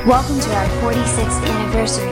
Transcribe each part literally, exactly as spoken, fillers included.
Welcome to our forty-sixth anniversary.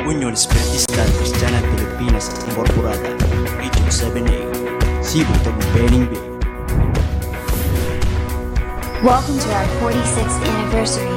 Union Espiritista Kristiana Pilipinas Incorporada, Region seven A, Cebu, Tagumpay, Bengue. Welcome to our forty-sixth anniversary.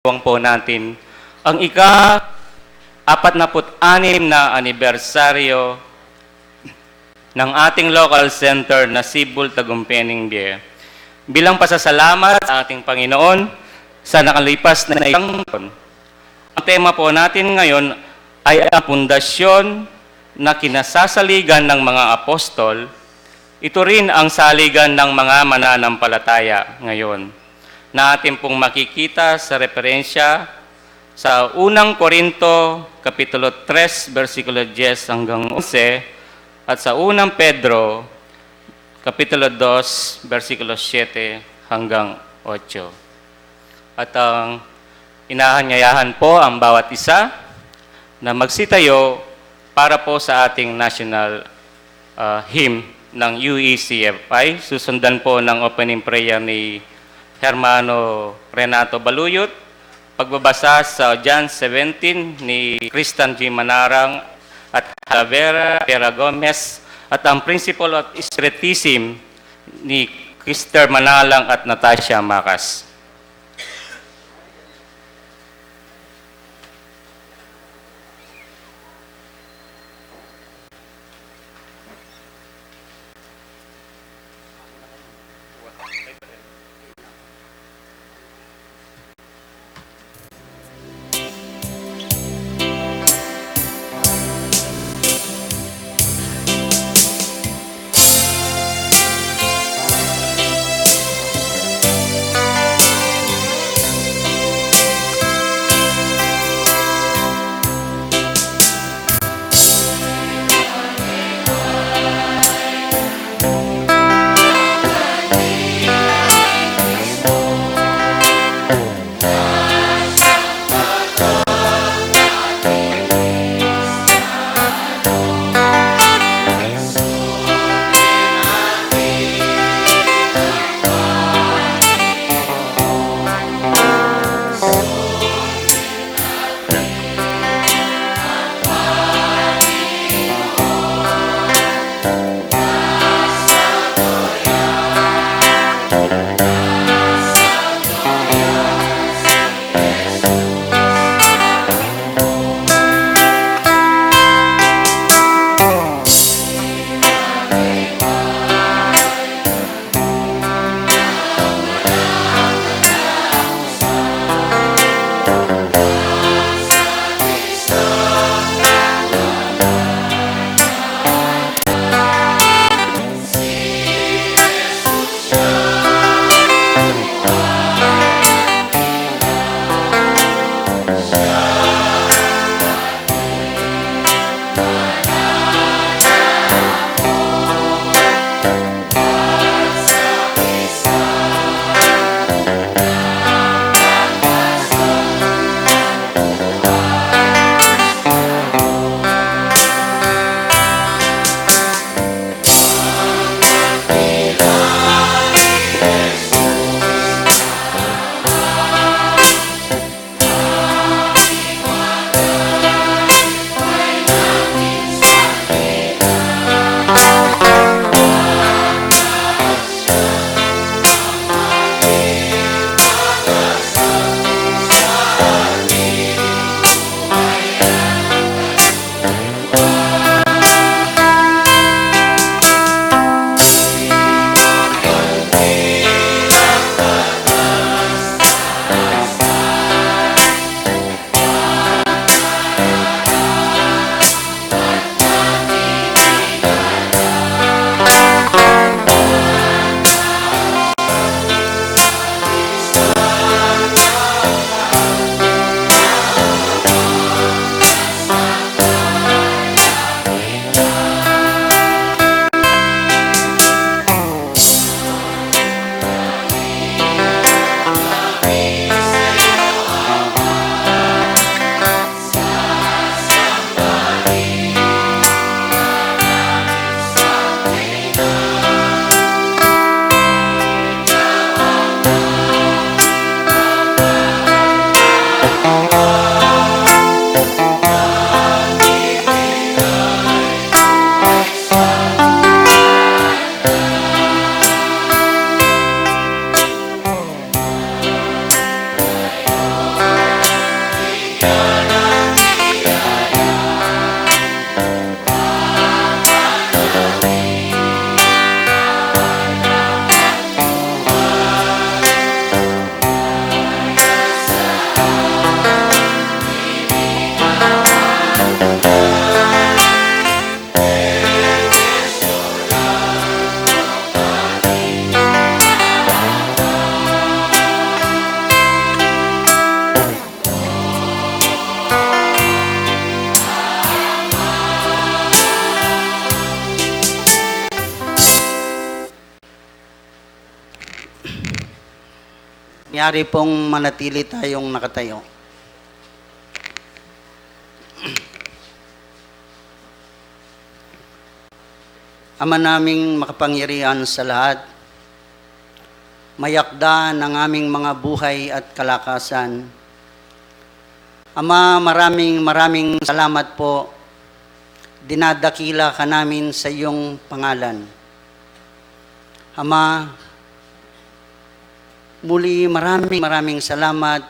Wang po natin ang ika-apatnapu't-anim na anibersaryo ng ating local center na Cebu, Tagumpay, Bengue. Bilang pasasalamat sa ating Panginoon sa nakalipas na isang taon. Ang tema po natin ngayon ay ang pundasyon na kinasasaligan ng mga apostol. Ito rin ang saligan ng mga mananampalataya ngayon. na atin pong makikita sa referensya sa unang Korinto, Kapitulo tres, bersikulo diyes hanggang onse, at sa unang Pedro, Kapitulo dos, bersikulo siyete hanggang otso. At ang inaanyayahan po ang bawat isa na magsitayo para po sa ating national, ah, hymn ng U E C F I. Susundan po ng opening prayer ni Hermano Renato Baluyot, pagbabasa sa John seventeen ni Kristan G Manarang at Javiera Pera Gomez, at ang Principle of Spiritism ni Krister Manalang at Natasha Macas. Yari pong manatili tayong nakatayo. Ama naming makapangyarihan sa lahat, mayakda ng aming mga buhay at kalakasan. Ama, maraming, maraming salamat po. Dinadakila ka namin sa iyong pangalan. Ama, muli, maraming, maraming salamat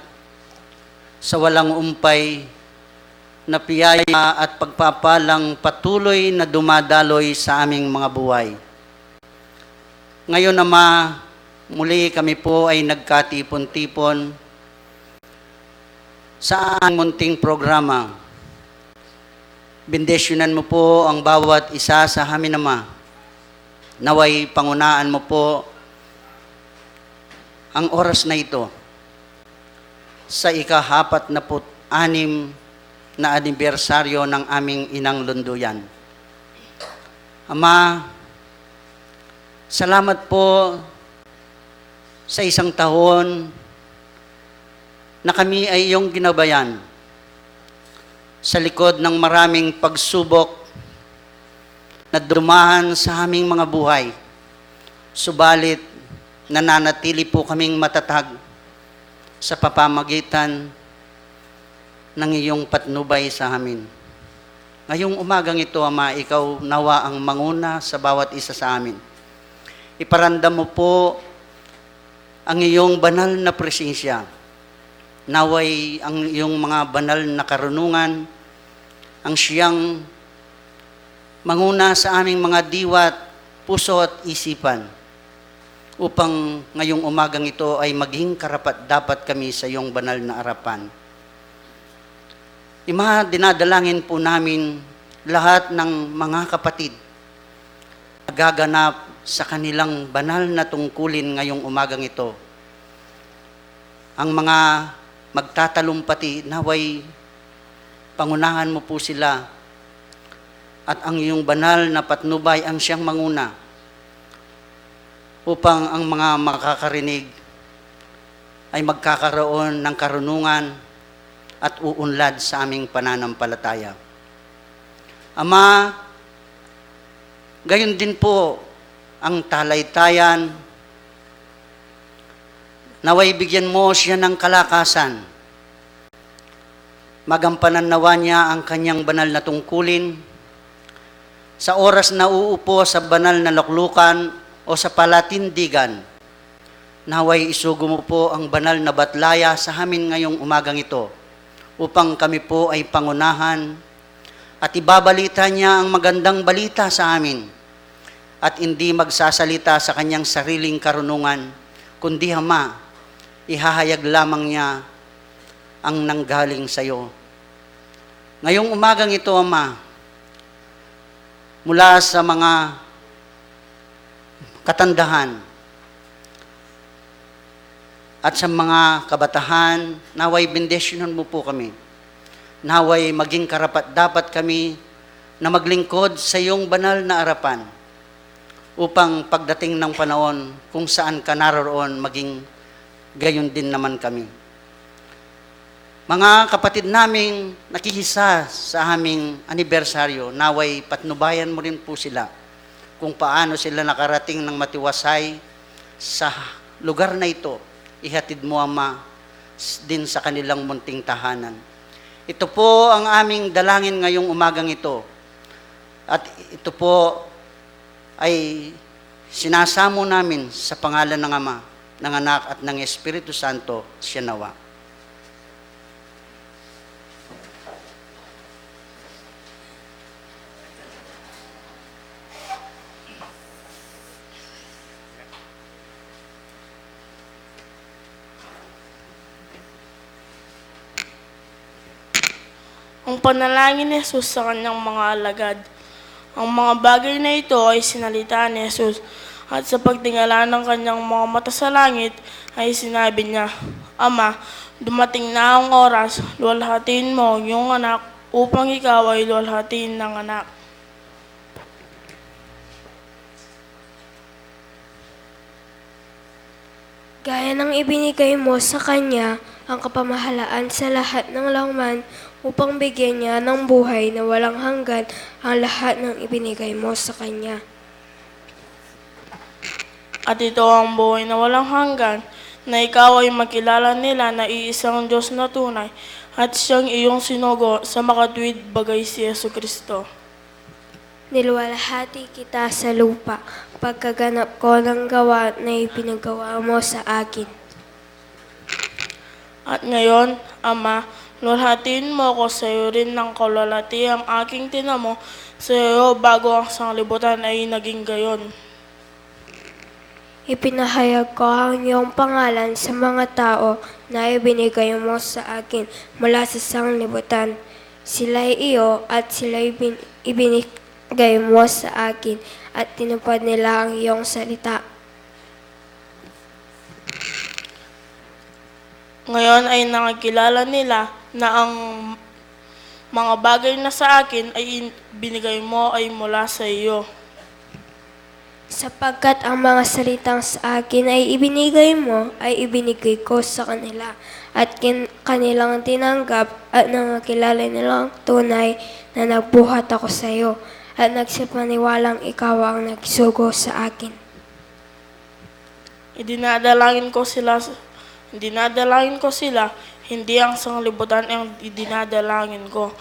sa walang umpay na piyaya at pagpapalang patuloy na dumadaloy sa aming mga buhay. Ngayon, Ama, muli kami po ay nagkatipon-tipon sa aming munting programa. Bendisyunan mo po ang bawat isa sa amin, Ama. Naway pangunahan mo po ang oras na ito sa ika-apat na put anim na anibersaryo ng aming Inang Lunduyan. Ama, salamat po sa isang taon na kami ay iyong ginabayan sa likod ng maraming pagsubok na dumaan sa aming mga buhay. Subalit, nananatili po kaming matatag sa pamamagitan ng iyong patnubay sa amin. Ngayong umagang ito, Ama, ikaw nawa ang manguna sa bawat isa sa amin. Iparamdam mo po ang iyong banal na presensya. Naway ang iyong mga banal na karunungan ang siyang manguna sa aming mga diwa, puso at isipan, upang ngayong umagang ito ay maging karapat-dapat kami sa iyong banal na arapan. Ima, dinadalangin po namin lahat ng mga kapatid na gaganap sa kanilang banal na tungkulin ngayong umagang ito. Ang mga magtatalumpati, naway pangunahan mo po sila at ang iyong banal na patnubay ang siyang manguna, upang ang mga makakarinig ay magkakaroon ng karunungan at uunlad sa aming pananampalataya. Ama, gayon din po ang talaytayan, naway bigyan mo siya ng kalakasan. Magampanan nawa niya ang kanyang banal na tungkulin sa oras na uupo sa banal na luklukan o sa palatindigan. Naway isugo mo po ang banal na batlaya sa amin ngayong umagang ito, upang kami po ay pangunahan at ibabalita niya ang magandang balita sa amin, at hindi magsasalita sa kanyang sariling karunungan, kundi, Ama, ihahayag lamang niya ang nanggaling sa iyo. Ngayong umagang ito, Ama, mula sa mga katandahan at sa mga kabatahan, naway bendisyunan mo po kami. Naway maging karapat-dapat kami na maglingkod sa iyong banal na arapan, upang pagdating ng panahon kung saan ka naroroon, maging gayon din naman kami. Mga kapatid naming nakikisa sa aming anibersaryo, naway patnubayan mo rin po sila kung paano sila nakarating ng matiwasay sa lugar na ito. Ihatid mo, Ama, s-, din sa kanilang munting tahanan. Ito po ang aming dalangin ngayong umagang ito. At ito po ay sinasamo namin sa pangalan ng Ama, ng Anak, at ng Espiritu Santo, siya nawa. Ang panalangin ni Jesus sa kanyang mga alagad. Ang mga bagay na ito ay sinalita ni Jesus, at sa pagtingala ng kanyang mga mata sa langit, ay sinabi niya, "Ama, dumating na ang oras, luwalhatiin mo ang iyong anak, upang ikaw ay luwalhatiin ng anak." Gaya ng ibinigay mo sa kanya ang kapamahalaan sa lahat ng laman, upang bigyan niya ng buhay na walang hanggan ang lahat ng ibinigay mo sa kanya. At ito ang buhay na walang hanggan, na ikaw ay makilala nila na iisang Diyos na tunay, at siyang iyong sinugo sa makatuwid, bagay si Jesu Kristo. Niluwalhati kita sa lupa, pagkaganap ko ng gawa na ipinagawa mo sa akin. At ngayon, Ama, luwalhatiin mo ko sa iyo rin ng kaluwalhatiang aking tinamo sa iyo bago ang sanglibutan ay naging gayon. Ipinahayag ko ang iyong pangalan sa mga tao na ibinigay mo sa akin mula sa sanglibutan. Sila'y iyo at sila'y bin-, ibinigay mo sa akin, at tinupad nila ang iyong salita. Ngayon ay nakikilala nila na ang mga bagay na sa akin ay in-, binigay mo ay mula sa iyo. Sapagkat ang mga salitang sa akin ay ibinigay mo, ay ibinigay ko sa kanila, at kin-, kanilang tinanggap, at nakilala nilang tunay na nagbuhat ako sa iyo, at nagsipaniwalang ikaw ang nagsugo sa akin. Idinadalangin ko sila, idinadalangin ko sila, hindi ang sanglibutan ang idinadalangin ko,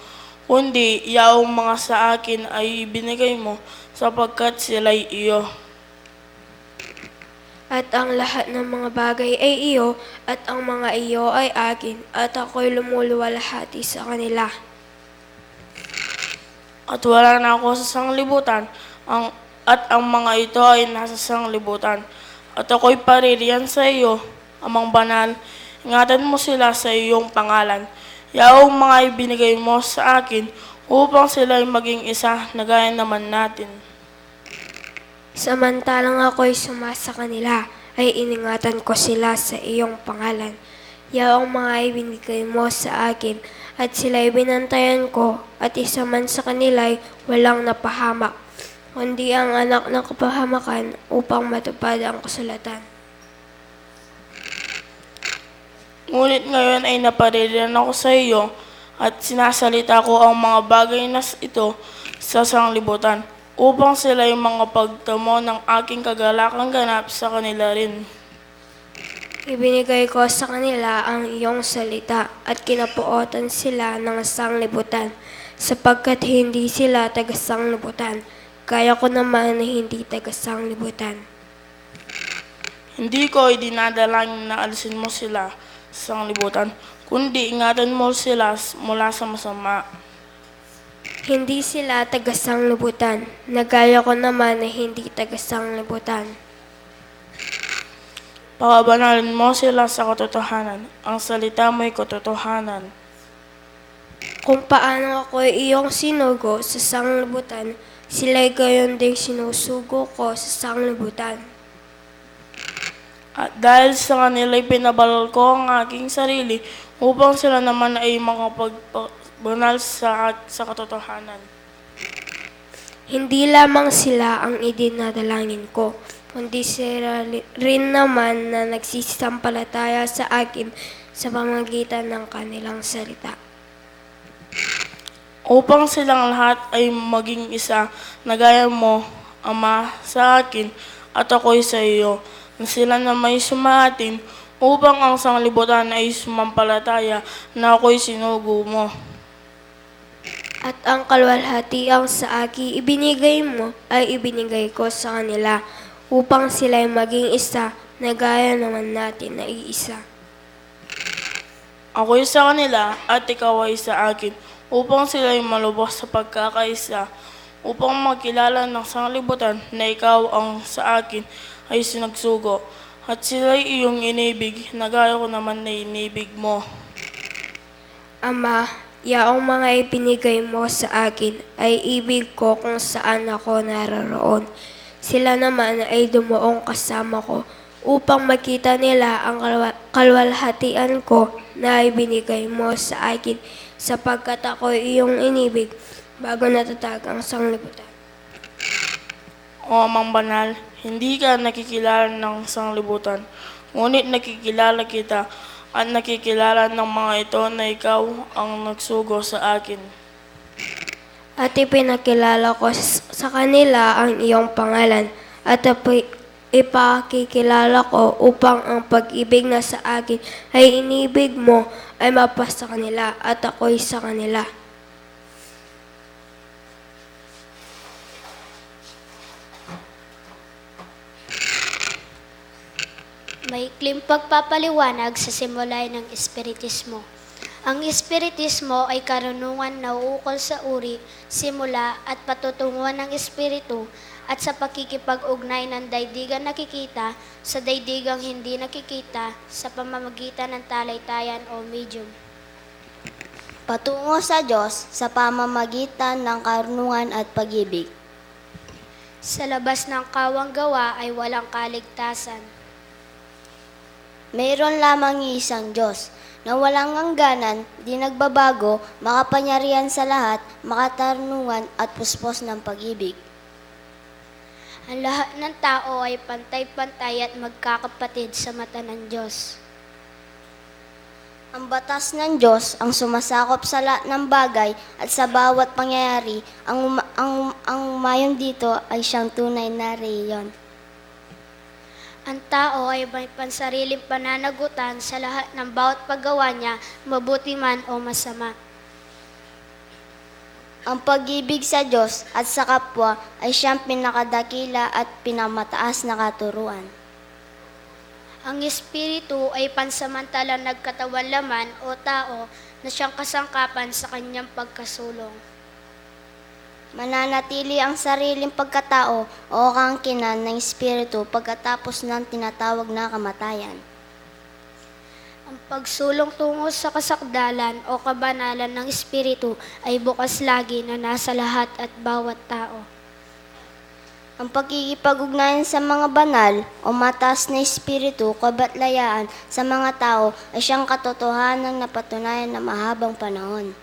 kundi yaong mga sa akin ay ibinigay mo, sapagkat sila'y iyo. At ang lahat ng mga bagay ay iyo, at ang mga iyo ay akin, at ako'y lumuluwalhati sa kanila. At wala na ako sa sanglibutan, ang, at ang mga ito ay nasa sanglibutan, at ako'y paririyan sa iyo, Amang Banal, ingatan mo sila sa iyong pangalan. Yaong mga ibinigay mo sa akin, upang sila'y maging isa na gaya naman natin. Samantalang ako'y sumasa kanila, ay iningatan ko sila sa iyong pangalan. Yaong mga ibinigay mo sa akin, at sila'y binantayan ko, at isa man sa kanila'y walang napahamak, kundi ang anak ng kapahamakan, upang matupad ang kasulatan. Ngunit ngayon ay napaririyan ako sa iyo, at sinasalita ko ang mga bagay na s-, ito sa sanglibutan, upang sila'y makapagtamo ng aking kagalakang ganap sa kanila rin. Ibinigay ko sa kanila ang iyong salita, at kinapuotan sila ng sanglibutan, sapagkat hindi sila taga-sanglibutan, gaya ko naman na hindi taga-sanglibutan. Hindi ko idinadalangin na alisin mo sila sa sanglibutan, kundi ingatan mo sila s-, mula sa masama. Hindi sila taga-sanglibutan, na gaya ko naman na hindi taga-sanglibutan. Pakabanalin mo sila sa katotohanan. Ang salita mo'y katotohanan. Kung paano ako'y iyong sinugo sa sanglibutan, sila'y gayon ding sinusugo ko sa sanglibutan. At dahil sa kanila'y pinabanal ko ang aking sarili, upang sila naman ay makapagbanal sa, sa katotohanan. Hindi lamang sila ang idinadalangin ko, kundi sila li-, rin naman na nagsisampalataya sa akin sa pamamagitan ng kanilang salita. Upang silang lahat ay maging isa, na gaya mo, Ama, sa akin, at ako'y sa iyo, na sila na may sumaatin, upang ang sanglibutan ay sumampalataya na ako'y sinugo mo. At ang kaluwalhatiang sa akin ibinigay mo ay ibinigay ko sa kanila, upang sila'y maging isa, na gaya naman natin na iisa. Ako'y sa kanila, at ikaw ay sa akin, upang sila'y malubos sa pagkakaisa, upang makilala ng sanglibutan na ikaw ang sa akin ay sinagsugo, at sila'y iyong inibig, na gaya ko naman na inibig mo. Ama, yaong mga ibinigay mo sa akin ay ibig ko kung saan ako naroroon. Sila naman ay dumuong kasama ko upang makita nila ang kalwa-, kaluwalhatian ko na ibinigay mo sa akin, sapagkat ako'y iyong inibig bago natatag ang sanglibutan. O Amang Banal, hindi ka nakikilala ng sanglibutan, Ngunit nakikilala kita at nakikilala ng mga ito na ikaw ang nagsugo sa akin. At ipinakilala ko s-, sa kanila ang iyong pangalan, at ipi-, ipakikilala ko upang ang pag-ibig na sa akin ay inibig mo ay mapasa kanila, at ako'y sa kanila. Maikling pagpapaliwanag sa simula ng Espiritismo. Ang Espiritismo ay karunungan na uukol sa uri, simula at patutunguhan ng Espiritu at sa pakikipag-ugnay ng daigdigang nakikita sa daigdigang hindi nakikita sa pamamagitan ng talay-tayan o medium. Patungo sa Diyos sa pamamagitan ng karunungan at pag-ibig. Sa labas ng kawang gawa ay walang kaligtasan. Mayroon lamang iisang Diyos na walang hangganan, di nagbabago, makapangyarihan sa lahat, makatarungan at puspos ng pag-ibig. Ang lahat ng tao ay pantay-pantay at magkakapatid sa mata ng Diyos. Ang batas ng Diyos ang sumasakop sa lahat ng bagay at sa bawat pangyayari. Ang uma-, ang, ang umayon dito ay siyang tunay na rehiyon. Ang tao ay may pansariling pananagutan sa lahat ng bawat paggawa niya, mabuti man o masama. Ang pag-ibig sa Diyos at sa kapwa ay siyang pinakadakila at pinamataas na katuruan. Ang Espiritu ay pansamantalang nagkatawan laman o tao na siyang kasangkapan sa kanyang pagkasulong. Mananatili ang sariling pagkatao o kaangkinan ng Espiritu pagkatapos ng tinatawag na kamatayan. Ang pagsulong tungo sa kasakdalan o kabanalan ng Espiritu ay bukas lagi na nasa lahat at bawat tao. Ang pakikipag-ugnayan sa mga banal o mataas na espiritu kabatlayaan sa mga tao ay siyang katotohanan na patunayan na mahabang panahon.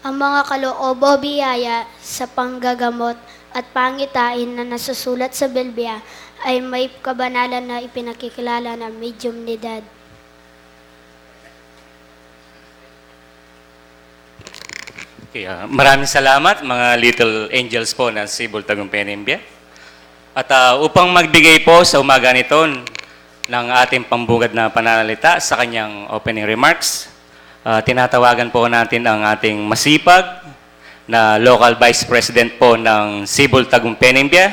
Ang mga kaloob o biyaya sa panggagamot at pangitain na nasusulat sa Biblia ay may kabanalan na ipinakikilala ng mediumnidad. Okay, ah, maraming salamat, mga little angels po ng Cebu Tagumpay Nembia. At, ah, upang magbigay po sa umaga nito ng ating pambungad na pananalita sa kanyang opening remarks, ah, tinatawagan po natin ang ating masipag na local vice president po ng Cebu Tagumpay Nembia,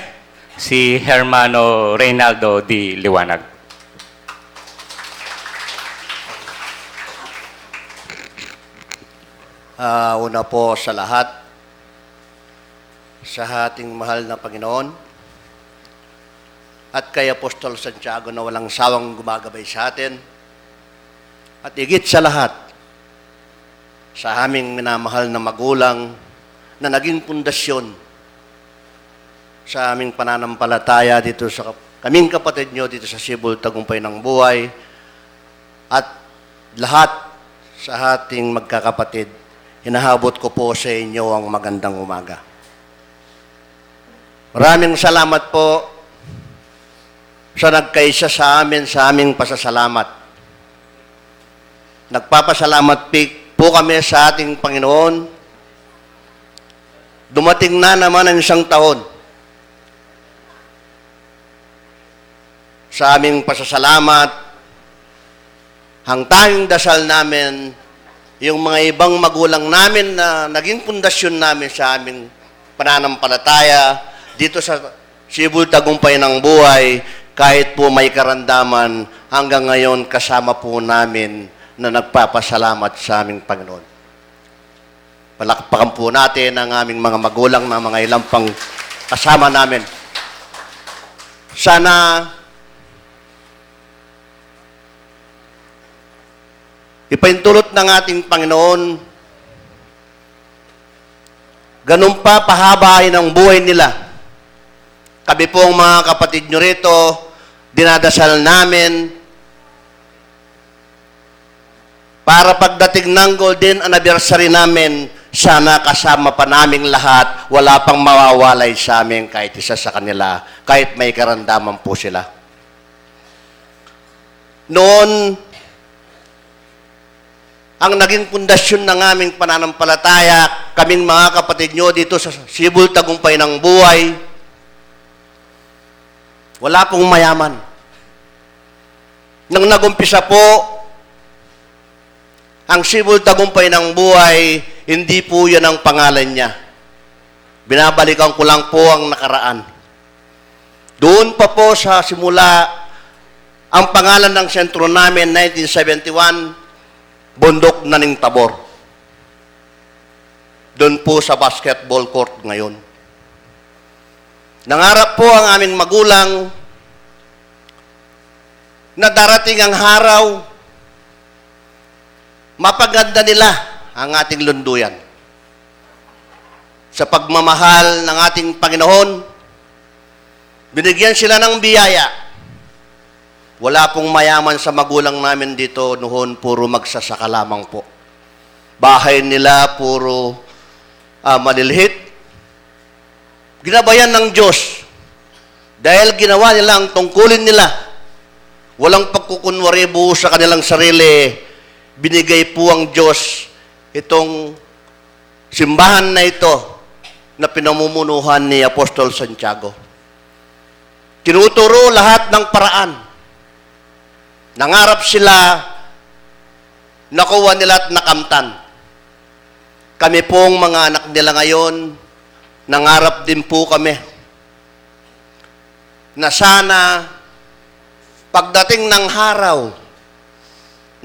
si Hermano Reynaldo D. Liwanag. Ah, una po sa lahat, sa ating mahal na Panginoon at kay Apostol Santiago na walang sawang gumagabay sa atin, at higit sa lahat, sa aming minamahal na magulang na naging pundasyon sa aming pananampalataya dito sa kap-, kaming kapatid nyo dito sa Cebu Tagumpay ng Buhay, at lahat sa ating magkakapatid, hinahabot ko po sa inyo ang magandang umaga. Maraming salamat po sa nagkaisa sa amin sa aming pasasalamat. Nagpapasalamat pi-, po kami sa ating Panginoon. Dumating na naman ang isang taon sa aming pasasalamat. Ang tanging dasal namin, yung mga ibang magulang namin na naging pundasyon namin sa aming pananampalataya dito sa Cebu Tagumpay ng Buhay, kahit po may karamdaman, hanggang ngayon kasama po namin na nagpapasalamat sa aming Panginoon. Palakpakan po natin ang aming mga magulang na mga ilang pang kasama namin. Sana ipaintulot ng ating Panginoon, ganun pa pahabain ang buhay nila. Kami pong mga kapatid nyo rito, dinadasal namin para pagdating ng golden anniversary namin, sana kasama pa naming lahat, wala pang mawawalay sa amin kahit isa sa kanila, kahit may karamdaman po sila. Noon, ang naging pundasyon ng aming pananampalataya, kaming mga kapatid nyo dito sa Sibul Tagumpay ng Buhay, wala pong mayaman. Nang nagumpisa po, ang Sibul Tagumpay ng Buhay, hindi po yan ang pangalan niya. Binabalikan ko lang po ang nakaraan. Doon pa po sa simula, ang pangalan ng sentro namin, nineteen seventy-one, Bundok na ning Tabor. Doon po sa basketball court ngayon. Nangarap po ang aming magulang na darating ang araw, mapaganda nila ang ating lunduyan. Sa pagmamahal ng ating Panginoon, binigyan sila ng biyaya. Wala pong mayaman sa magulang namin dito noon, puro magsasaka lamang po. Bahay nila puro, ah, malilihit. Ginabayan ng Diyos dahil ginawa nila ang tungkulin nila. Walang pagkukunwari buo sa kanilang sarili. Binigay po ang Diyos itong simbahan na ito na pinamumunuhan ni Apostol Santiago. Tinuturo lahat ng paraan. Nangarap sila, nakuha nila at nakamtan. Kami pong mga anak nila ngayon, nangarap din po kami na sana pagdating ng araw,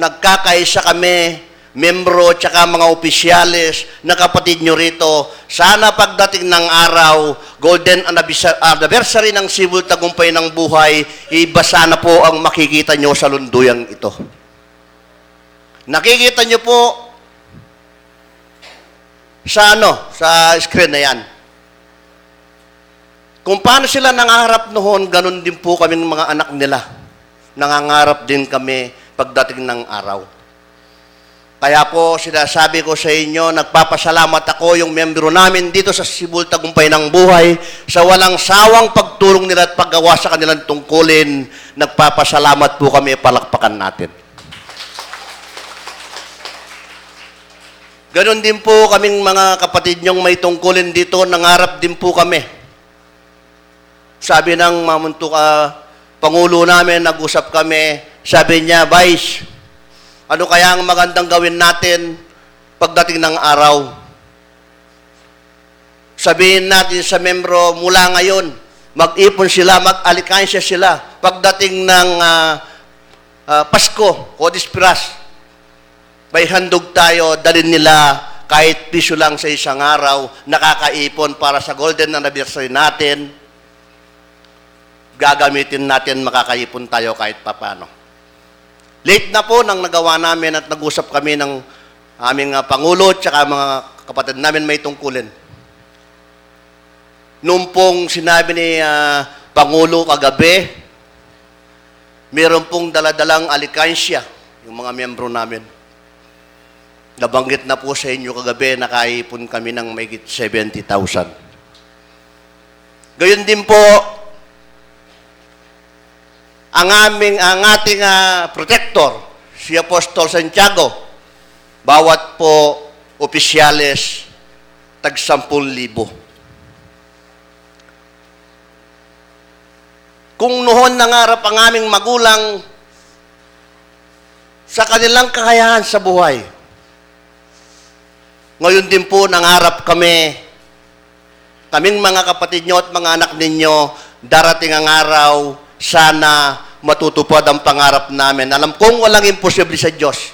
nagkakaisa kami, membro tsaka mga opisyales na kapatid nyo rito, sana pagdating ng araw, golden anniversa-, anniversary ng Sibul Tagumpay ng Buhay, iba sana po ang makikita nyo sa lunduyang ito. Nakikita nyo po sa ano, sa screen na yan. Kung paano sila nangarap noon, ganun din po kaming mga anak nila. Nangangarap din kami pagdating ng araw. Kaya po, sinasabi ko sa inyo, nagpapasalamat ako, yung miyembro namin dito sa Sibul Tagumpay ng Buhay, sa walang sawang pagtulong nila at paggawa sa kanilang tungkulin. Nagpapasalamat po kami, palakpakan natin. Ganun din po kaming mga kapatid nyong may tungkulin dito, nangarap din po kami. Sabi ng mamuntuk, ah, pangulo namin, nag-usap kami, sabi niya, "Vice, ano kaya ang magandang gawin natin pagdating ng araw? Sabihin natin sa membro, mula ngayon, mag-ipon sila, mag-alikansya sila. Pagdating ng, ah, ah, Pasko o Disperas, may handog tayo, dalhin nila kahit piso lang sa isang araw, nakakaipon para sa golden anniversary natin. Gagamitin natin, makakaipon tayo kahit papano." Late na po nang nagawa namin at nag-usap kami ng aming, ah, pangulo at saka mga kapatid namin may tungkulin. Nung pong sinabi ni, ah, Pangulo kagabi, meron pong daladalang alikansya yung mga miyembro namin. Nabanggit na po sa inyo kagabi, nakaipon kami ng mahigit seventy thousand. Gayon din po, ang aming, ang ating, ah, protector, si Apostol Santiago, bawat po opisyales, tag sampung libo. Kung noon nangarap ang aming magulang sa kanilang kakayahan sa buhay, ngayon din po nangarap kami, kaming mga kapatid nyo at mga anak ninyo, darating ang araw, sana matutupad ang pangarap namin. Alam kong walang imposible sa Diyos.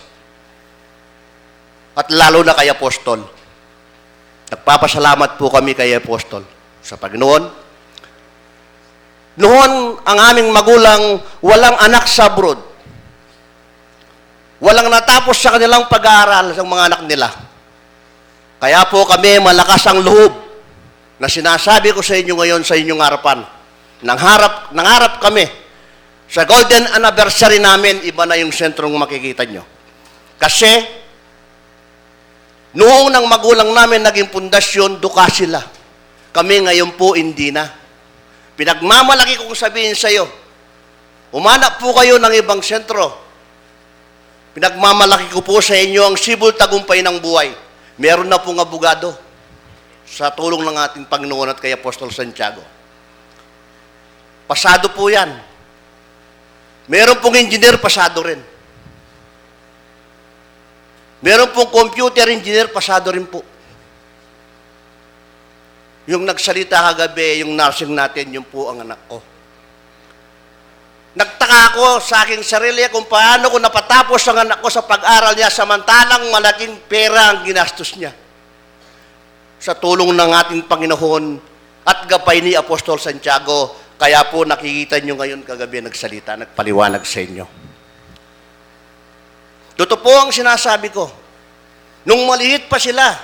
At lalo na kay Apostol. Nagpapasalamat po kami kay Apostol sa Panginoon. Noon, ang aming magulang, walang anak sa abroad. Walang natapos sa kanilang pag-aaral sa mga anak nila. Kaya po kami malakas ang loob na sinasabi ko sa inyo ngayon sa inyong harapan. Nangarap, nangarap kami sa golden anniversary namin, iba na yung sentrong makikita nyo. Kasi, noong ng magulang namin naging pundasyon, duka sila. Kami ngayon po, hindi na. Pinagmamalaki kong sabihin sa'yo, Umanap po kayo ng ibang sentro. Pinagmamalaki ko po sa inyo ang Sibul Tagumpay ng Buhay. Meron na pong abogado sa tulong ng ating Panginoon at kay Apostol Santiago. Pasado po yan. Meron pong engineer, pasado rin. Meron pong computer engineer, pasado rin po. Yung nagsalita kagabi, yung nursing natin, yun po ang anak ko. Nagtaka ako sa aking sarili kung paano ko napatapos ang anak ko sa pag-aral niya samantalang malaking pera ang ginastos niya. Sa tulong ng ating Panginoon at gabay ni Apostol Santiago, kaya po nakikita nyo ngayon kagabi nagsalita, nagpaliwanag sa inyo. Totoo po ang sinasabi ko. Nung maliit pa sila,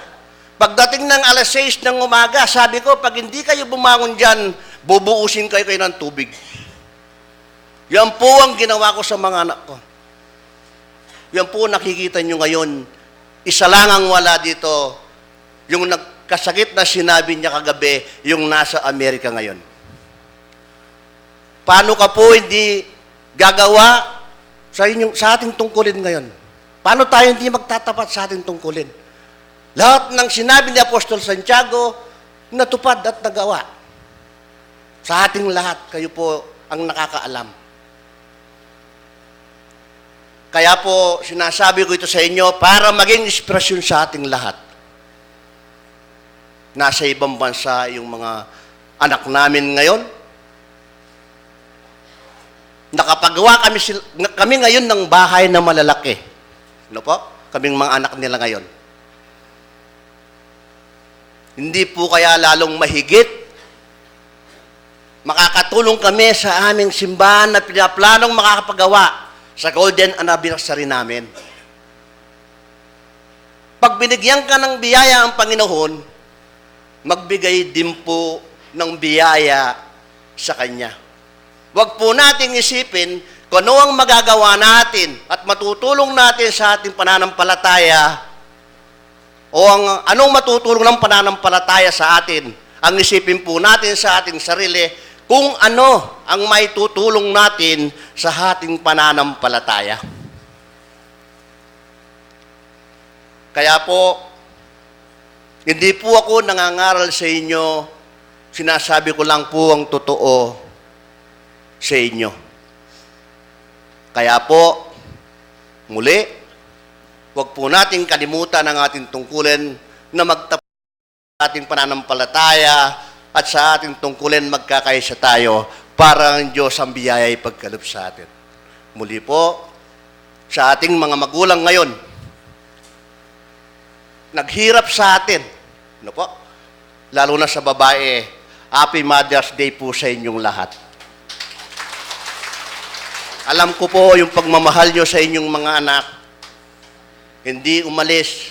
pagdating ng alas sais ng umaga, sabi ko, "Pag hindi kayo bumangon dyan, bubuusin kayo, kayo ng tubig." Yan po ang ginawa ko sa mga anak ko. Yan po nakikita nyo ngayon. Isa lang ang wala dito, yung nagkasakit na sinabi niya kagabi, yung nasa Amerika ngayon. Paano ka po hindi gagawa sa inyong, sa ating tungkulin ngayon? Paano tayo hindi magtatapat sa ating tungkulin? Lahat ng sinabi ni Apostol Santiago, natupad at nagawa. Sa ating lahat, kayo po ang nakakaalam. Kaya po, sinasabi ko ito sa inyo para maging inspirasyon sa ating lahat. Nasa ibang bansa yung mga anak namin ngayon. Nakapagawa kami, sil- ng- kami ngayon ng bahay na malalaki. Ano po? Kaming mga anak nila ngayon. Hindi po kaya lalong mahigit? Makakatulong kami sa aming simbahan na pinaplanong makakapagawa sa golden anniversary namin. Pag binigyan ka ng biyaya ang Panginoon, magbigay din po ng biyaya sa Kanya. Huwag po nating isipin kung ano ang magagawa natin at matutulong natin sa ating pananampalataya o ang anong matutulong ng pananampalataya sa atin. Ang isipin po natin sa ating sarili kung ano ang maitutulong natin sa ating pananampalataya. Kaya po, hindi po ako nangangaral sa inyo, sinasabi ko lang po ang totoo sa inyo. Kaya po, muli, huwag po nating kalimutan ang ating tungkulin na magtapos sa ating pananampalataya at sa ating tungkulin magkakaisa tayo para ang Diyos ang biyaya ipagkaloob sa atin. Muli po, sa ating mga magulang ngayon, naghirap sa atin, ano po? Lalo na sa babae, Happy Mother's Day po sa inyong lahat. Alam ko po yung pagmamahal nyo sa inyong mga anak. Hindi umalis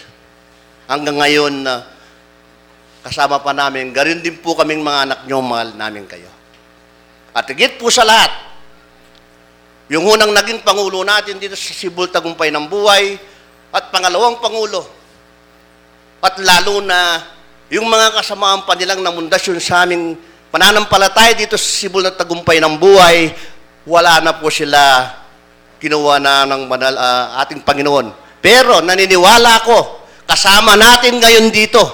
hanggang ngayon na kasama pa namin. Gayon din po kaming mga anak nyo, mahal namin kayo. At higit po sa lahat, yung unang naging Pangulo natin dito sa Sibul Tagumpay ng Buhay at pangalawang Pangulo, at lalo na yung mga kasamaan pa nilang namundasyon sa aming pananampalataya dito sa Sibul ng Tagumpay ng Buhay, wala na po sila, kinuha na ng banal, ah, ating Panginoon. Pero naniniwala ako, kasama natin ngayon dito.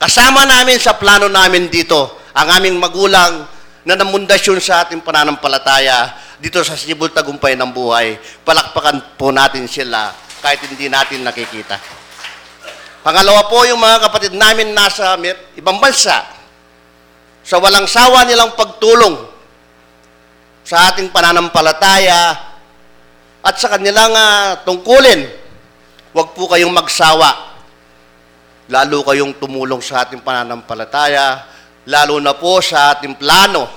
Kasama namin sa plano namin dito ang aming magulang na namundasyon sa ating pananampalataya dito sa Sibul Tagumpay ng Buhay. Palakpakan po natin sila kahit hindi natin nakikita. Pangalawa po, yung mga kapatid namin nasa mi- ibang bansa, sa walang sawa nilang pagtulong sa ating pananampalataya at sa kanilang, ah, tungkulin. Huwag po kayong magsawa. Lalo kayong tumulong sa ating pananampalataya, lalo na po sa ating plano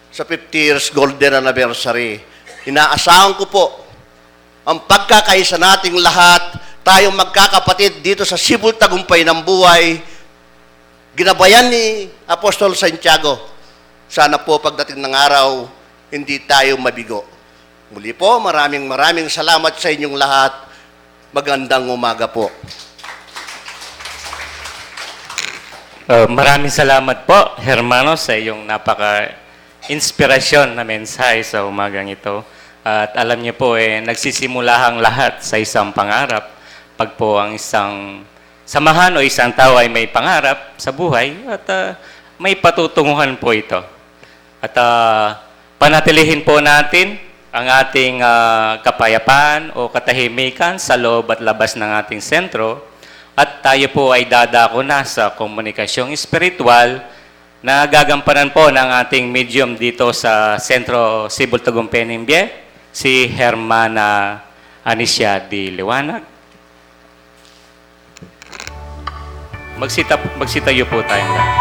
sa fifty years golden anniversary. Inaasahan ko po ang pagkakaisa nating lahat, tayong magkakapatid dito sa Sibul Tagumpay ng Buhay, ginabayan ni Apostol Santiago. Sana po pagdating ng araw, hindi tayo mabigo. Muli po, maraming maraming salamat sa inyong lahat. Magandang umaga po. Uh, maraming salamat po, hermano, sa iyong napaka inspirasyon na mensahe sa umagang ito. At alam niyo po, eh, nagsisimula ang lahat sa isang pangarap. Pag po ang isang samahan o isang tao ay may pangarap sa buhay at, ah, may patutunguhan po ito. At, ah, panatilihin po natin ang ating, ah, kapayapaan o katahimikan sa loob at labas ng ating sentro. At tayo po ay dadako na sa komunikasyong espiritual na gagampanan po ng ating medium dito sa Sentro Cebu Tagumpay Ningbe, si Hermana Anicia D. Liwanag. Magsita-, magsitayo po tayong lahat.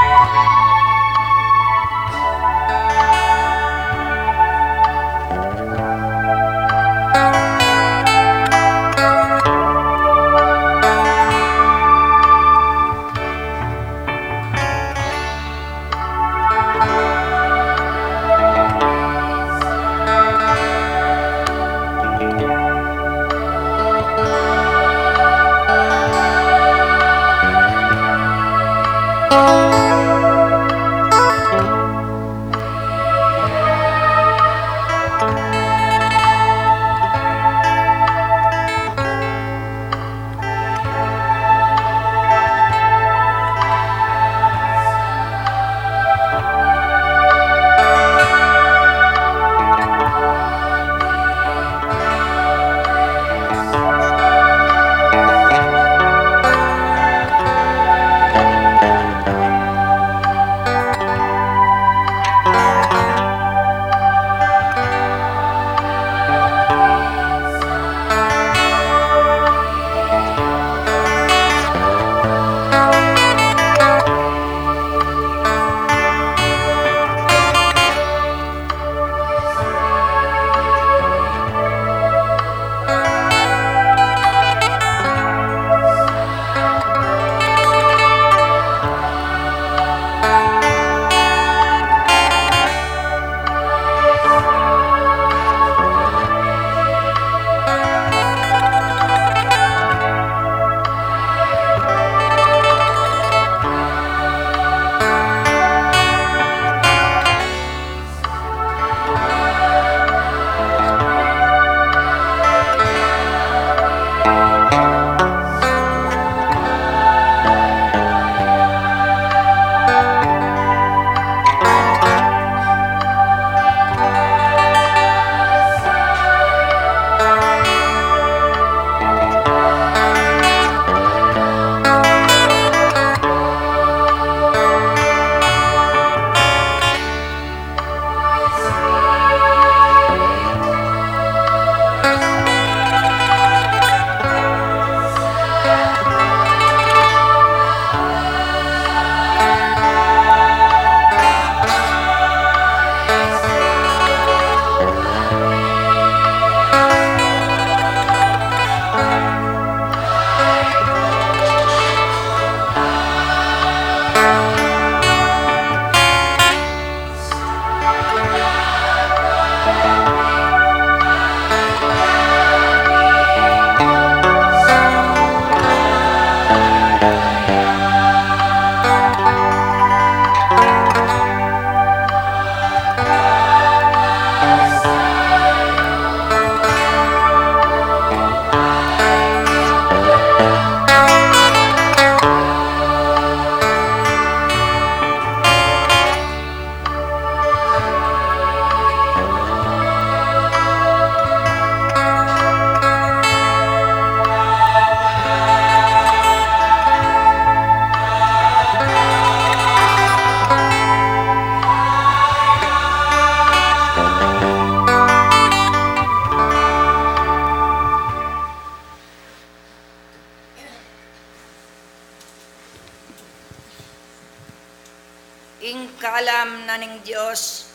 Ing kalam na ning Dios,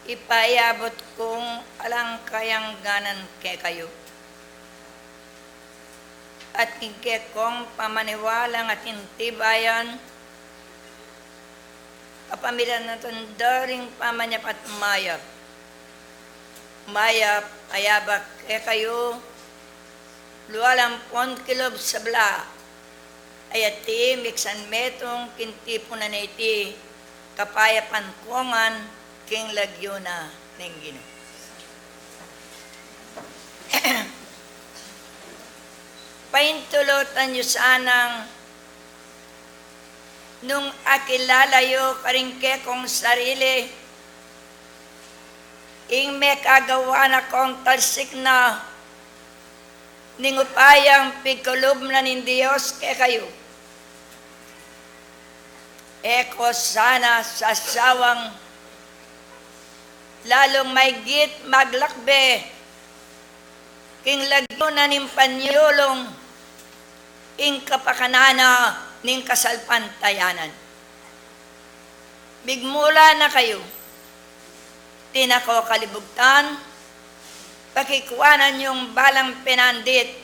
ipayabut kung alang kayangganan kekayu. At ing kekong pamaniwalang atin tibayan, kapamilatan da ring pamanyapat mayap. Mayap a yabak kekayu, lualang pon kilub sabla, Aya ti miksan metung king tipunan a iti, kapayapan ku ngan king lagyu na ning Ginu. Paintulutan yu sanang nung akilala yu karing kekong sarili, ing mekagawa na kong talsik na ning upayang pigkalub na ning Dios kekayu. E ko sana sasawang lalung maygit maglakbe king lagyu na ning panyulung ing kapakanan na ning kasalpantayanan. Migmula na kayu, di na ko kalibugtan, pakikuanan yung balang pinandit.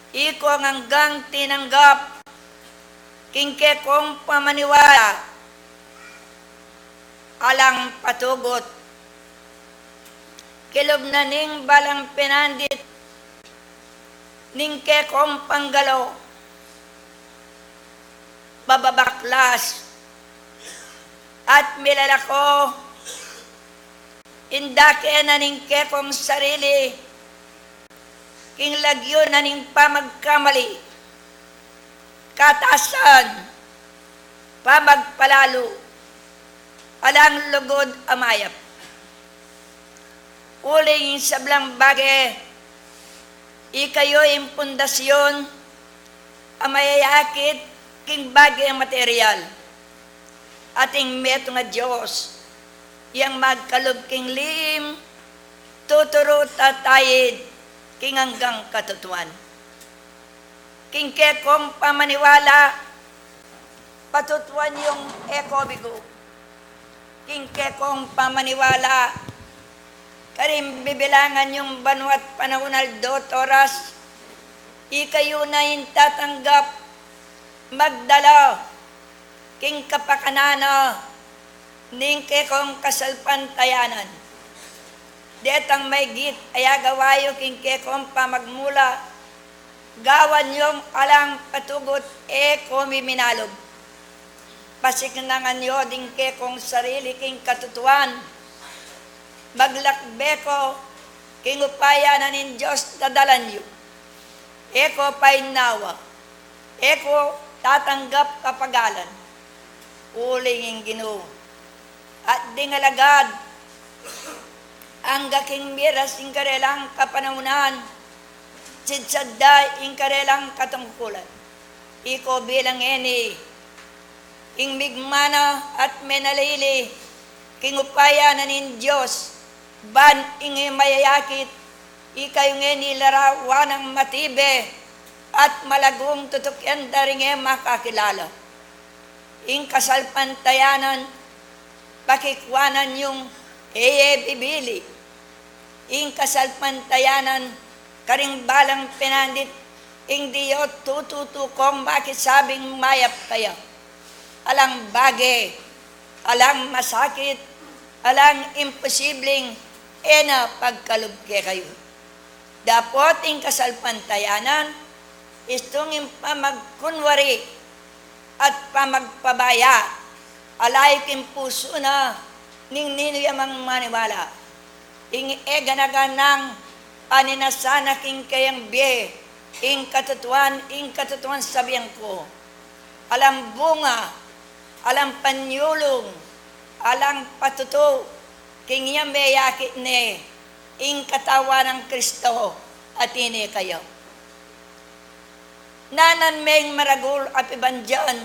Iko ang anggang tinanggap king kekong pamaniwala, alang patugut. Kilub na ning balang pinandit ning kekong panggalo, bababaklas at milalako, inda ke na ning kekong sarili king lagyu na ning pamagkamali, katasan, pamagpalalu, alang lugud a mayap. Uling ing sablang bage, ikayu ing pundasyon a mayayakit king bage material. Ating metung a Dios, yang magkalub king lim, tuturu tatayid king anggang katutuan. King kekong pamaniwala, patutuan yung e ko bigu. King kekong pamaniwala, karing bibilangan yung banua't panaun, aldo't oras, ikayu na ing tatanggap, magdala king kapakanan na ning kekong kasalpantayanan. Detang maygit a agawa yu king kekong pamagmula, gawan yung alang patugut e ko miminalub. Pasiknangan yu ding kekong sarili king katutuan. Maglakbe ko king upaya na ning Dios dadalan yu. E ko painawa, e ko tatanggap kapagalan. Uling ing Ginu at ding alagad, angga king miras ing karelang kapanaunan, sidsad da ing karelang katungkulan. Iko bilang ngeni ing migmana at menalili king upaya na ning Dios, ban ing e mayayakit, ikayu ngeni larawan nang matibe at malagung tutukian da ring e makakilala. Ing kasalpantayanan, pakikuanan yung e ye bibili. Ing kasalpantayanan, karing balang pinandit, ing Dios tututu kong makisabing mayap kaya. Alang bage, alang masakit, alang imposibleng e na pagkalub kekayu. Dapot ing kasalpantayanan, istung ing pamagkunwari at pamagpabaya, ala king pusu na ning ninu ya mang maniwala. Ing e gana-ganang aninasa na king kayang bie, ing katutuan, ing katutuan sabian ku, alang bunga, alang panyulung, alang patutu, king iya meyakit ne ing katawan nang Kristo, atin e kaya. Nanan meng maragul a pibandian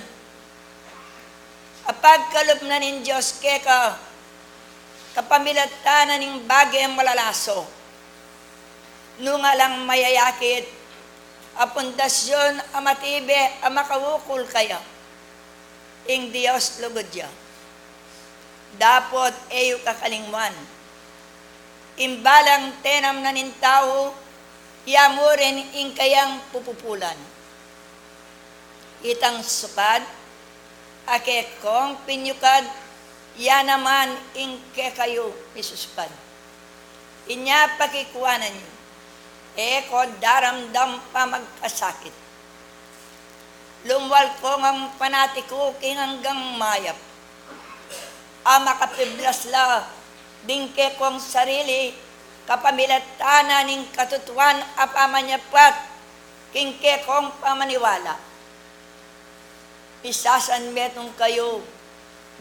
a pagkalub na ning Dios keka, kapamilatan na ning bage malalaso. Nung alang mayayakit a pundasyon a matibe a makaukul kaya, ing Dios lugud ya. Dapot e yu kakalingwan, ing balang tenam na ning tau, ya mu rin ing kayang pupupulan. Itang sukad a kekong pinyukad, ya naman ing kekayu misusukad. Inya pakikuanan yu, e ko daramdam pamagkasakit. Lumwal kong ang panati ku king anggang mayap a makapiblas la ding kekong sarili, kapamilatan na ning katutuan a pamanyapat king kekong pamaniwala. Misasanmetung kayu,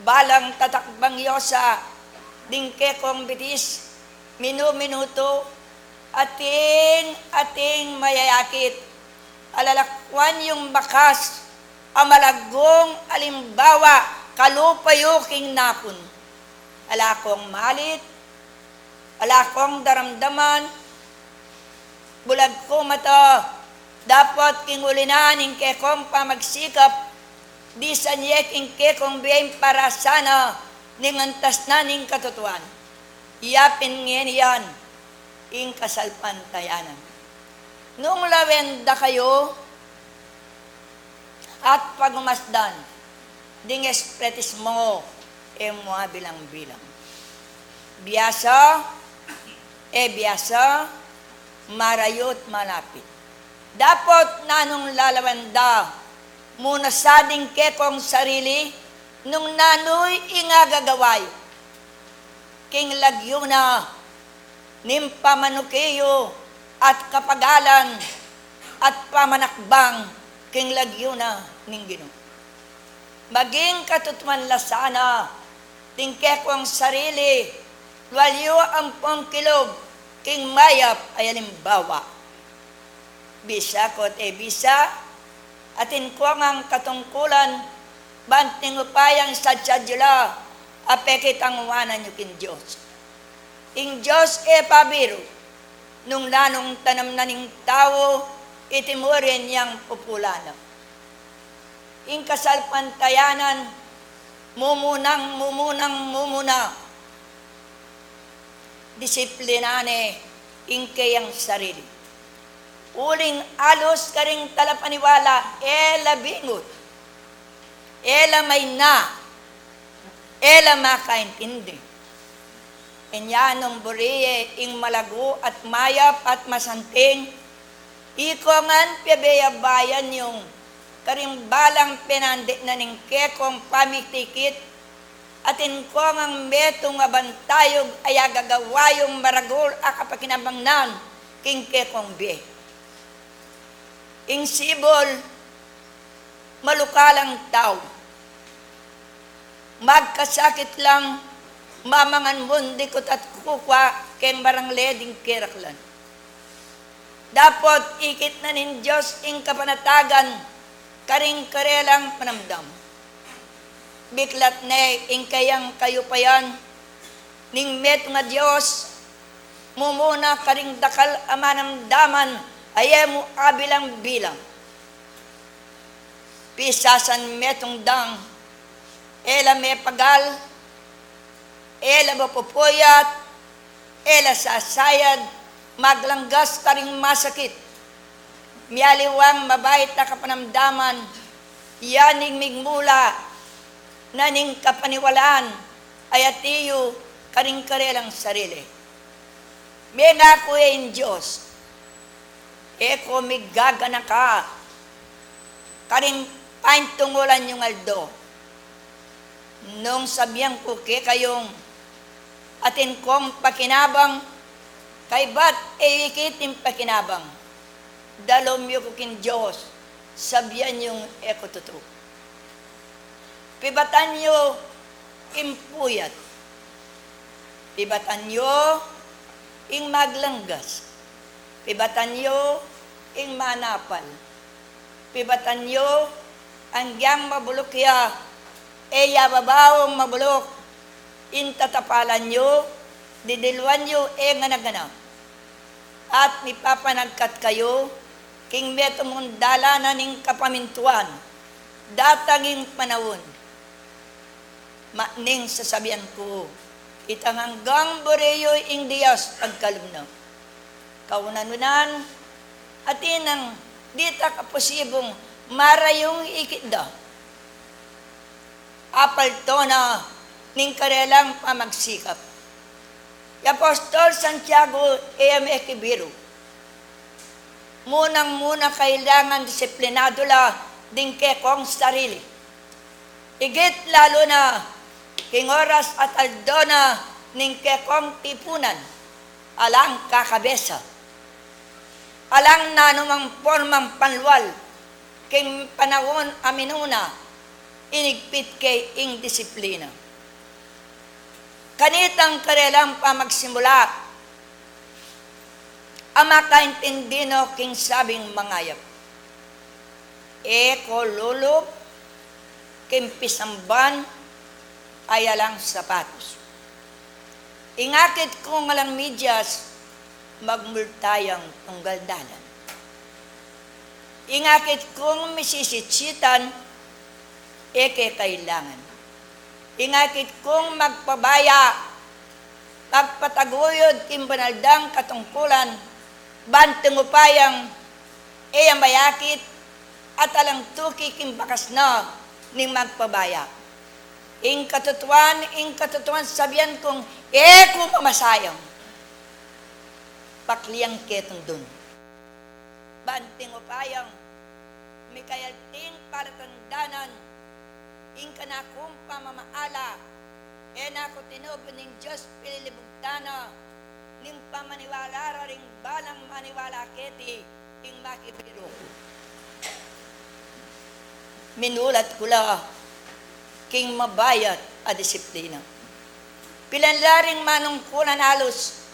balang tatakbang yosa ding kekong bitis, minu-minutu, atin-atin mayayakit, alalakwan yung bakas a malagung alimbawa kalupa yu king napun. Ala kong malit, ala kong daramdaman, bulag ku mata, dapot king uli na ning kekong pamagsikap, disan ye king kekong bie ing parasana ning antas na ning katutuan. Yapin ngeni yan ing kasalpantayanan. Nung lawen da kayu, at pagumasdan ding espiritismo, e mu abilang-bilang. Biasa, e biasa, marayu't malapit. Dapot nanung lalawen da mu na sa ding kekong sarili nung nanu ing agagawa yu king lagyu na ning pamanuki yu at kapagalan at pamanakbang king lagyu na ning Ginu. Maging katutuan la sana ding kekong sarili, lual yu ampong kilub king mayap a alimbawa. Bisa ko't e bisa, atin kong katungkulan, banting upayang sadyad yu la a pekitang wanan yu king Dios. Ing Dios e pabiru, nung nanung tanam na ning tau, iti murin yang pupula na. Ing kasalpantayanan, mumunang, mumunang, mumuna. Disiplina ne ing keyang sarili. Uling alus karing talapaniwala, e la bingut, e la maina, e la makaintindi. Inya nung buri ye ing malagu at mayap at masanting, ikongan pebeyabayan yung karing balang penandi na ning kekong pamitikit, atin kong metung a bantayug a agagawa yung maragul a kapakinabangnan king kekong bie. Ing sibul, maluka lang tau. Magkasakit lang, mamangan mung dikut at kukwa keng marangle ding keraklan. Dapot ikit na ning Dios ing kapanatagan karing karelang panamdam. Biklat ne ing keyang kayupayan ning metung a Dios, mumuna karing dakal a manamdaman a e mu abilang-bilang. Pisasanmetung dang e la mepagal, e la mapupuyat, e la sasayad maglanggas karing masakit. Mialiwang mabait a kapanamdaman, ya ning migmula na ning kapaniwalaan a yati yu karing karelang sarili. Mengaku e ing Dios, e ko migaganaka karing paintungulan yung aldo. Nung sabian ku kekayung atin kong pakinabang, kaybat e ikit ing pakinabang, dalum yu ku king Dios, sabian yung e ku tutu. Pibatan yu ing puyat. Pibatan yu ing maglanggas. Pibatan yu ing manapal. Pibatan yu, anggyang mabuluk ya, e ya babaung mabuluk, ing tatapalan yu, didiluan yu e ngana-ngana. At mipapanagkat kayu king metung mung dalan na ning kapamintuan. Datang ing panaun, matning sasabian ku, itang anggang buri yu ing Dios pagkalub na. Kaunan-unan, atin nang ditak a posibung marayung ikit da. Apalto na ning karelang pamagsikap. I Apostol Santiago e ya mekibiru. Munang-muna kailangan disiplinadu la ding kekong sarili. Igit lalu na king oras at aldo na ning kekong tipunan, alang kakabesa, alang nanumang pormang panlual, king panaun a minuna, inigpit ke ing disiplina. Kanitang karelang pamagsimula, a makaintindi no king sabing mangayap. E ko lulub king pisamban a alang sapatos. Ing akit kung alang medyas, magmulta yang tunggal dalan. Ing akit kung misisitsitan, e ke kailangan. Ing akit kung magpabaya, magpataguyud king banal dang katungkulan, banting upayang e yang mayakit at alang tuki king bakas na ning magpabaya. Ing katutuan, ing katutuan sabian kung e ku mamasayang. Paklian ke tundun. Banting upayang mikayalting palatandanan, ing kanakung pamamaala, e na ku tinub ning Dios pililibugtan na, ning pamaniwala ra ring balang maniwala keti, ing makibiru ku. Minulat ku la king mabayat a disiplina. Pilan la ring manungkulan alus,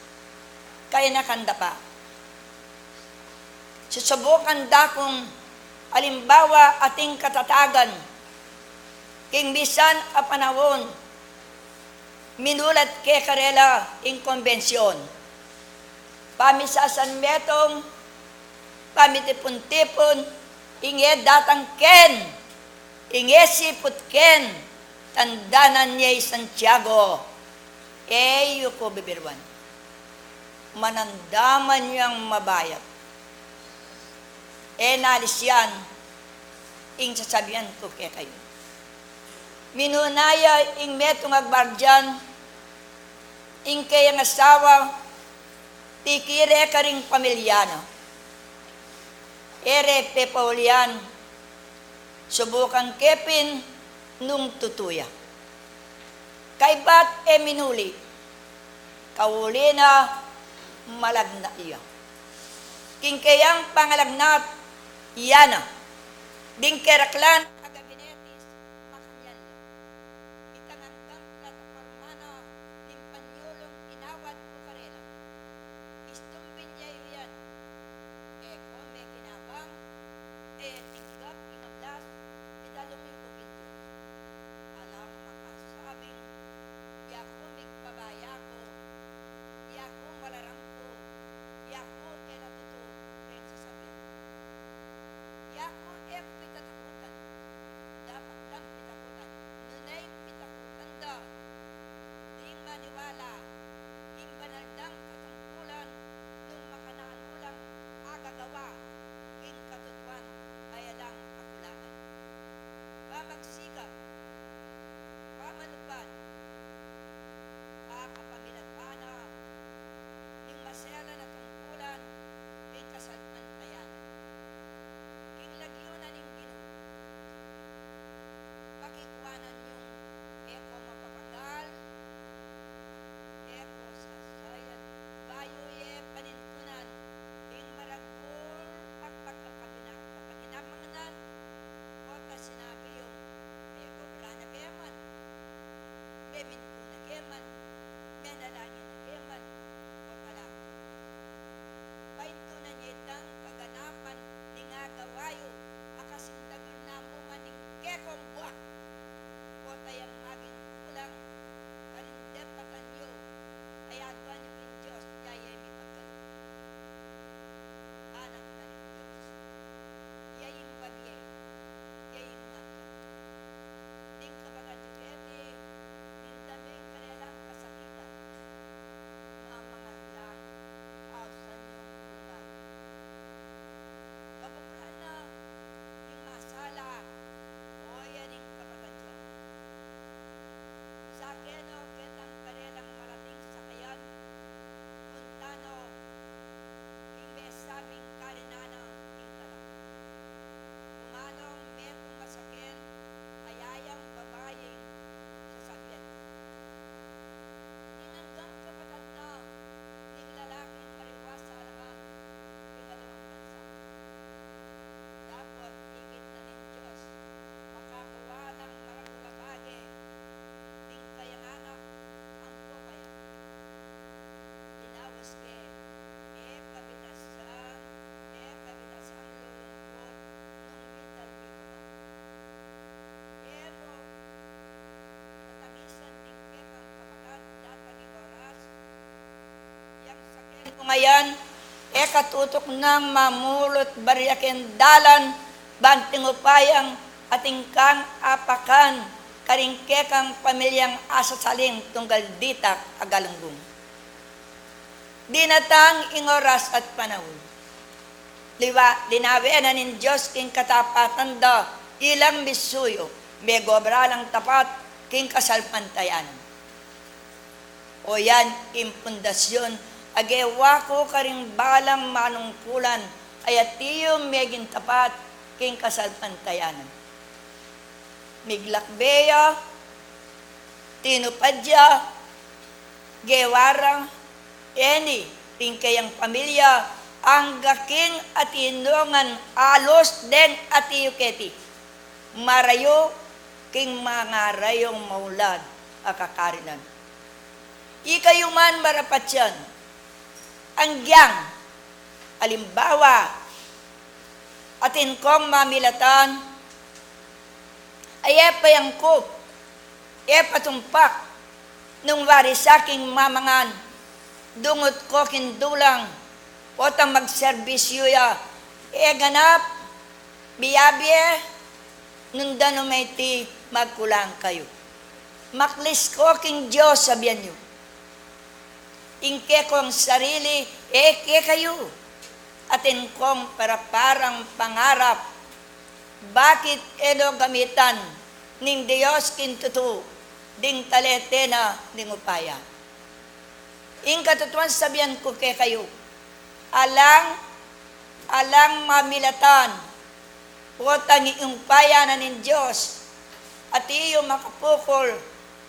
kaya na kanda pa. Susubukan da kung alimbawa ating katatagan, king misan a panaun, minulat ke karela ing kumbensyon. Pamisasanmetung, pamitipun-tipun, ing e datang ken, ing e siput ken, tandanan ye i Santiago, e yu ku bibiruan. Manandaman yang mabayat. E na lisian ing sasabian ku kekayu. Minuna ya ing metung a guardian, ing keyang asawa, tikire karing pamilya na. E re pepaulian, subukan ke pin nung tutu ya. Kaybat e minuli, kauli na malagnat ya. King keyang pangalagnat, iya na, ding keraklan a gabinetis, makanyan la. Itang anggang plataporma na ning panyulung inawad ku karela. Istumbin ye yu yan. E ku mekinabang, e tinggap ing ablas, idalung yu ku king Dios. Alang makasabing, ya ku migpabaya ku, ya ku mararam ku, ya ku e na tutu ring sasabian ku. Ya ku e ku pitatakutan, Mayan, e ka tutuknang mamulut barya keng dalan, bang ating upayang atin kang apakan karing kekang pamilyang asasaling tunggal ditak a galunggung. Dinatang ing oras at panaun. Liwa, linawe na ning Dios king katapatan da ilang misuyu, megobra lang tapat king kasalpantayanan. O yan ing pundasyon a gewa ku karing balang manungkulan, a atiu meging tapat king kasalpantayanan. Miglakbe ya, tinupad ya, gewa ra, e ni ring keyang pamilya, angga king atin ngan alus deng atiu keti. Marayu king mangarayung maulad a kakarinan. Ikayu man marapat yan. Anggyang alimbawa, atin kong mamilatan, a e payangkup, e patumpak, nung wari sa king mamangan, dungut ko king dulang, potang magserbisyu ya, e ganap, biabie, nung danum a iti magkulang kayu. Maklis ko king Dios, sabian yu. Ing kekong sarili, e kekayu. Atin kong paraparang pangarap. Bakit e no gamitan ning Dios king tutu ding talente na ning upaya? Ing katutuan sabian ku kekayu, alang, alang mamilatan, potang ing upaya na ning Dios, atiu makapukul,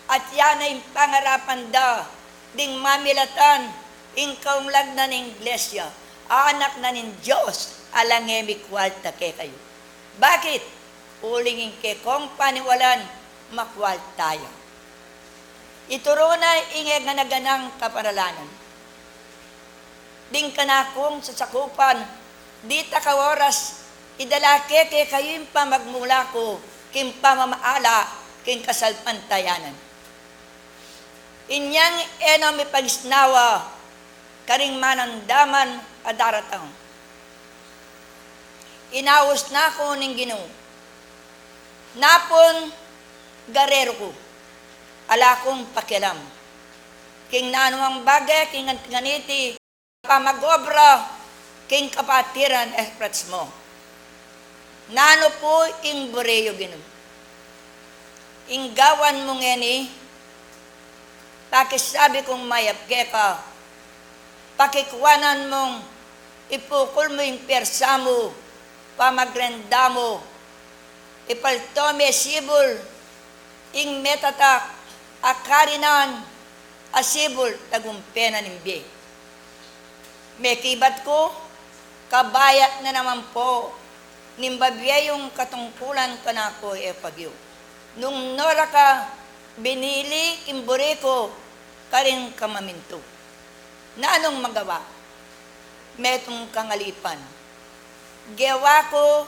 at yan na ing pangarapan da, ding mamilatan ing kaunlad na ning Iglesia, anak na ning Dios, alang e mikwalta kekayu. Bakit? Uling ing kekong paniwalan, makwalta ya. Ituru na ing e gana-ganang kaparalanan. Ding kanakung sasakupan, ditak a oras, idala ke kekayu ing pamagmula ku king pamamaala king kasalpantayanan. Inyang e no mipagisnawa karing manandaman a daratang. Inaus na ku ning Ginu. Napun gareru ku, ala kung pakialam king nanu mang bage king anti nganiti pamag-obra king kapatiran Express mo. Nanu pu ing buri yu, Ginu? Ing gawan mu ngeni, pakisabi kung mayap keka, pakikuanan mung ipukul mu ing persa mu, pamagrenda mu, ipalto me sibul ing metatak a karinan a sibul tagumpe na ning bie. Mekibat ku, kabayat na naman pu ning babie yung katungkulan kanaku, e pagyu. Nung nora ka binili ing buri ku karing kamamintu. Nanung magawa? Metung kang alipan. Gewa ku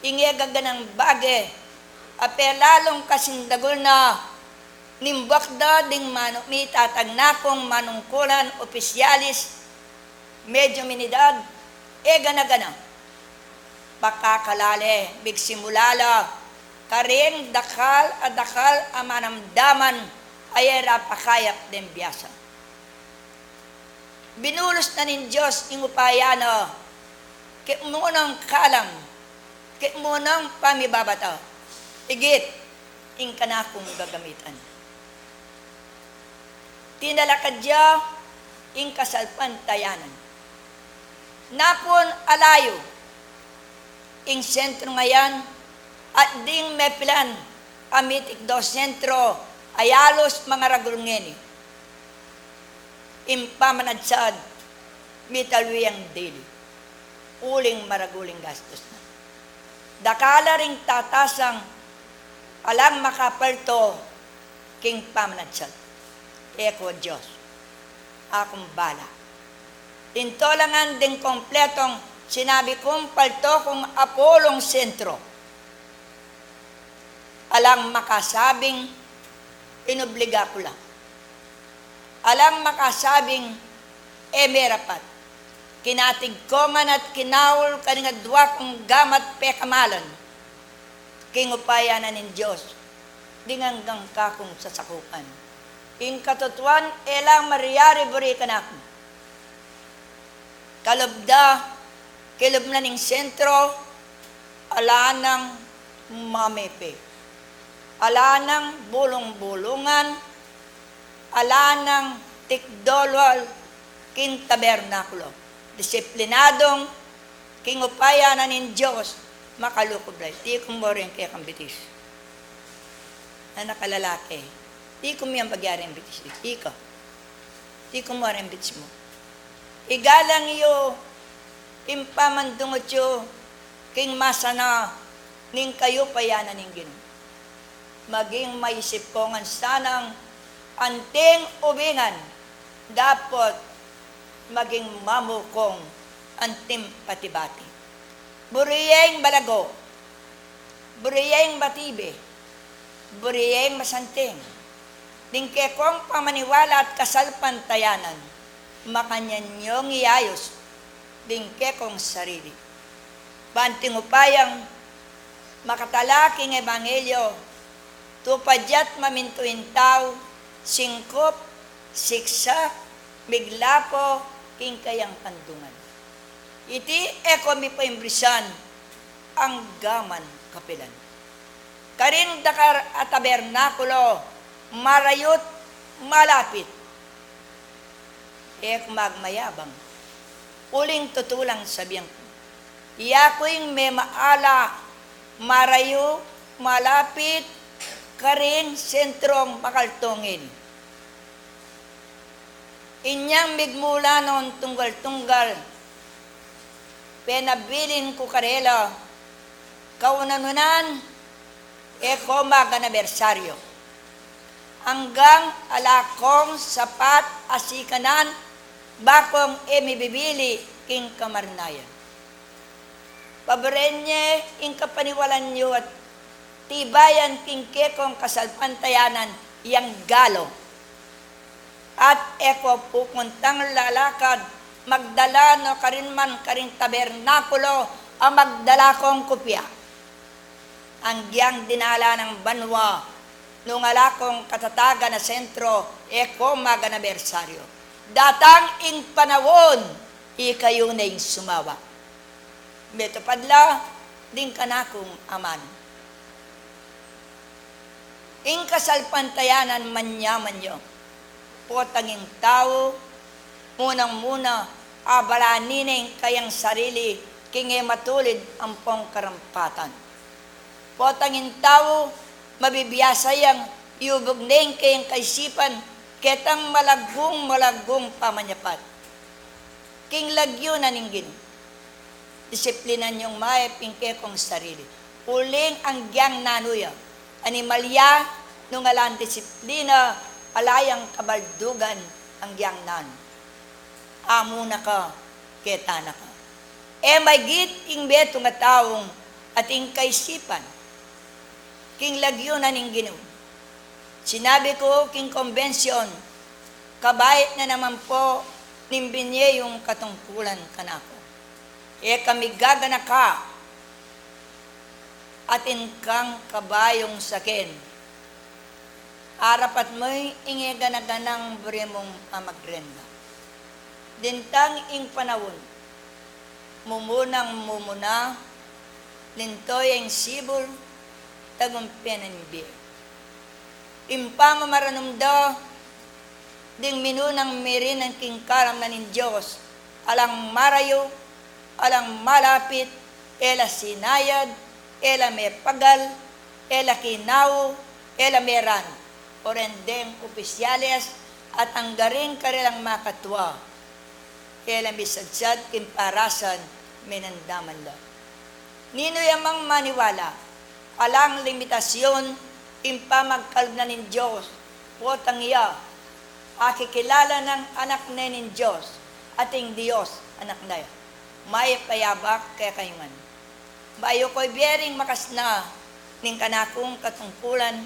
ing e gaganang bage, a pelalung kasindagul na ning buak da ding manu-, mitatag na kung manungkulan opisyalis, medyo minidad, e gana-gana. Pakakalale, migsimula la karing dakal a dakal a manamdaman a e ra pakayap deng biasa. Binulus na ning Dios ing upaya na, kit munang kalam, kit munang pamibabata, igit ing kanakung gagamitan. Tinalakad ya ing kasalpantayanan. Napun alayu ing sentro ngayan at ding mepilan a mitikdo sentro a yalus mangaragul ngeni. Ing pamanadsad, mitalwi yang dili, uling maragul ing gastus na. Dakal la ring tatasang alang makapalto king pamanadsad. E ku, Dios, akung bala. Tintolangan ding kompletong sinabi kung palto kung apulung sentro. Alang makasabing inobliga ku la. Alang makasabing e merapat. Kinatigkongan at kinaul karing adwa kung gamat pekamalan. King upaya na ning Dios, ding anggang kakung sasakupan. Ing katutuan, e lang maryari buri kanaku. Kalub da, kilub na ning sentro, ala nang mamepe. Ala nang bulung-bulungan, ala nang tikdolwal king tabernakulo. Disiplinadung king upaya na ning Dios, makalukub la. Tikum mu ring kekang bitis. Anak a lalaki, tikum yang pagyaring bitis. Ika, tikum mu ring bitis mu. Igalang yu ing pamandungut yu king masana ning kayupayan na ning Ginu. Maging maisip kong ansanang anting ubingan, dapot maging mamu kong anting patibati. Buri yeng balago, buri yeng batibe, buri yeng masanting. Ding kekong pamaniwala at kasalpantayanan, makanyan yung iayus ding kekong sarili. Ban king upayang makatala king ebanghelyo, tupad ya't mamintu ing tau, singkup, siksa, miglapo king kayang kandungan. Iti e ko mipaimbirisan anggaman kapilan. Karing dakal a tabernakulo, marayu't malapit. E ku magmayabang, uling tutu lang sabian ku, yaku ing memaala, marayu, malapit karing sentrong makaltung ini. Inyang migmula nung tunggal-tunggal, penabilin ku karela, kaunan-unan, e ko maganabersaryo. Anggang ala kong sapat a sikanan, ba kong e mibibili king kamarnayan. Paburen ye ing kapaniwalan yu at tibayan king kekong kasalpantayanan yang galo. At e ko pupuntang lalakad, magdala no karin man karing tabernakulo a magdala kong kupya. Anggiyang dinala nang banua, nung ala kong katatagan a sentro, e ko maganabersaryo. Datang ing panaun, ikayu ne ing sumawa. Metupad la ding kanakung amanu. Ing kasalpantayanan manyaman yu. Potang ing tau, munang-muna, abalanin ne ing kayang sarili, king e matulid ampong karampatan. Potang ing tau, mabibiasa yang iubug ne ing kayang kaisipan, ketang malagung-malagung pamanyapat. King lagyu na ning Ginu, disiplinan yung mayap ing kekong sarili. Uling anggiyang nanu ya, animal ya, nung alang disiplina, ala yang kabaldugan anggiyang nanu. Amu na ka, keta na ka. E maigit ing metung a taung ating kaisipan. King lagyu na ning Ginu, sinabi ku king kombensyon, kabait na naman po ning binye yung katungkulan kanaku. E kami gaganaka, atin kang kabayung saken. Arapat mu ing e gana-ganang buri mung pamagrenda. Dintang ing panaun, mumunang mumuna, linto ya ing sibul, tagumpe na ing bie. Ing pamamaranum da, ding minunang mirinan king kalam na ning Dios, alang marayu, alang malapit, e la sinayad, e la mepagal, e la kinau, e la meran, o ren deng opisyales, at anggaring karelang makatua, e la misadsad king parasan, minandaman la. Ninu ya mang maniwala, alang limitasyon ing pamagkalub na ning Dios, potang iya, akikilala nang anak ne ning Dios, ating Dios, anak na ya. Mayap a yabak kekayu ngan. Bayu ko ibie ring makasna ning kanakung katungkulan,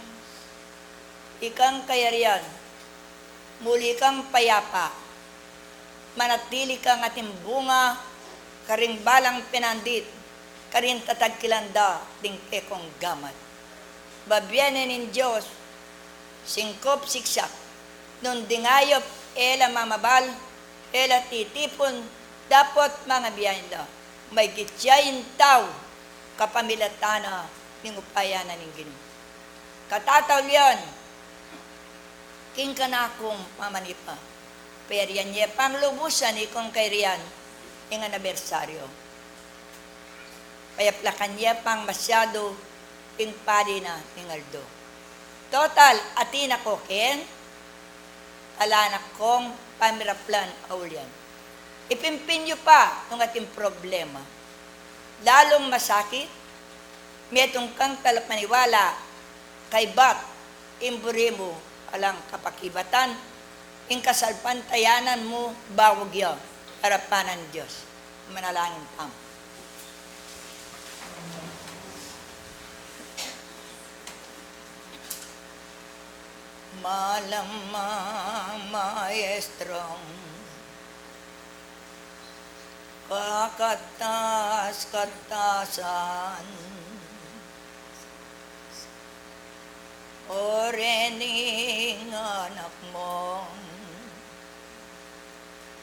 ikang kayarian, muli kang payapa, manatili kang ating bunga, karing balang penandit, karing tatagkilan da ding kekong gamat. Babie ne ning Dios, singkup siksak, nung ding ayup e la mamabal, e la titipun, dapot mangabiayan la, maigit ya ing tau, kapamilatan na ning upaya na ning Ginu. Katataulian, king kanakung pamanipa, perian ye pang lubusan ikong kairian ing anibersaryu. Payaplakan ye pang masyadu ing padi na ning aldo. Total, atin na ku ken, ala na kung pamiraplan a ulian. Ipimpin yu pa nung ating problema. Lalung masakit, metung kang talapaniwala, kaybat ing buri mu alang kapakibatan, ing kasalpantayanan mu baug ya king arapan ning Dios. Manalangin tamu. Malamang Maestrong kakatas-katasan, o rening anak mung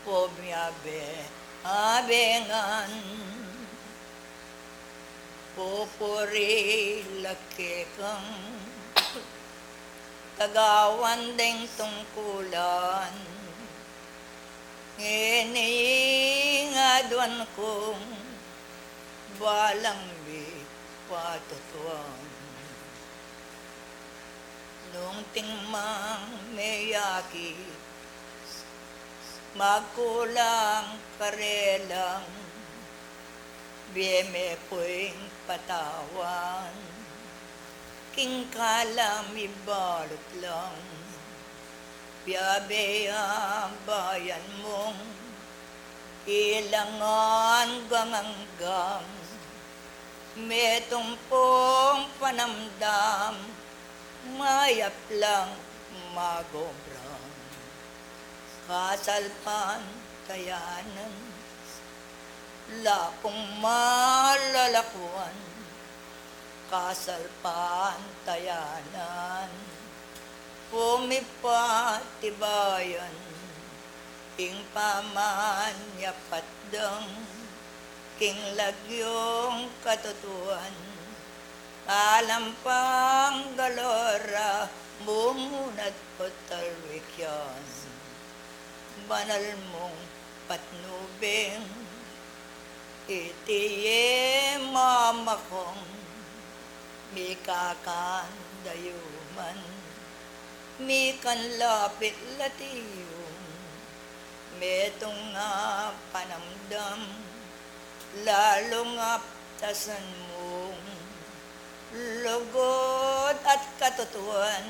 pumiabe-abe ngan, pupuri la kekang tagawan deng tungkulan. Ngeni ing aduan kung balang mipatutuan. Nung ting mang meyakit, magkulang karelang, bie me pu'ng patawan, king kalam ibalut lang. Biabe ya bayan mung ilang anggang-anggang, metung pung panamdam, mayap lang magobrang kasalpantayanan. Lapung malalakuan, kasalpantayanan, pumipatibayan, ing pamanyapatdang, king lagyung katutuan, alang panggalora, mumunat o talwik yan. Banal mung patnubing, iti ye mamakung, mikakang dayuman, mikanlapit la tiyung, metung a panamdam, lalung aptasan mung lugud at katutuan,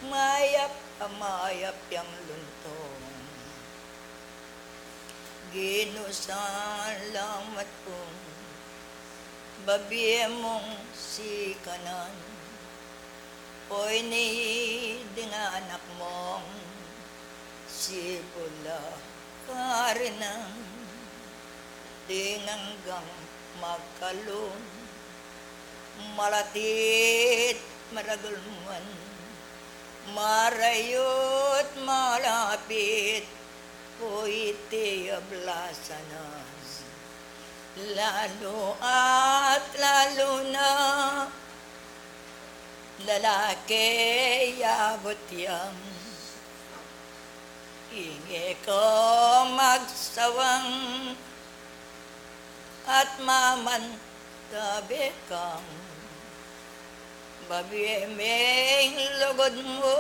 mayap a mayap yang luntong. Ginu, salamat pung babie mung sikanan, o ini ding anak mung sibula karinan, ding anggang magkalung, malatit maragul man, marayut malapit, o iti ablasan na. Lalu at lalu na, lalaki abut yang, ing e ka magsawang at mamantabe kang, babie me ing lugud mu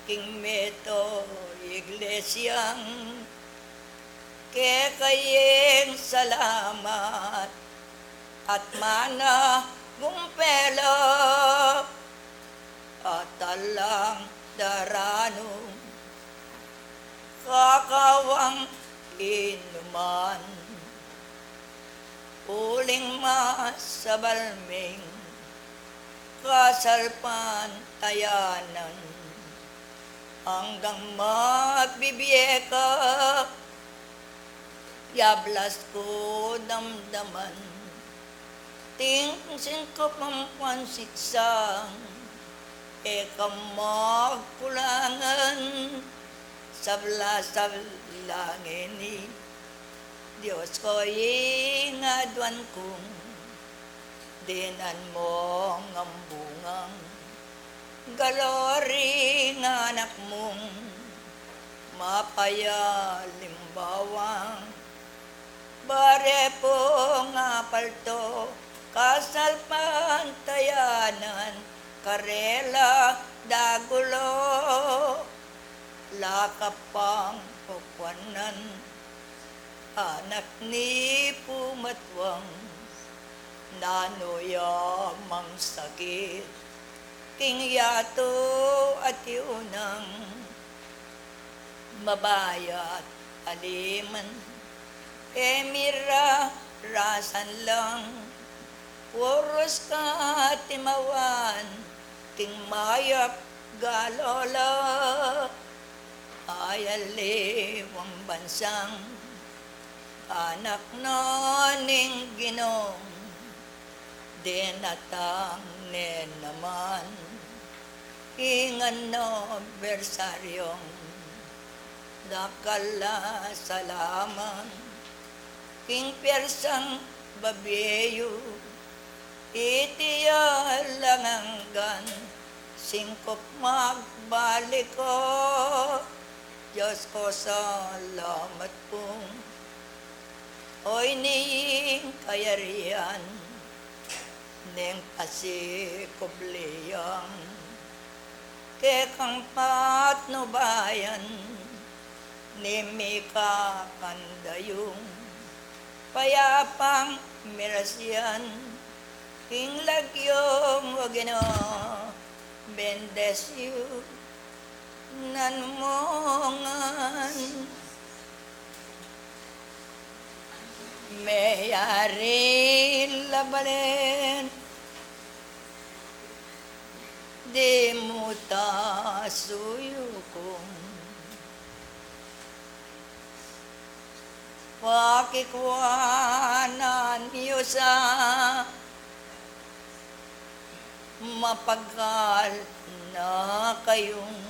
king meto iglesyang keka ing salamat at managumpe la at alang daranu kakawang inuman. Uling masabal ming kasalpantayanan, Anggang mabibie ka, yablas ku damdaman. Ting singkup ampon siksa, e ka magkulangan. Sabla-sabla ngeni, Dios ko, ing aduan kung dinan mong ambungang. Galori ing anak mung mapayalimbawang. Bare pung apalto, kasalpantayanan, karela dagulo, lakapang pukwanan, anak ni pumatuang, nanu ya mang sakit, king yatu at yunang, mabayat aliman, e mira rasan lang, urus ka timawan, king mayap galola, ay aliwang bansang, anak na ning Ginung, dinatang ne naman ing anibersaryung dakal a salaman. King piarsang babie yu, iti ya lang anggang singkup magbalik ko. Dios ko, salamat pung oyni ing kayarian ning pasikublian kekang patnubayan, ni mikakandayung payapang mirasyan king lagyu mu, Ginu, bendisyunan mu ngan. Meyari la balen, di mu ta suyukung pakikwanan yu sa mapagal na kayung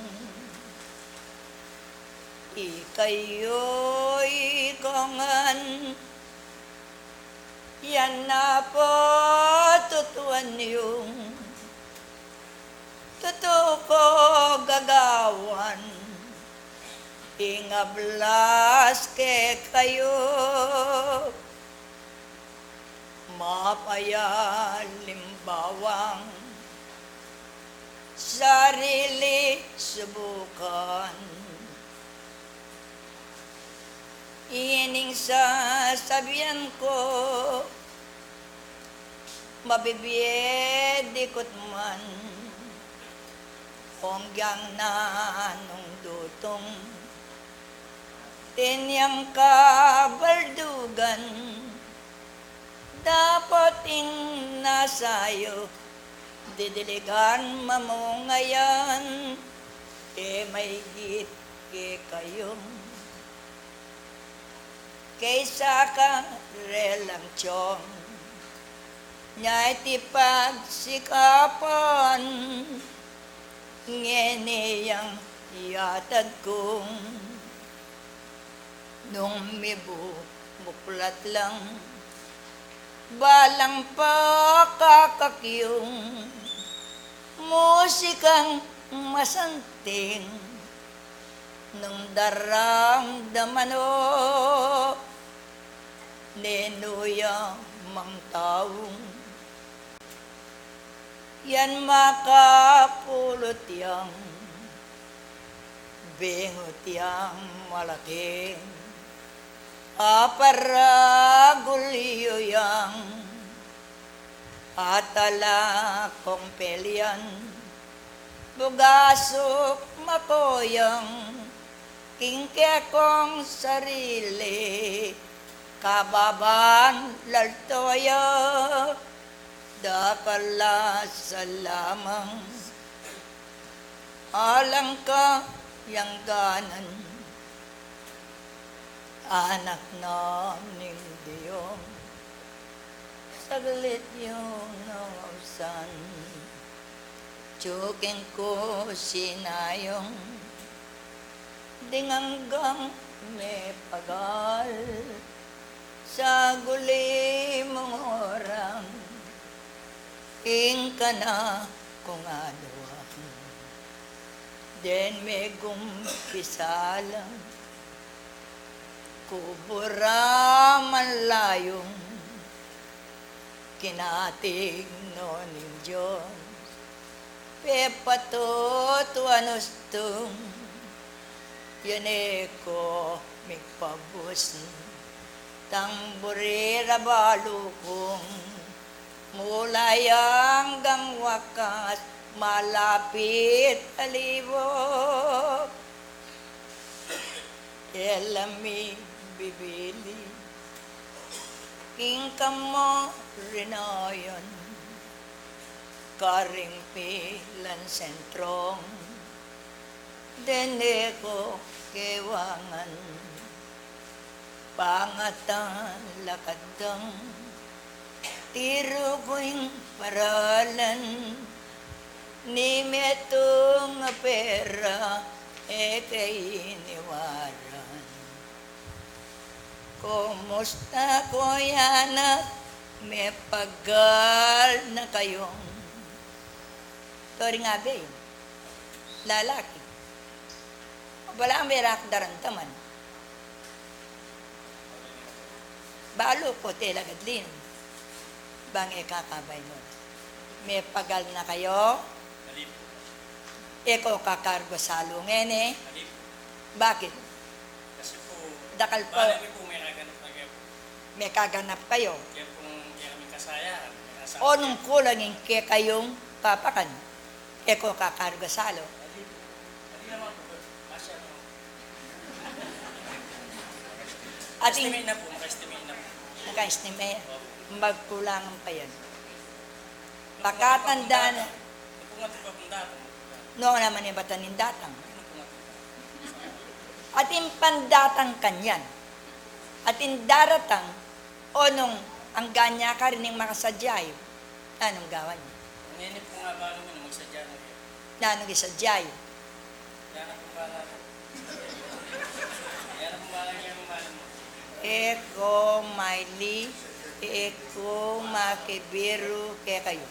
ikayu, ikayu ngan. Yan na pu tutuan yung tutu kung gagawan, ing ablas kekayu, mapayalimbawang sarili subukan. Ining sasabian ku, mabibie dikut man, kung yang nanung dutung, tinyang kabaldugan, dapot ing nasa yu, didiligan mamungayan, e maigit kekayu. Kesa karelang tiong, nya iti pagsikapan, ngeni yang yatad kung nung mibubuklat lang, balang pakakakyung musikang masanting, nung daramdaman o ninu ya mang taung yan makapulut yang bingut yang malaking aparagul yu yang atala kung pelian, bugasuk makoyang king kekong sarili, kababan laltoya, dakal a salamang alang ka Yang ganan, anak na ning Dios, saglit yung nausan. Tsuking ku sinayung, ding anggang mepagal, saguli mung orang, ing kana kung aduan. Den megumpisalang kubura man layung, kinatig no ning Dios, pepatutuan ustung, yan e ko migpabus, tangburi ra balu kung mula anggang wakas, malapit alibuk. E la mi bibili king kamarinayan, karing pilan sentrong, den e ko kewangan pangatang lakad dang tiru ku ing paralan, ni metung a pera e ke iniwaran. Kumusta ko yana, mepagal na kayung. Tori nga be, lalaki. Balamu e ra ku daramdaman. Balu ku te lagad lin. Bang e kakabay mu, mepagal na kayu? E ko kakargu salu ngeni. Bakit? Kasi po, dakal po. Bale mi po, may kaganap na kayo. May kaganap kayo. Kaya po, kaya kami kasaya, may kasama. O nung kulang ing kekayung papakan, e ko kakargu salu. Hindi naman po, kasya naman po. Ating estimate na po, maka-estimate na po. Maka-estimate. Opo. Magkulangan pa yan. Pakatanda na. Nung po nga po, nung po nga po, nung po nga po. Nung naman ibatan ning datang. Atin pandatang kanyan. Atin daratang, o nung angga nya karin ing makasadya yu, nanung gawa nya? Ngeni po nga, balu mi na magsadya na rin. Nanung isadya yu? Yan na po, balu. Yan na po, balu, yan po, balu. E ko maili, e ko makibiru kekayu.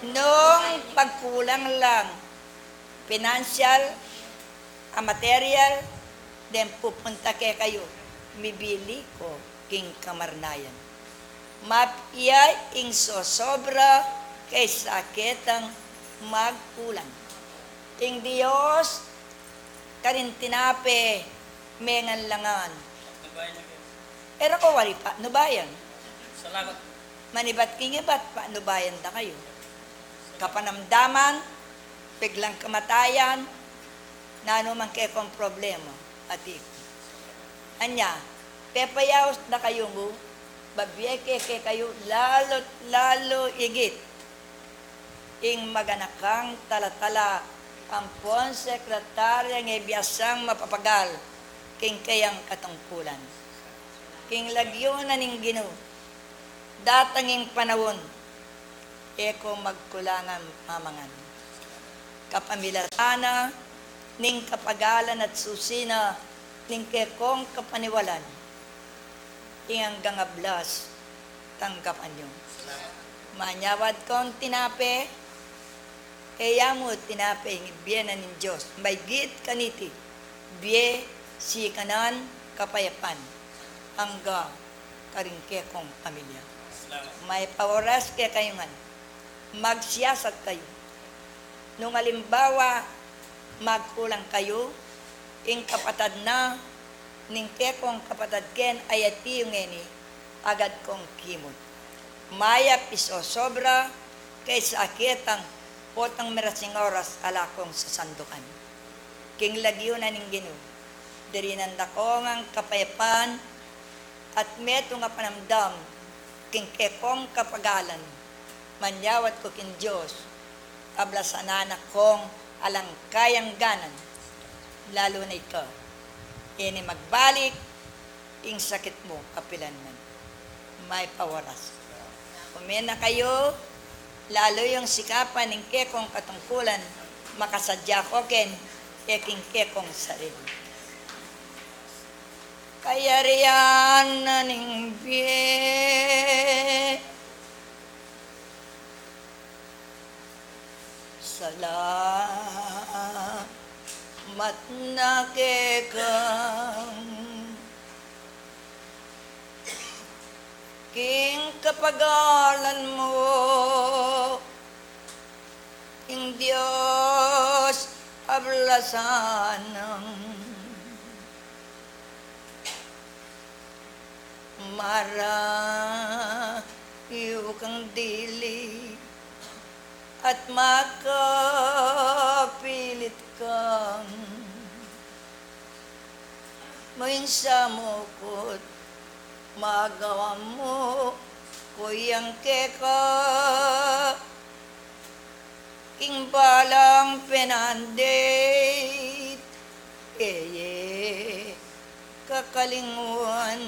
Nung pagkulang lang, pinansyal, a materyal, deng pupunta kekayu, mibili ko king kamarinayan. Mapia ing sosobra kesa ketang magkulang. Ing Dios, karing tinape, mengan la ngan. E ra ko wari patnubayan. Salamat. Manibat king ibat, patnubayan da kayu. Kapanamdaman, biglang kamatayan, nanu man kekong problema, atin. Anya, pepayaus da kayu mu, babie ke kekayu, lalu't lalu igit ing maganakang talatala, ampon sekretaryang e biasang mapapagal king keyang katungkulan. King lagyu na ning Ginu, datang ing panaun, e ko magkulangan mamangan. Kapamilatan na ning kapagalan at susi na ning kekong kapaniwalan, ing anggang ablas, tanggapan yu. Manyawad kong tinape, e ya mu tinape ing bie na ning Dios, maygit kaniti, bie, sikanan, kapayapan, angga karing kekong pamilya. Mayap a oras kekayu ngan. Magsiyasat kayu. Nung alimbawa, magkulang kayu, ing kapatad na ning kekong kapatad ken a yati yu ngeni, agad kong kimut. Mayap isosobra kesa ketang potang merasing oras ala kong sasandukan. King lagyu na ning Ginu, dirinan da ko ngang kapayapan at metung a panamdam king kekong kapagalan. Manyawad ku king Dios, ablasan na kong alang kayang ganan. lalu na ika. E ne magbalik ing sakit mu kapilan man. Mayap a oras. Kume na kayu, lalu yung sikapan ing kekong katungkulan, makasadya ko ken, e king kekong sarili. Kayarian na ning bie. Salamat na kekang king kapagalan mu, ing Dios ablasan nang marayu kang dili at makapilit kang main sa mukut magawa mu kuyang keka king balang penandit, e ye kakalingwan.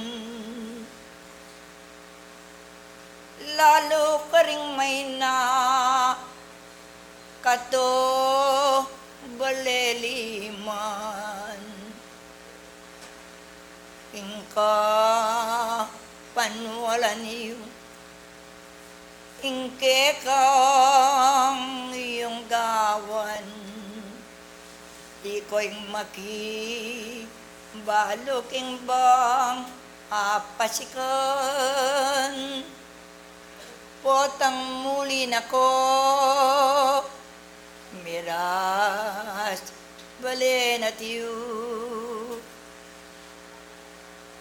Lalu karing maina kato baleliman, ing kapanwalan yu ing kekang yung gawan. Iko ing makibalu king bang apasikan. Potang muli na ko miras balen at yu.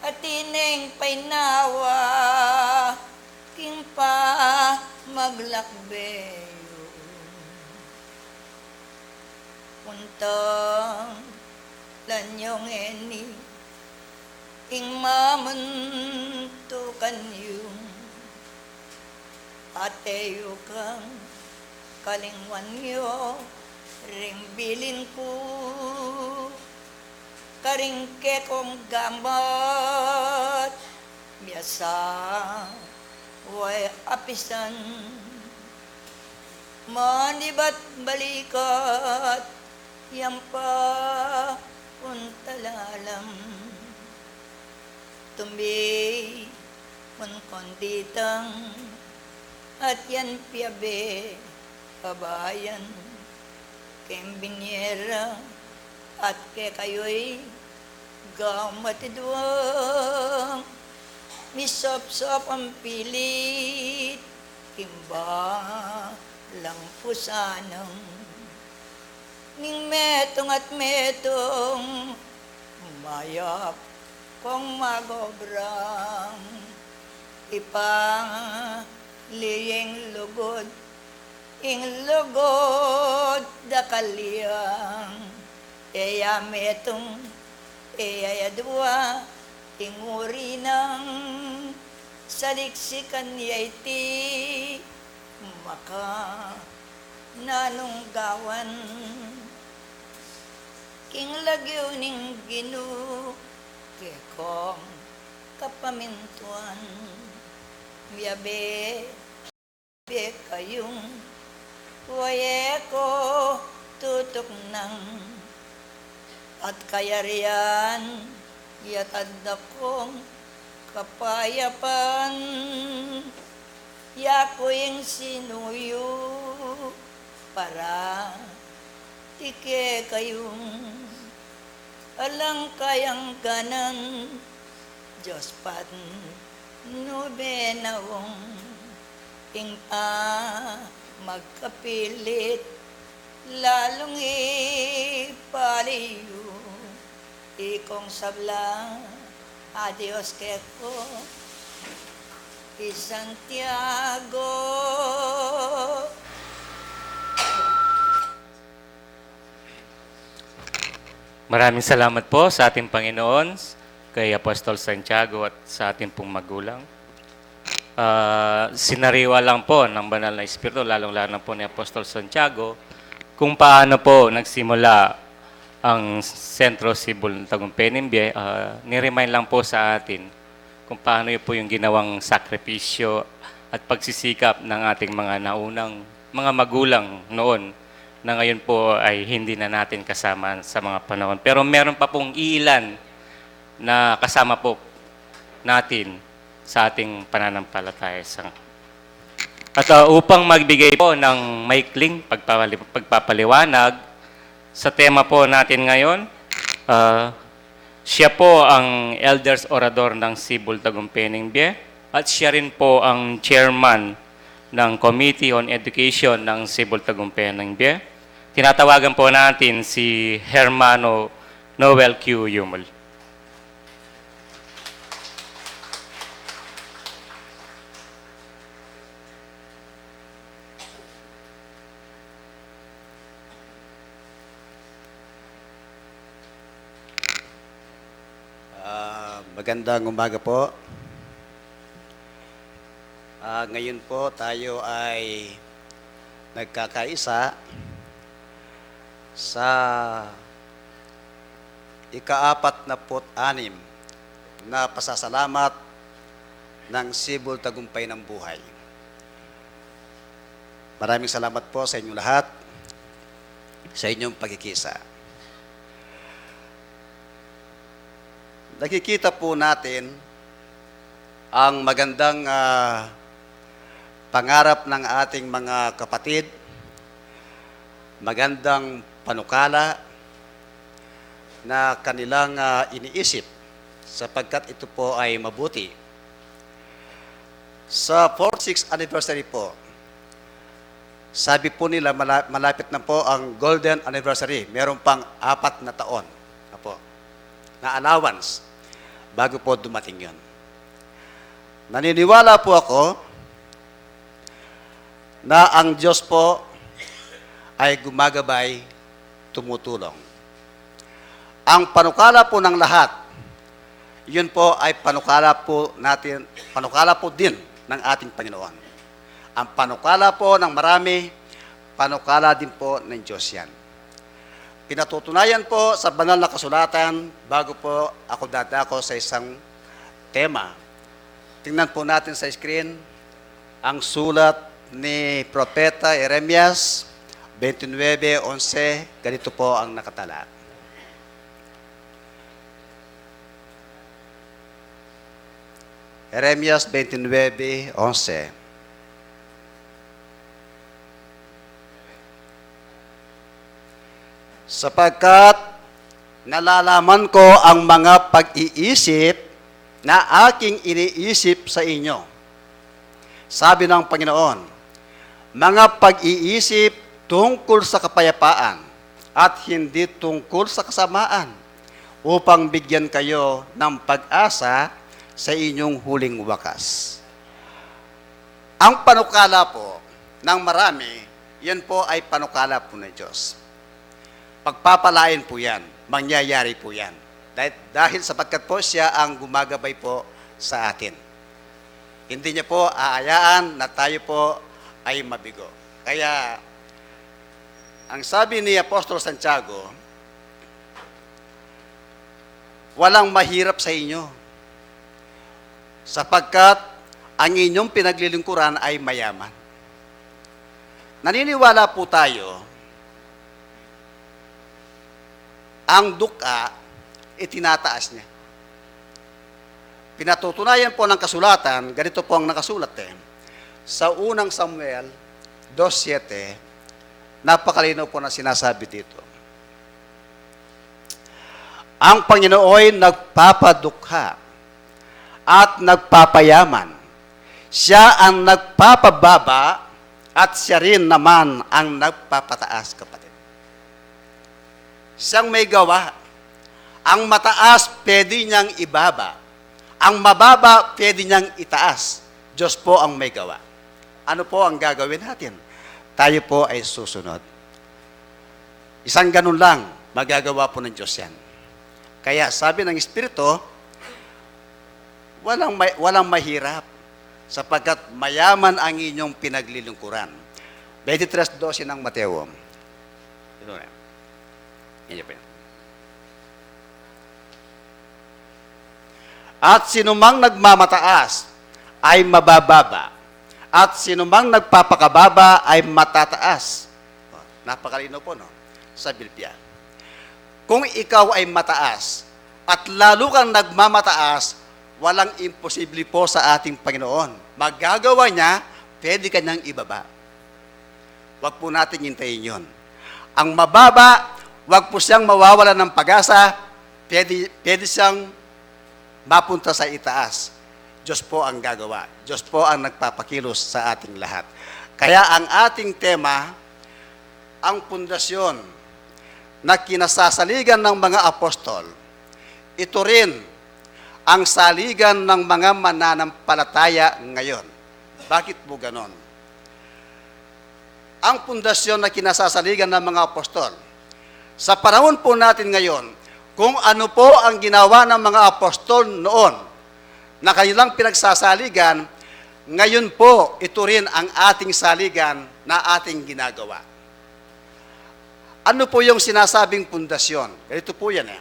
Atin neng painawa king pamaglakbe yu. Puntang lanyong eni ing mamuntukan yu. Ate yu kang kalingwan yu ring bilin ku karing kekong gamat, miasa way apisan. Manibat balikat yang pa untalalam. Tumbi mun konditang at yan piabe kabayan. Keng binyera at kekayu'y gamat idwang misopsop ang pilit king balang pusanang. Ning metung at metung mayap kong magobrang ipang liyeng lugud ing lugud dakal yang e ya metung e ya adwa ing uri nang saliksikan ya iti maka nanunggawan king lagyu ning Ginu kekong kapamintuan. Miabe be kayung waye ko tutuknang at kayarian ya tadakong kapayapan. Yaku ing sinuyu para ti kekayung alang kayang ganan Dios Padre nube naung ing pa magkapilit lalung ipaliyu ikong sabla. Adios keko i Santiago. Maraming salamat po sa ating Panginoon, kay Apostol Santiago at sa ating pong magulang. Ah, sinariwa lang po ng Banal na Espiritu, lalong-lalo na po ni Apostol Santiago, kung paano po nagsimula Ang Sentro Sibol ng Tagumpay ng Bie, ah, ni-remind lang po sa atin kung paano yun po yung ginawang sakripisyo at pagsisikap ng ating mga naunang mga magulang noon na ngayon po ay hindi na natin kasama sa mga panahon. Pero meron pa pong iilan na kasama po natin sa ating pananampalataya sa. At, ah, upang magbigay po ng maikling pagpapali-, pagpapaliwanag sa tema po natin ngayon, ah, siya po ang Elders Orador ng Sibol Tagumpay ng Bie at siya rin po ang chairman ng Committee on Education ng Sibol Tagumpay ng Bie. Tinatawagan po natin si Hermano Noel Q. Yumul. Ah, magandang umaga po. Ah, ngayon po tayo ay nagkakaisa sa ikaapat na put anim na pasasalamat ng Sibol Tagumpay ng Buhay. Maraming salamat po sa inyong lahat, sa inyong pagkikisa. Nakikita po natin ang magandang, ah, pangarap ng ating mga kapatid, magandang panukala na kanilang, ah, iniisip, sapagkat ito po ay mabuti. Sa forty-sixth anniversary po, sabi po nila, mala-, malapit na po ang golden anniversary. Meron pang apat na taon, apo, na allowance bago po dumating yun. Naniniwala po ako na ang Diyos po ay gumagabay, tumutulong. Ang panukala po ng lahat, yun po ay panukala po natin, panukala po din ng ating Panginoon. Ang panukala po ng marami, panukala din po ng Diyos yan. Pinatutunayan po sa banal na kasulatan bago po ako dadako sa isang tema. Tingnan po natin sa screen ang sulat ni Propeta Jeremias twenty-nine eleven. Ganito po ang nakatala. Jeremias twenty-nine eleven. Sapagkat nalalaman ko ang mga pag-iisip na aking iniisip sa inyo, sabi ng Panginoon, mga pag-iisip tungkol sa kapayapaan at hindi tungkol sa kasamaan, upang bigyan kayo ng pag-asa sa inyong huling wakas. Ang panukala po ng marami, yan po ay panukala po ng Diyos. Pagpapalain po yan, mangyayari po yan. Dahil, dahil sapagkat po siya ang gumagabay po sa atin. Hindi niya po aayaan na tayo po ay mabigo. Kaya, ang sabi ni Apostol Santiago, walang mahirap sa inyo, sapagkat ang inyong pinaglilingkuran ay mayaman. Naniniwala po tayo, ang dukha, itinataas niya. Pinatutunayan po ng kasulatan, ganito po ang nakasulat eh. Sa unang Samuel dos siete, napakalinaw po na sinasabi dito. Ang Panginoon nagpapadukha at nagpapayaman. Siya ang nagpapababa at siya rin naman ang nagpapataas, kapatid. Siyang may gawa. Ang mataas, pwede niyang ibaba. Ang mababa, pwede niyang itaas. Diyos po ang may gawa. Ano po ang gagawin natin? Tayo po ay susunod. Isang ganun lang, magagawa po ng Diyos yan. Kaya sabi ng Espiritu, walang, may, walang mahirap, sapagkat mayaman ang inyong pinaglilingkuran. Twenty-three doce ng Mateo. Ito na. Yan po yan. At sinumang nagmamataas ay mabababa, at sinumang nagpapakababa ay matataas. Napakalinaw po, no? Sa Biblia. Kung ikaw ay mataas at lalo kang nagmamataas, walang imposible po sa ating Panginoon. Magagawa niya, pwede ka niyang ibaba. Wag po natin hintayin yun. Ang mababa, wag po siyang mawawalan ng pag-asa, pwede, pwede siyang mapunta sa itaas. Diyos po ang gagawa. Diyos po ang nagpapakilos sa ating lahat. Kaya ang ating tema, ang pundasyon na kinasasaligan ng mga apostol, ito rin ang saligan ng mga mananampalataya ngayon. Bakit po ganon? Ang pundasyon na kinasasaligan ng mga apostol. Sa panahon po natin ngayon, kung ano po ang ginawa ng mga apostol noon na kanilang pinagsasaligan, ngayon po ito rin ang ating saligan na ating ginagawa. Ano po yung sinasabing pundasyon? Ganito po yan eh.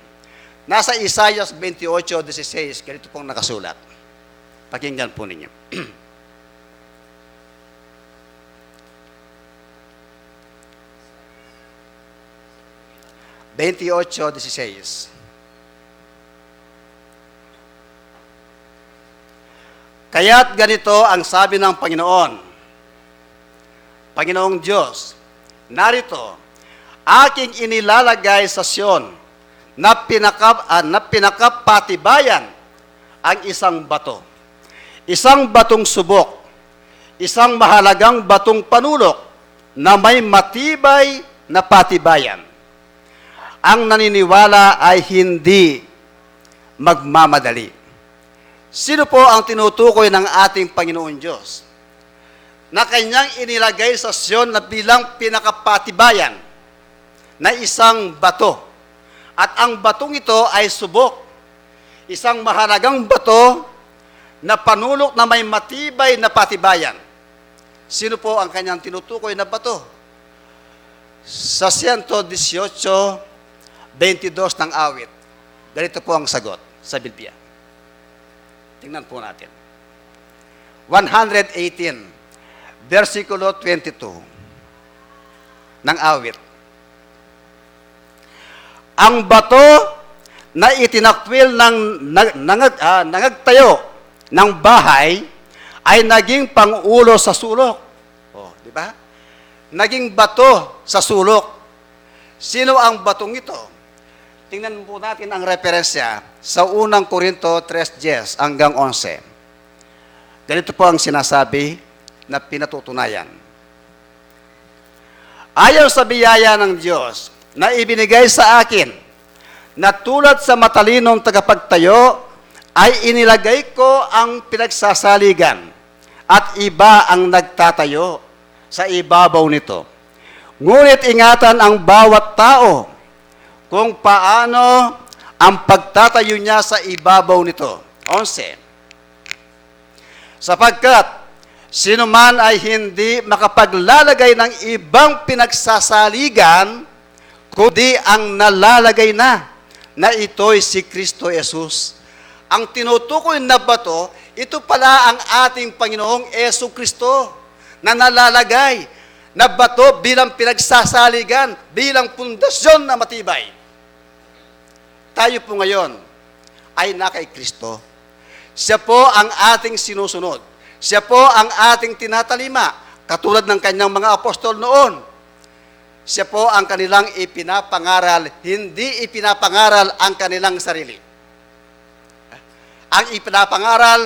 Nasa Isaias twenty-eight sixteen, ganito pong nakasulat. Pakinggan po ninyo. Twenty-eight sixteen. Kaya't ganito ang sabi ng Panginoon, Panginoong Diyos, narito, aking inilalagay sa Sion na pinaka-, ah, na pinakapatibayan ang isang bato, isang batong subok, isang mahalagang batong panulok na may matibay na patibayan. Ang naniniwala ay hindi magmamadali. Sino po ang tinutukoy ng ating Panginoon Diyos na kanyang inilagay sa Sion na bilang pinakapatibayan na isang bato? At ang batong ito ay subok, isang mahalagang bato na panulok na may matibay na patibayan. Sino po ang kanyang tinutukoy na bato? Sa siyento disyotso, bentidus ng awit, ganito po ang sagot sa Biblia. Tingnan po natin. One hundred eighteen, versikulo twenty-two ng awit. Ang bato na itinakwil ng nag-, nangag-, ah, nangagtayo ng bahay ay naging pangulo sa sulok. Oh, di ba? Naging bato sa sulok. Sino ang batong ito? Tingnan po natin ang referensya sa unang Korinto tres diyes hanggang onse. Ganito po ang sinasabi na pinatutunayan. Ayon sa biyaya ng Diyos na ibinigay sa akin, na tulad sa matalinong tagapagtayo, ay inilagay ko ang pinagsasaligan, at iba ang nagtatayo sa ibabaw nito. Ngunit ingatan ang bawat tao kung paano ang pagtatayo niya sa ibabaw nito. Onse. Sapagkat sino man ay hindi makapaglalagay ng ibang pinagsasaligan, kundi ang nalalagay na, na ito'y si Kristo Jesus. Ang tinutukoy na bato, ito pala ang ating Panginoong Yesu Kristo na nalalagay na bato bilang pinagsasaligan, bilang pundasyon na matibay. Tayo po ngayon ay na kay Kristo. Siya po ang ating sinusunod. Siya po ang ating tinatalima, katulad ng kanyang mga apostol noon. Siya po ang kanilang ipinapangaral, hindi ipinapangaral ang kanilang sarili. Ang ipinapangaral,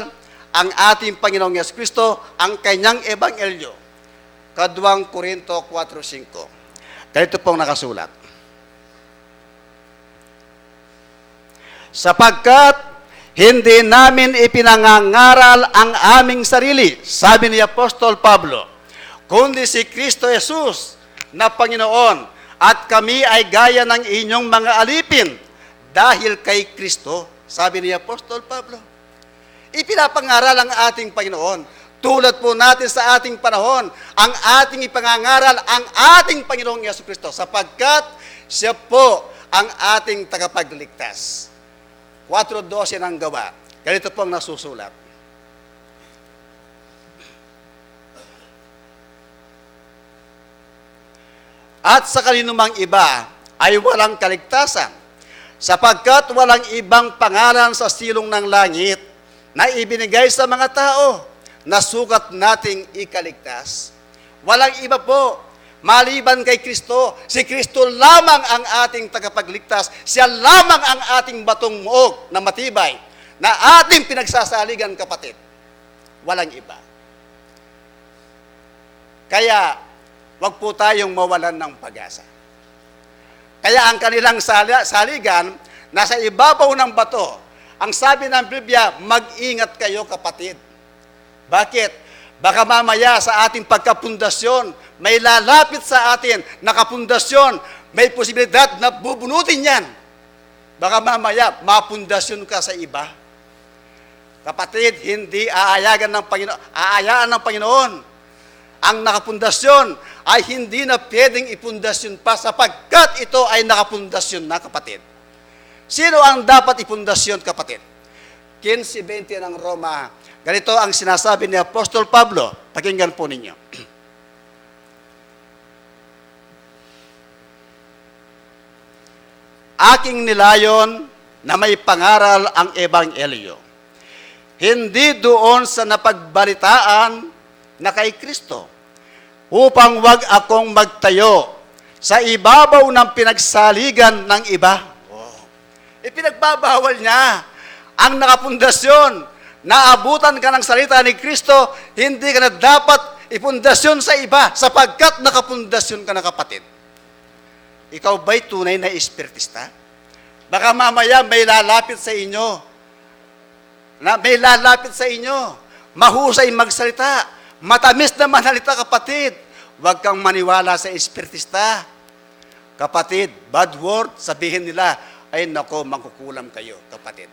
ang ating Panginoong Yesu Kristo, ang kanyang ebanghelyo. Kaduang Korinto kwatro singko. Ganito pong nakasulat. Sapagkat hindi namin ipinangangaral ang aming sarili, sabi ni Apostol Pablo, kundi si Kristo Jesus na Panginoon, at kami ay gaya ng inyong mga alipin dahil kay Kristo, sabi ni Apostol Pablo. Ipinapangaral ang ating Panginoon. Tulad po natin sa ating panahon, ang ating ipangangaral ang ating Panginoong Yesu Kristo, sapagkat siya po ang ating tagapagligtas. Kwatro dose ng Gawa. Ganito pong nasusulat. At sa kaninumang iba ay walang kaligtasan, sapagkat walang ibang pangalan sa silong ng langit na ibinigay sa mga tao na sukat nating ikaligtas. Walang iba po maliban kay Kristo. Si Kristo lamang ang ating tagapagligtas. Siya lamang ang ating batong muog na matibay, na ating pinagsasaligan, kapatid. Walang iba. Kaya, wag po tayong mawalan ng pag-asa. Kaya ang kanilang sali-, saligan, nasa ibabaw ng bato. Ang sabi ng Biblia, "Mag-ingat kayo, kapatid." Bakit? Baka mamaya sa ating pagkapundasyon, may lalapit sa atin, nakapundasyon, may posibilidad na bubunutin yan. Baka mamaya, mapundasyon ka sa iba. Kapatid, hindi aayagan ng Pangino-, aayaan ng Panginoon. Ang nakapundasyon ay hindi na pwedeng ipundasyon pa, sapagkat ito ay nakapundasyon na, kapatid. Sino ang dapat ipundasyon, kapatid? Kinse bente ng Roma, ganito ang sinasabi ni Apostol Pablo. Pakinggan po ninyo. Aking nilayon na maipangaral ang ebanghelyo, hindi doon sa napagbalitaan na kay Kristo, upang wag akong magtayo sa ibabaw ng pinagsaligan ng iba. Oh. Ipinagbabawal niya ang nakapundasyon. Naabutan ka ng salita ni Kristo, hindi ka na dapat ipundasyon sa iba, sapagkat nakapundasyon ka na, kapatid. Ikaw ba'y tunay na espiritista? Baka mamaya may lalapit sa inyo, na may lalapit sa inyo, mahusay magsalita, matamis na manalita, kapatid. Huwag kang maniwala sa espiritista. Kapatid, bad word, sabihin nila, "Ay nako, mangkukulam kayo, kapatid."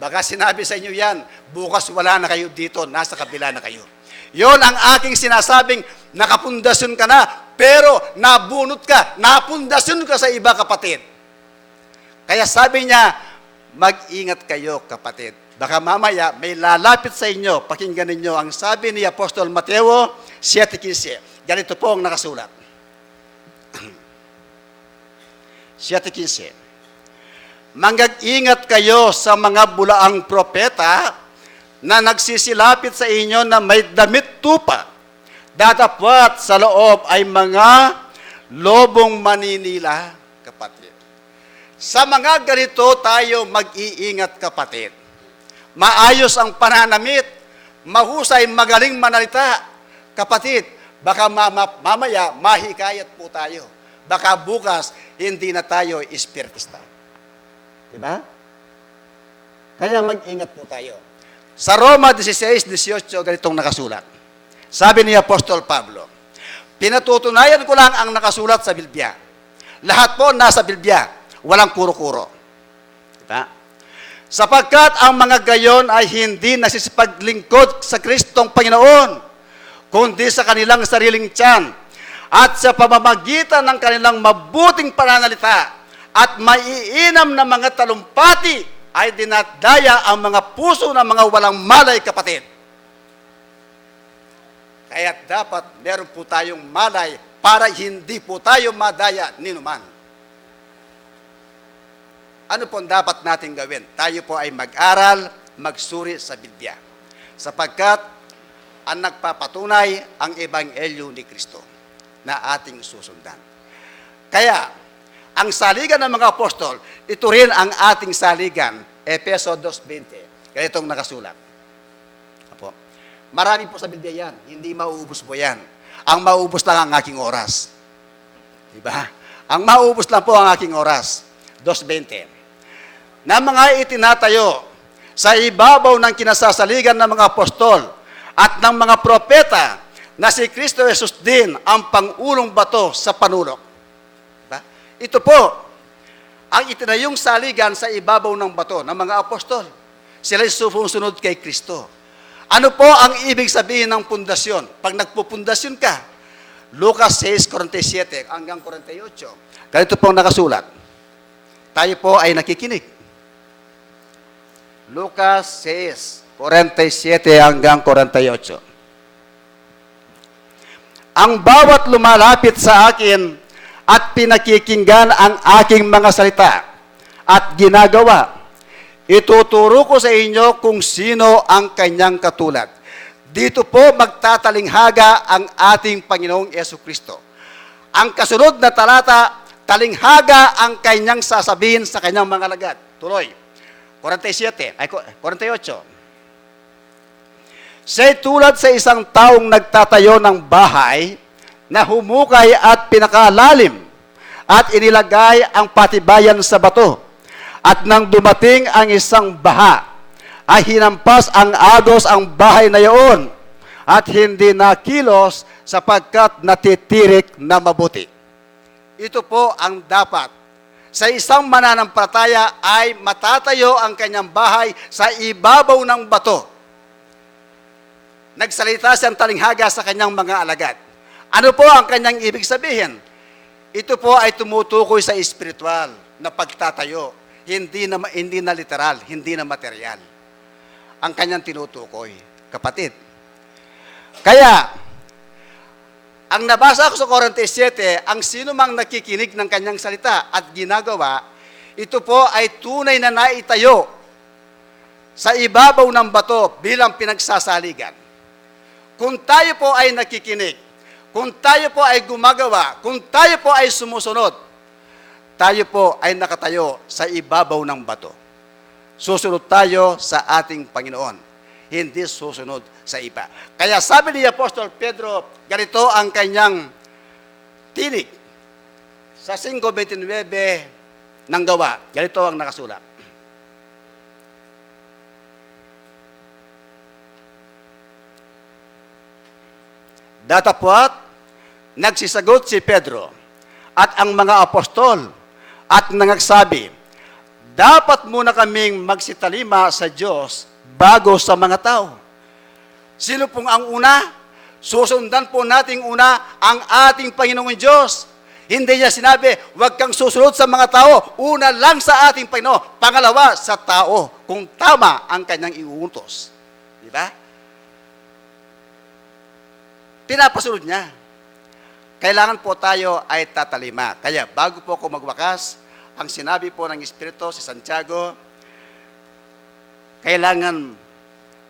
Baka sinabi sa inyo yan, bukas wala na kayo dito, nasa kabila na kayo. Yon ang aking sinasabing, nakapundasyon ka na, pero nabunot ka, napundasyon ka sa iba, kapatid. Kaya sabi niya, "Mag-ingat kayo, kapatid. Baka mamaya may lalapit sa inyo." Pakinggan ninyo ang sabi ni Apostol Mateo siete quince. Ganito po ang nakasulat. Siete quince. "Mag-ingat kayo sa mga bulaang propeta na nagsisilapit sa inyo na may damit tupa, dadapwat sa loob ay mga lobong maninila," kapatid. Sa mga ganito tayo mag-iingat, kapatid. Maayos ang pananamit, mahusay, magaling manalita, kapatid. Baka mama-, mamaya mahikayat po tayo. Baka bukas hindi na tayo espiritista. Di ba? Kaya mag-ingat po tayo. Sa Roma dieciséis dieciocho, ganitong nakasulat. Sabi ni Apostol Pablo, "Pinatutunayan ko lang ang nakasulat sa Biblia. Lahat po nasa Biblia. Walang kuro-kuro." Diba? "Sapagkat ang mga gayon ay hindi nasisipaglingkod sa Kristong Panginoon, kundi sa kanilang sariling tiyan, at sa pamamagitan ng kanilang mabuting pananalita at maiinam na mga talumpati ay dinadaya ang mga puso ng mga walang malay, kapatid." Kaya dapat meron po tayong malay para hindi po tayo madaya ninuman. Ano pong dapat natin gawin? Tayo po ay mag-aral, magsuri sa Biblia. Sapagkat ang nagpapatunay ang ebanghelyo ni Kristo na ating susundan. Kaya, ang saligan ng mga apostol, ito rin ang ating saligan, Efeso dos bente. Ganitong nakasulat. Apo. Marami po sa Biblia yan. Hindi mauubos po yan. Ang mauubos lang ang aking oras. Diba? Ang mauubos lang po ang aking oras. Dos bente. Na mga itinatayo sa ibabaw ng kinasasaligan ng mga apostol at ng mga propeta, na si Kristo Jesus din ang pangulong bato sa panulok. Diba? Ito po, ang itinayong saligan sa ibabaw ng bato ng mga apostol. Sila'y sumusunod kay Kristo. Ano po ang ibig sabihin ng pundasyon? Pag nagpupundasyon ka, Lucas sais cuarenta y siete hanggang cuarenta y ocho, ganito pong nakasulat. Tayo po ay nakikinig. Lucas sais, kuwarenta y siyete hanggang kuwarenta y otso. Ang bawat lumalapit sa akin at pinakikinggan ang aking mga salita at ginagawa, ituturo ko sa inyo kung sino ang kanyang katulad. Dito po magtatalinghaga ang ating Panginoong Yesu Kristo. Ang kasunod na talata, talinghaga ang kanyang sasabihin sa kanyang mga alagad. Tuloy. Kuwarenta y siyete, ay, ku-, kuwarenta y otso. Siya'y tulad sa isang taong nagtatayo ng bahay na humukay at pinakalalim at inilagay ang patibayan sa bato. At nang dumating ang isang baha, ay hinampas ang agos ang bahay na yaon at hindi nakilos sapagkat natitirik na mabuti. Ito po ang dapat. Sa isang mananampalataya ay matatayo ang kanyang bahay sa ibabaw ng bato. Nagsalita siyang talinghaga sa kanyang mga alagad. Ano po ang kanyang ibig sabihin? Ito po ay tumutukoy sa espiritual na pagtatayo, hindi na, hindi na literal, hindi na material ang kanyang tinutukoy, kapatid. Kaya, ang nabasa ko sa kuwarenta y siyete, ang sino mang nakikinig ng kanyang salita at ginagawa, ito po ay tunay na naitayo sa ibabaw ng bato bilang pinagsasaligan. Kung tayo po ay nakikinig, kung tayo po ay gumagawa, kung tayo po ay sumusunod, tayo po ay nakatayo sa ibabaw ng bato. Susunod tayo sa ating Panginoon, hindi susunod sa iba. Kaya sabi ni Apostol Pedro, ganito ang kanyang tinig sa singko bentinuebe ng Gawa. Ganito ang nakasulat. Datapwat, nagsisagot si Pedro at ang mga apostol at nangagsabi, "Dapat muna kaming magsitalima sa Diyos bago sa mga tao." Sino pong ang una? Susundan po nating una ang ating Panginoong Diyos. Hindi niya sinabi, "Huwag kang susunod sa mga tao, una lang sa ating Panginoon, pangalawa sa tao, kung tama ang kanyang iuutos." Di ba? Pinapasunod niya. Kailangan po tayo ay tatalima. Kaya bago po ako magwakas, ang sinabi po ng Espiritu, si Santiago, kailangan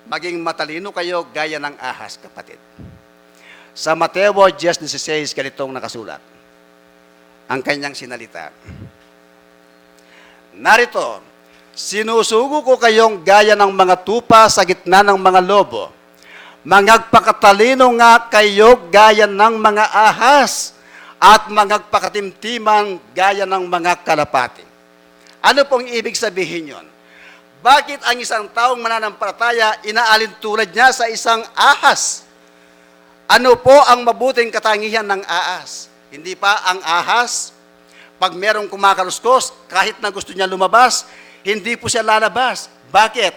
maging matalino kayo gaya ng ahas, kapatid. Sa Mateo diyes dieciséis, ganitong nakasulat ang kanyang sinalita. Narito, sinusugo ko kayong gaya ng mga tupa sa gitna ng mga lobo. Mangagpakatalino nga kayo gaya ng mga ahas, at mangagpakatimtiman gaya ng mga kalapati. Ano pong ibig sabihin yon? Bakit ang isang taong mananampalataya, inaalintulad niya sa isang ahas? Ano po ang mabuting katangian ng ahas? Hindi pa ang ahas, pag merong kumakaluskos, kahit na gusto niya lumabas, hindi po siya lalabas. Bakit?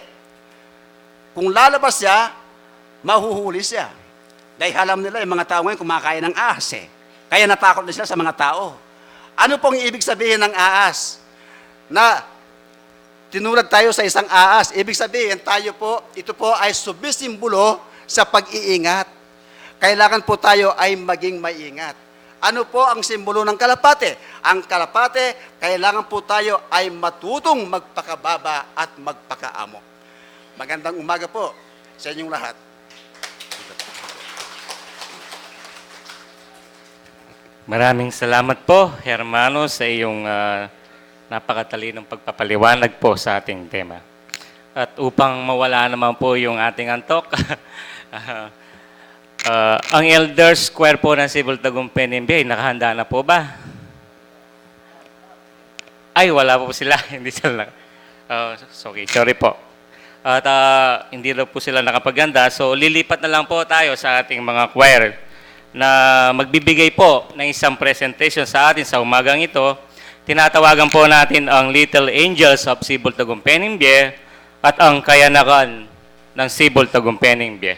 Kung lalabas siya, mahuhuli siya. Dahil alam nila, yung mga tao ngayon kumakain ng ahas eh. Kaya natakot na sila sa mga tao. Ano pong ibig sabihin ng ahas? Na tinulad tayo sa isang ahas. Ibig sabihin, tayo po, ito po ay sumisimbolo sa pag-iingat. Kailangan po tayo ay maging maingat. Ano po ang simbolo ng kalapate? Ang kalapate, kailangan po tayo ay matutong magpakababa at magpakaamo. Magandang umaga po sa inyong lahat. Maraming salamat po, hermano, sa iyong, ah, napakatalinong pagpapaliwanag po sa ating tema. At upang mawala naman po yung ating antok, ah, ah, ang elders choir po ng Cebu Tagumpay N M B A, nakahanda na po ba? Ay, wala po sila. Hindi sila naka-, oh, sorry, sorry po. At, ah, hindi daw po sila nakapaghanda. So, lilipat na lang po tayo sa ating mga choir na magbibigay po ng isang presentation sa atin sa umagang ito. Tinatawagan po natin ang Little Angels of Cebu Tagumpay N M B A at ang Kayanakan ng Cebu Tagumpay N M B A.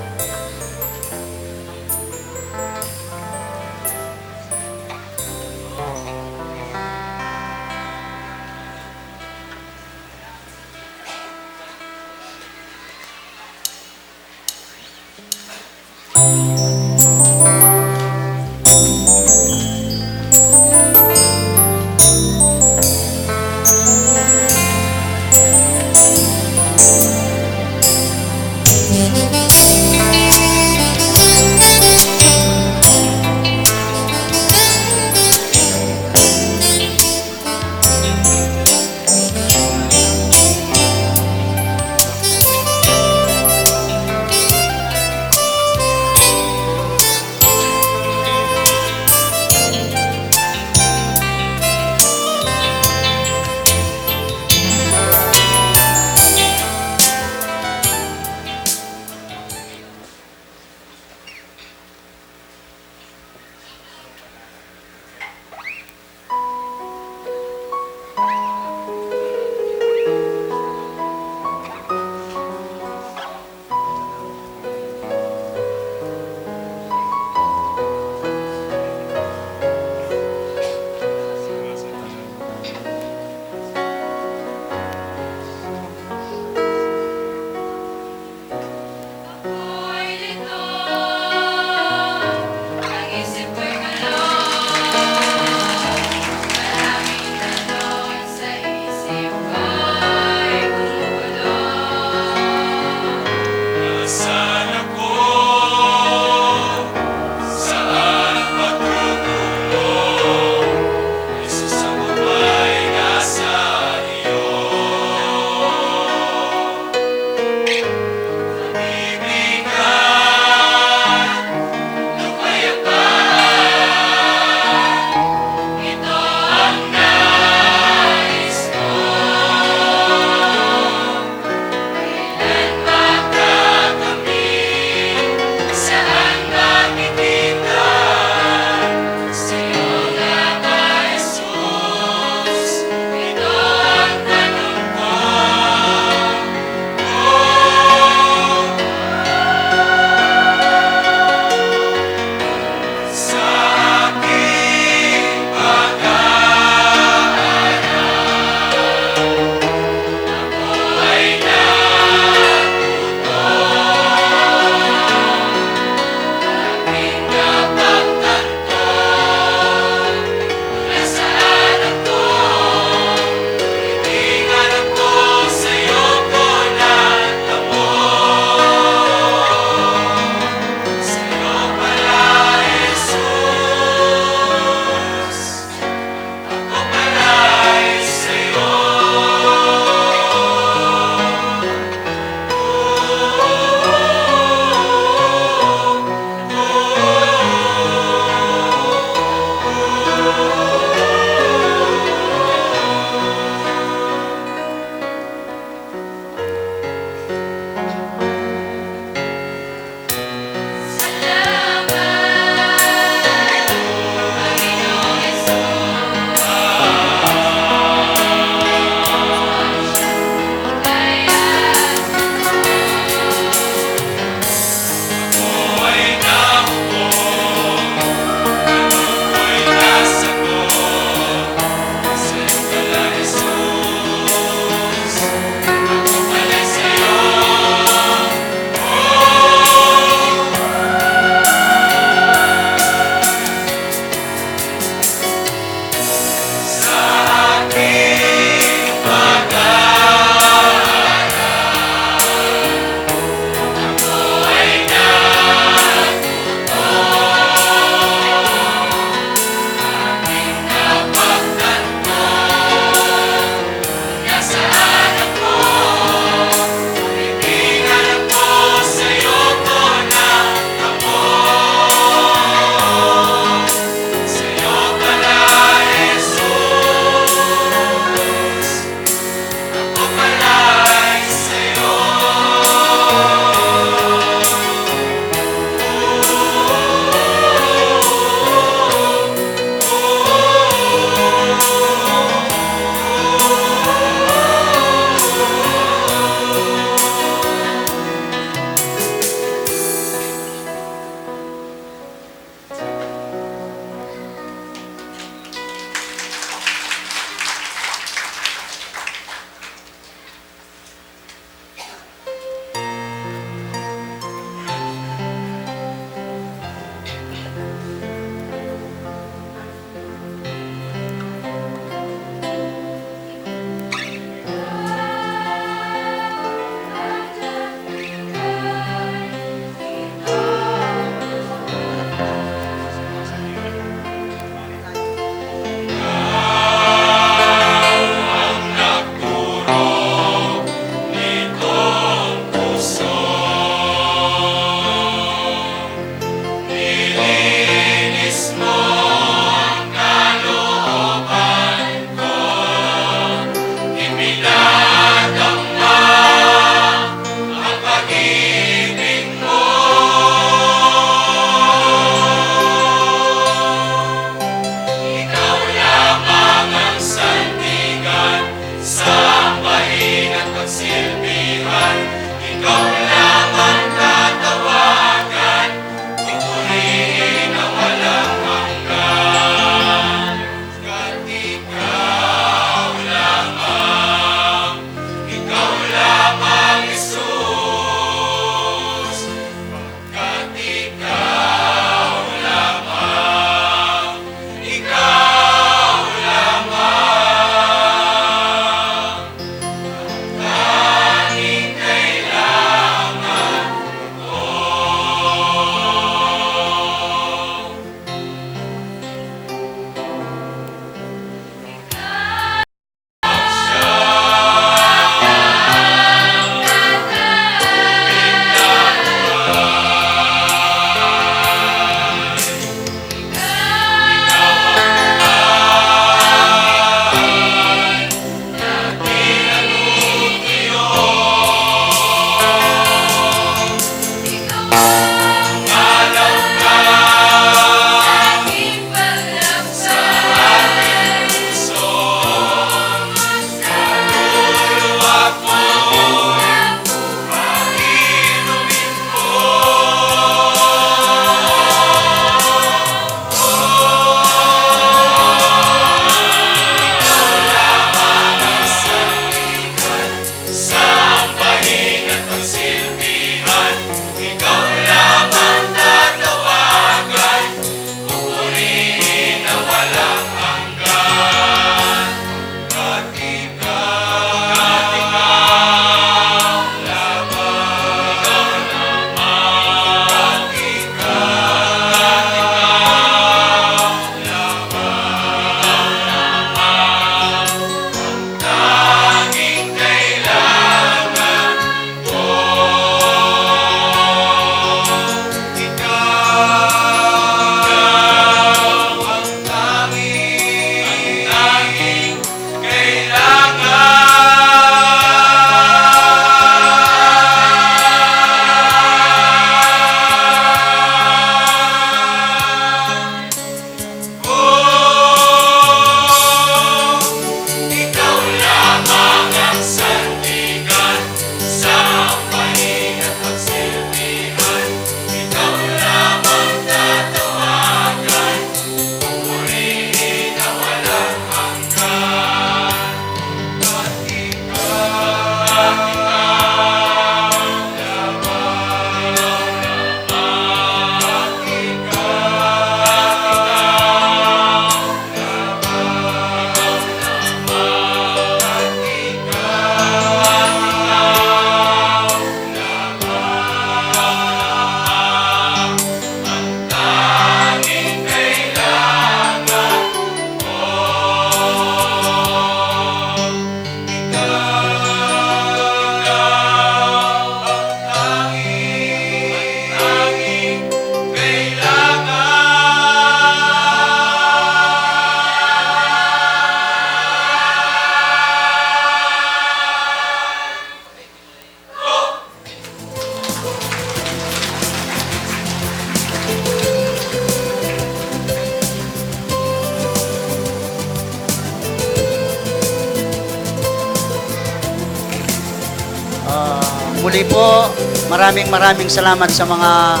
Muli po, maraming maraming salamat sa mga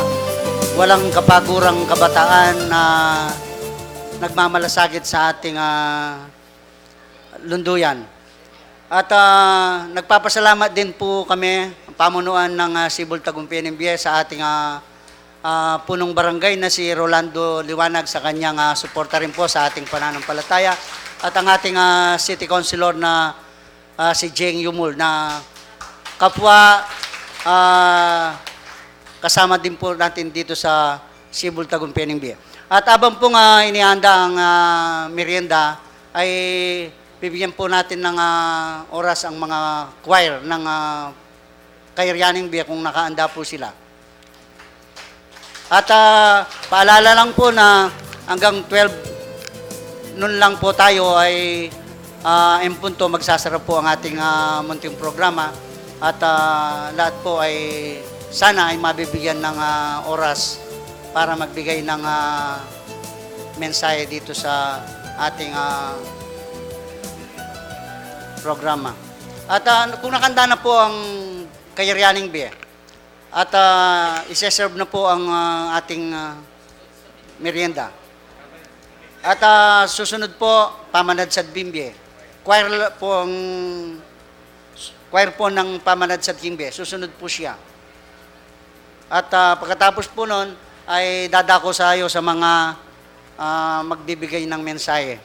walang kapagurang kabataan na nagmamalasakit sa ating, ah, lunduyan. At, ah, nagpapasalamat din po kami, ang pamunuan ng, ah, Sibul Tagumpay ng Bie, sa ating, ah, ah, punong barangay na si Rolando Liwanag sa kanyang, ah, suporta rin po sa ating pananampalataya, at ang ating, ah, City Councilor na, ah, si Jeng Yumul, na kapwa, ah, kasama din po natin dito sa Sibul Tagumpay ng Bie. At abang pong, ah, inihanda ang, ah, merienda, ay bibigyan po natin ng, ah, oras ang mga choir ng, ah, Kayarian ng Bie kung nakaanda po sila. At, ah, paalala lang po na hanggang twelve noon lang po tayo ay, ah, en punto magsasara po ang ating, ah, munting programa. At, ah, lahat po ay sana ay mabibigyan ng, ah, oras para magbigay ng, ah, mensahe dito sa ating, ah, programa. At, ah, kung nakanda na po ang Kayarian ng Bie, at, ah, ise-serve na po ang, ah, ating, ah, merienda. At, ah, susunod po, pamanadsad king bie. Choir la-, po ang, choir po ng pamanadsad king bie. Susunod po siya. At, ah, pagkatapos po nun, ay dadako tayo sa mga, ah, magbibigay ng mensahe.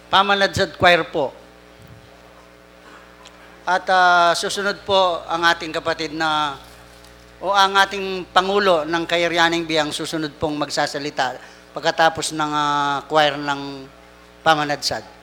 Pamanadsad Choir po. At, ah, susunod po ang ating kapatid na, o ang ating Pangulo ng Kayarianeng Biyang susunod pong magsasalita pagkatapos ng, ah, choir ng Pamanadsad.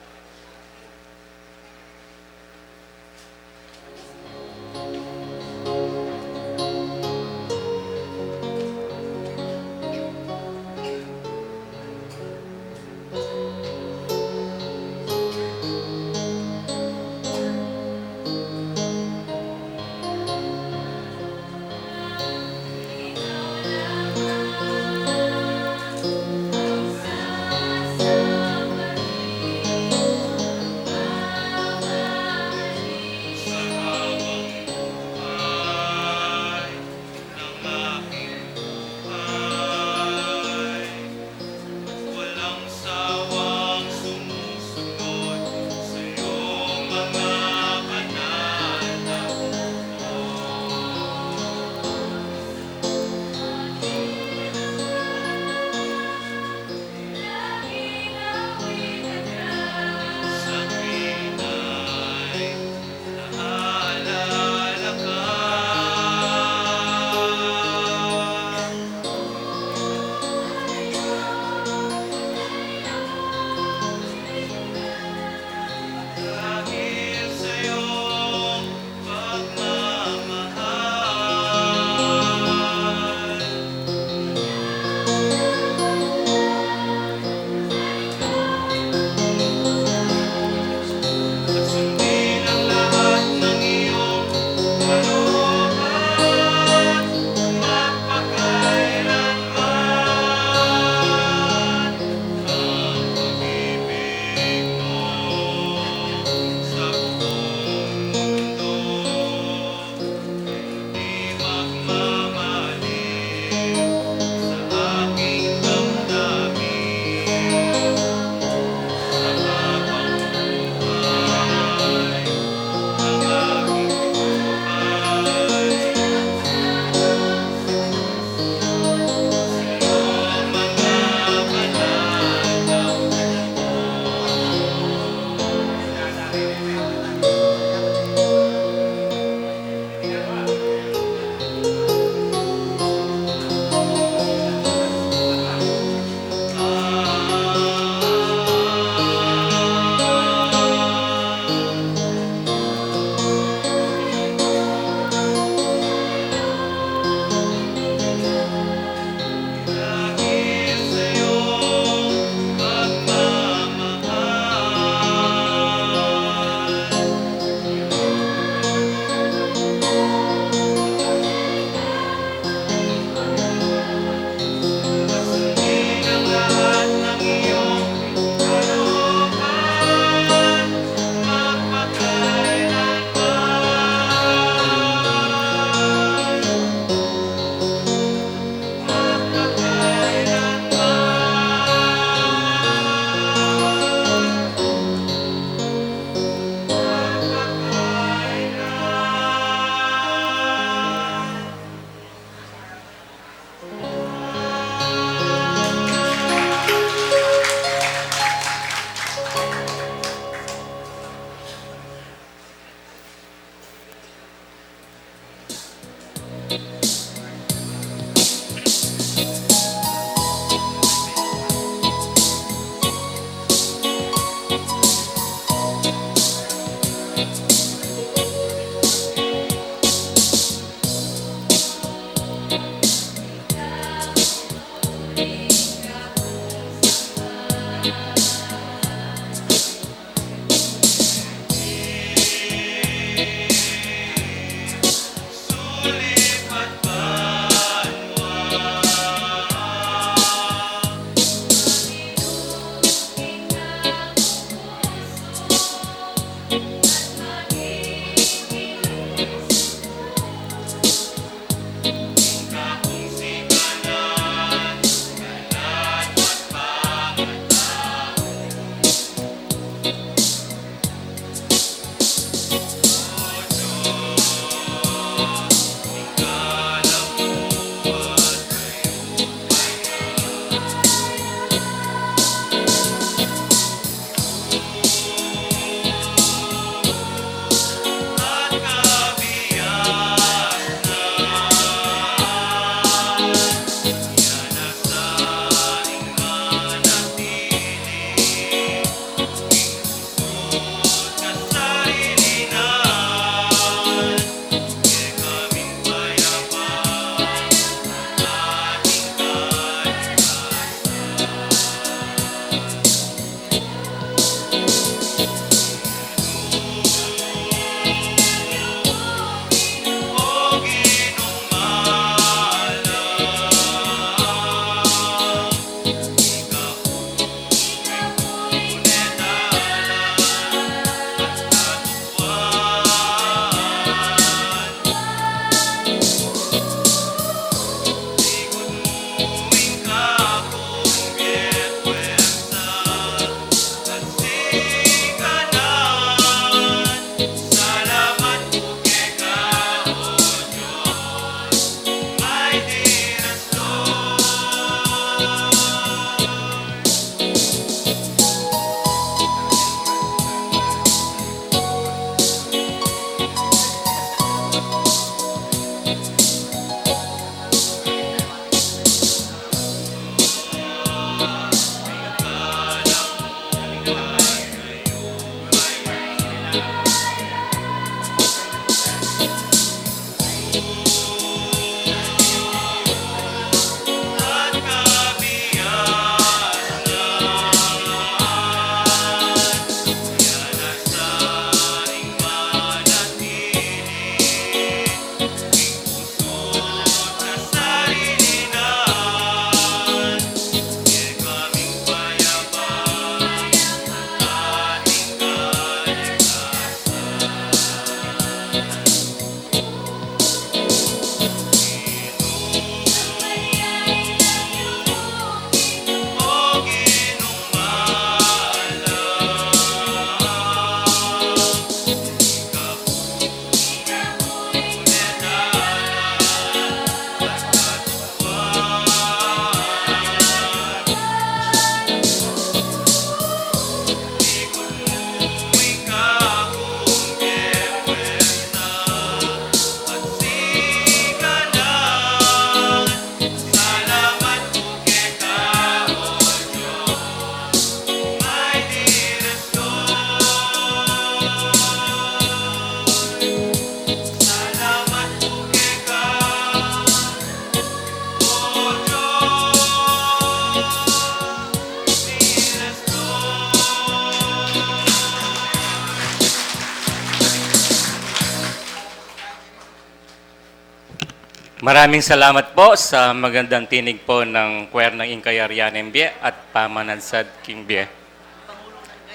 Maraming salamat po sa magandang tinig po ng choir ng Ing Kayarian ning Bie at Pamanansad king Bie.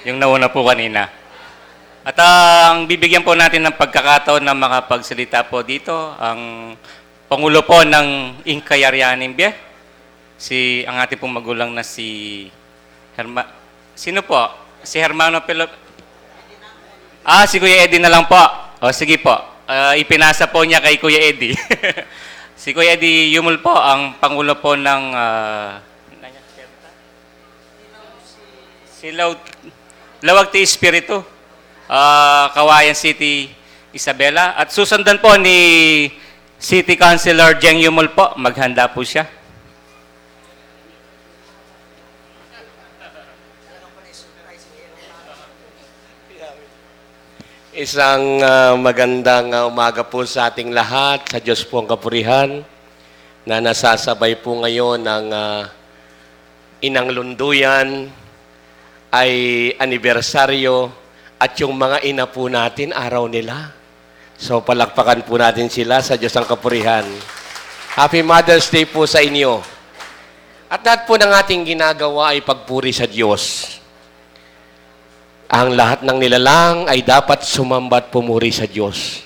Yung nauna po kanina. At ang bibigyan po natin ng pagkakataon na makapagsalita po dito, ang Pangulo po ng Ing Kayarian ning Bie, si, ang ating pong magulang na si Herma-, sino po? Si Hermano Pilo-, ah, si Kuya Eddie na lang po. O, sige po. Ah, ipinasa po niya kay Kuya Eddie. Si Kuya Eddie Yumul po, ang pangulo po ng, ah, si Law-, Lawag ti Espiritu, ah, Cauayan City, Isabela. At susundan po ni City Councilor Jeng Yumul po. Maghanda po siya. Isang, ah, magandang, ah, umaga po sa ating lahat. Sa Diyos po ang kapurihan na nasasabay po ngayon ng, ah, Inang Lunduyan ay anibersaryo at yung mga ina po natin, araw nila. So, palakpakan po natin sila. Sa Diyos ang kapurihan. Happy Mother's Day po sa inyo. At lahat po ng ating ginagawa ay pagpuri sa Diyos. Ang lahat ng nilalang ay dapat sumamba at pumuri sa Diyos.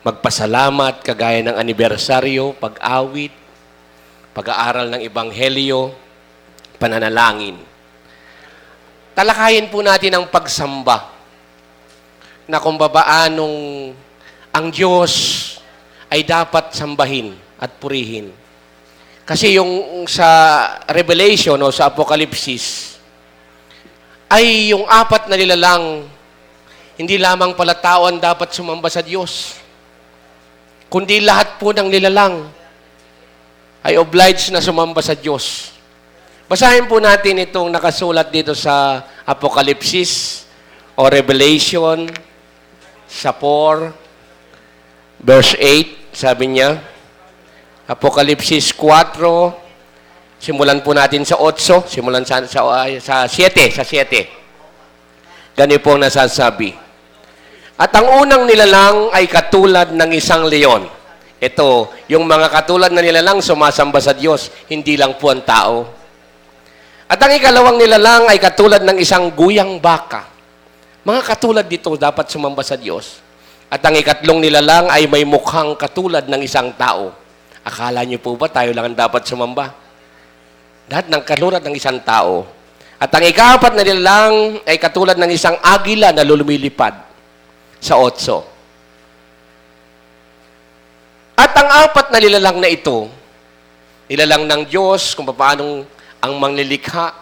Magpasalamat, kagaya ng anibersaryo, pag-awit, pag-aaral ng ebanghelyo, pananalangin. Talakayin po natin ang pagsamba, na kung papaanong ang Diyos ay dapat sambahin at purihin. Kasi yung sa Revelation o sa Apokalipsis, ay yung apat na nilalang, hindi lamang pala tao ang dapat sumamba sa Diyos, kundi lahat po ng nilalang ay obliged na sumamba sa Diyos. Basahin po natin itong nakasulat dito sa Apokalipsis o Revelation sa four, verse eight, sabi niya, Apokalipsis four, simulan po natin sa otso, simulan sa, sa, sa siete, sa siete. Ganito po ang nasasabi. At ang unang nilalang ay katulad ng isang leon. Ito, yung mga katulad na nilalang sumasamba sa Diyos, hindi lang po ang tao. At ang ikalawang nilalang ay katulad ng isang guyang baka. Mga katulad dito dapat sumamba sa Diyos. At ang ikatlong nilalang ay may mukhang katulad ng isang tao. Akala niyo po ba tayo lang ang dapat sumamba? Lahat ng katulad ng isang tao. At ang ikaapat na nilalang ay katulad ng isang agila na lumilipad sa otso. At ang apat na nilalang na ito, nilalang ng Diyos kung papaanong ang manglilikha,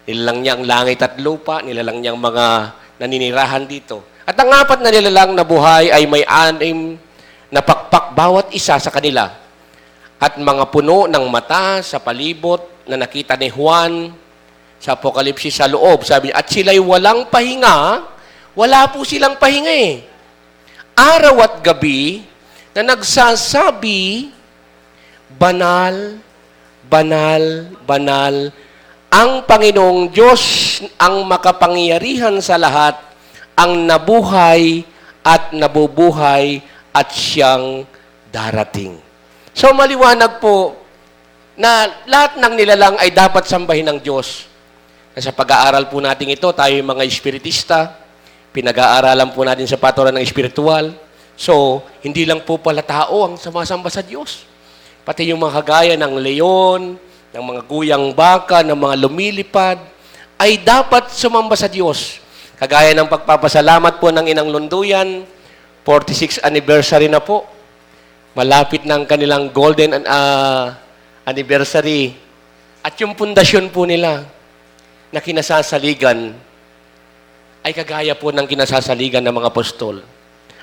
nilalang niya ang langit at lupa, nilalang niya ang mga naninirahan dito. At ang apat na nilalang na buhay ay may anim na pakpak bawat isa sa kanila, at mga puno ng mata sa palibot na nakita ni Juan sa Apokalipsis sa loob. Sabi niya, "At sila'y walang pahinga." Wala po silang pahinga eh. Araw at gabi na nagsasabi, "Banal, banal, banal ang Panginoong Diyos, ang makapangyarihan sa lahat, ang nabuhay at nabubuhay at siyang darating." So, maliwanag po na lahat ng nilalang ay dapat sambahin ng Diyos. Sa pag-aaral po natin ito, tayo yung mga espiritista, pinag-aaralan po natin sa paturan ng espiritual. So, hindi lang po pala tao ang sumasamba sa Diyos. Pati yung mga kagaya ng leon, ng mga guyang baka, ng mga lumilipad, ay dapat sumamba sa Diyos. Kagaya ng pagpapasalamat po ng Inang Lunduyan, forty-sixth anniversary na po. Malapit na ang kanilang golden an-, ah, anniversary. At yung pundasyon po nila na kinasasaligan ay kagaya po ng kinasasaligan ng mga apostol.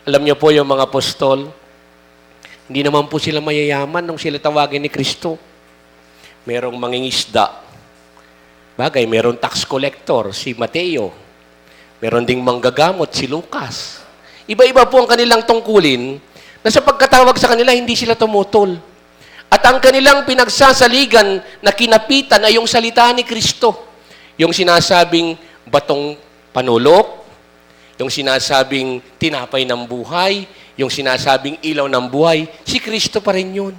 Alam niyo po, yung mga apostol, hindi naman po sila mayayaman nung sila tawagin ni Kristo. Merong mangingisda. Bagay, merong tax collector, si Mateo. Meron ding manggagamot, si Lucas. Iba-iba po ang kanilang tungkulin na sa pagkatawag sa kanila, hindi sila tumutol. At ang kanilang pinagsasaligan na kinapitan ay yung salita ni Kristo. Yung sinasabing batong panulok, Yung sinasabing tinapay ng buhay, yung sinasabing ilaw ng buhay, si Kristo pa rin yun.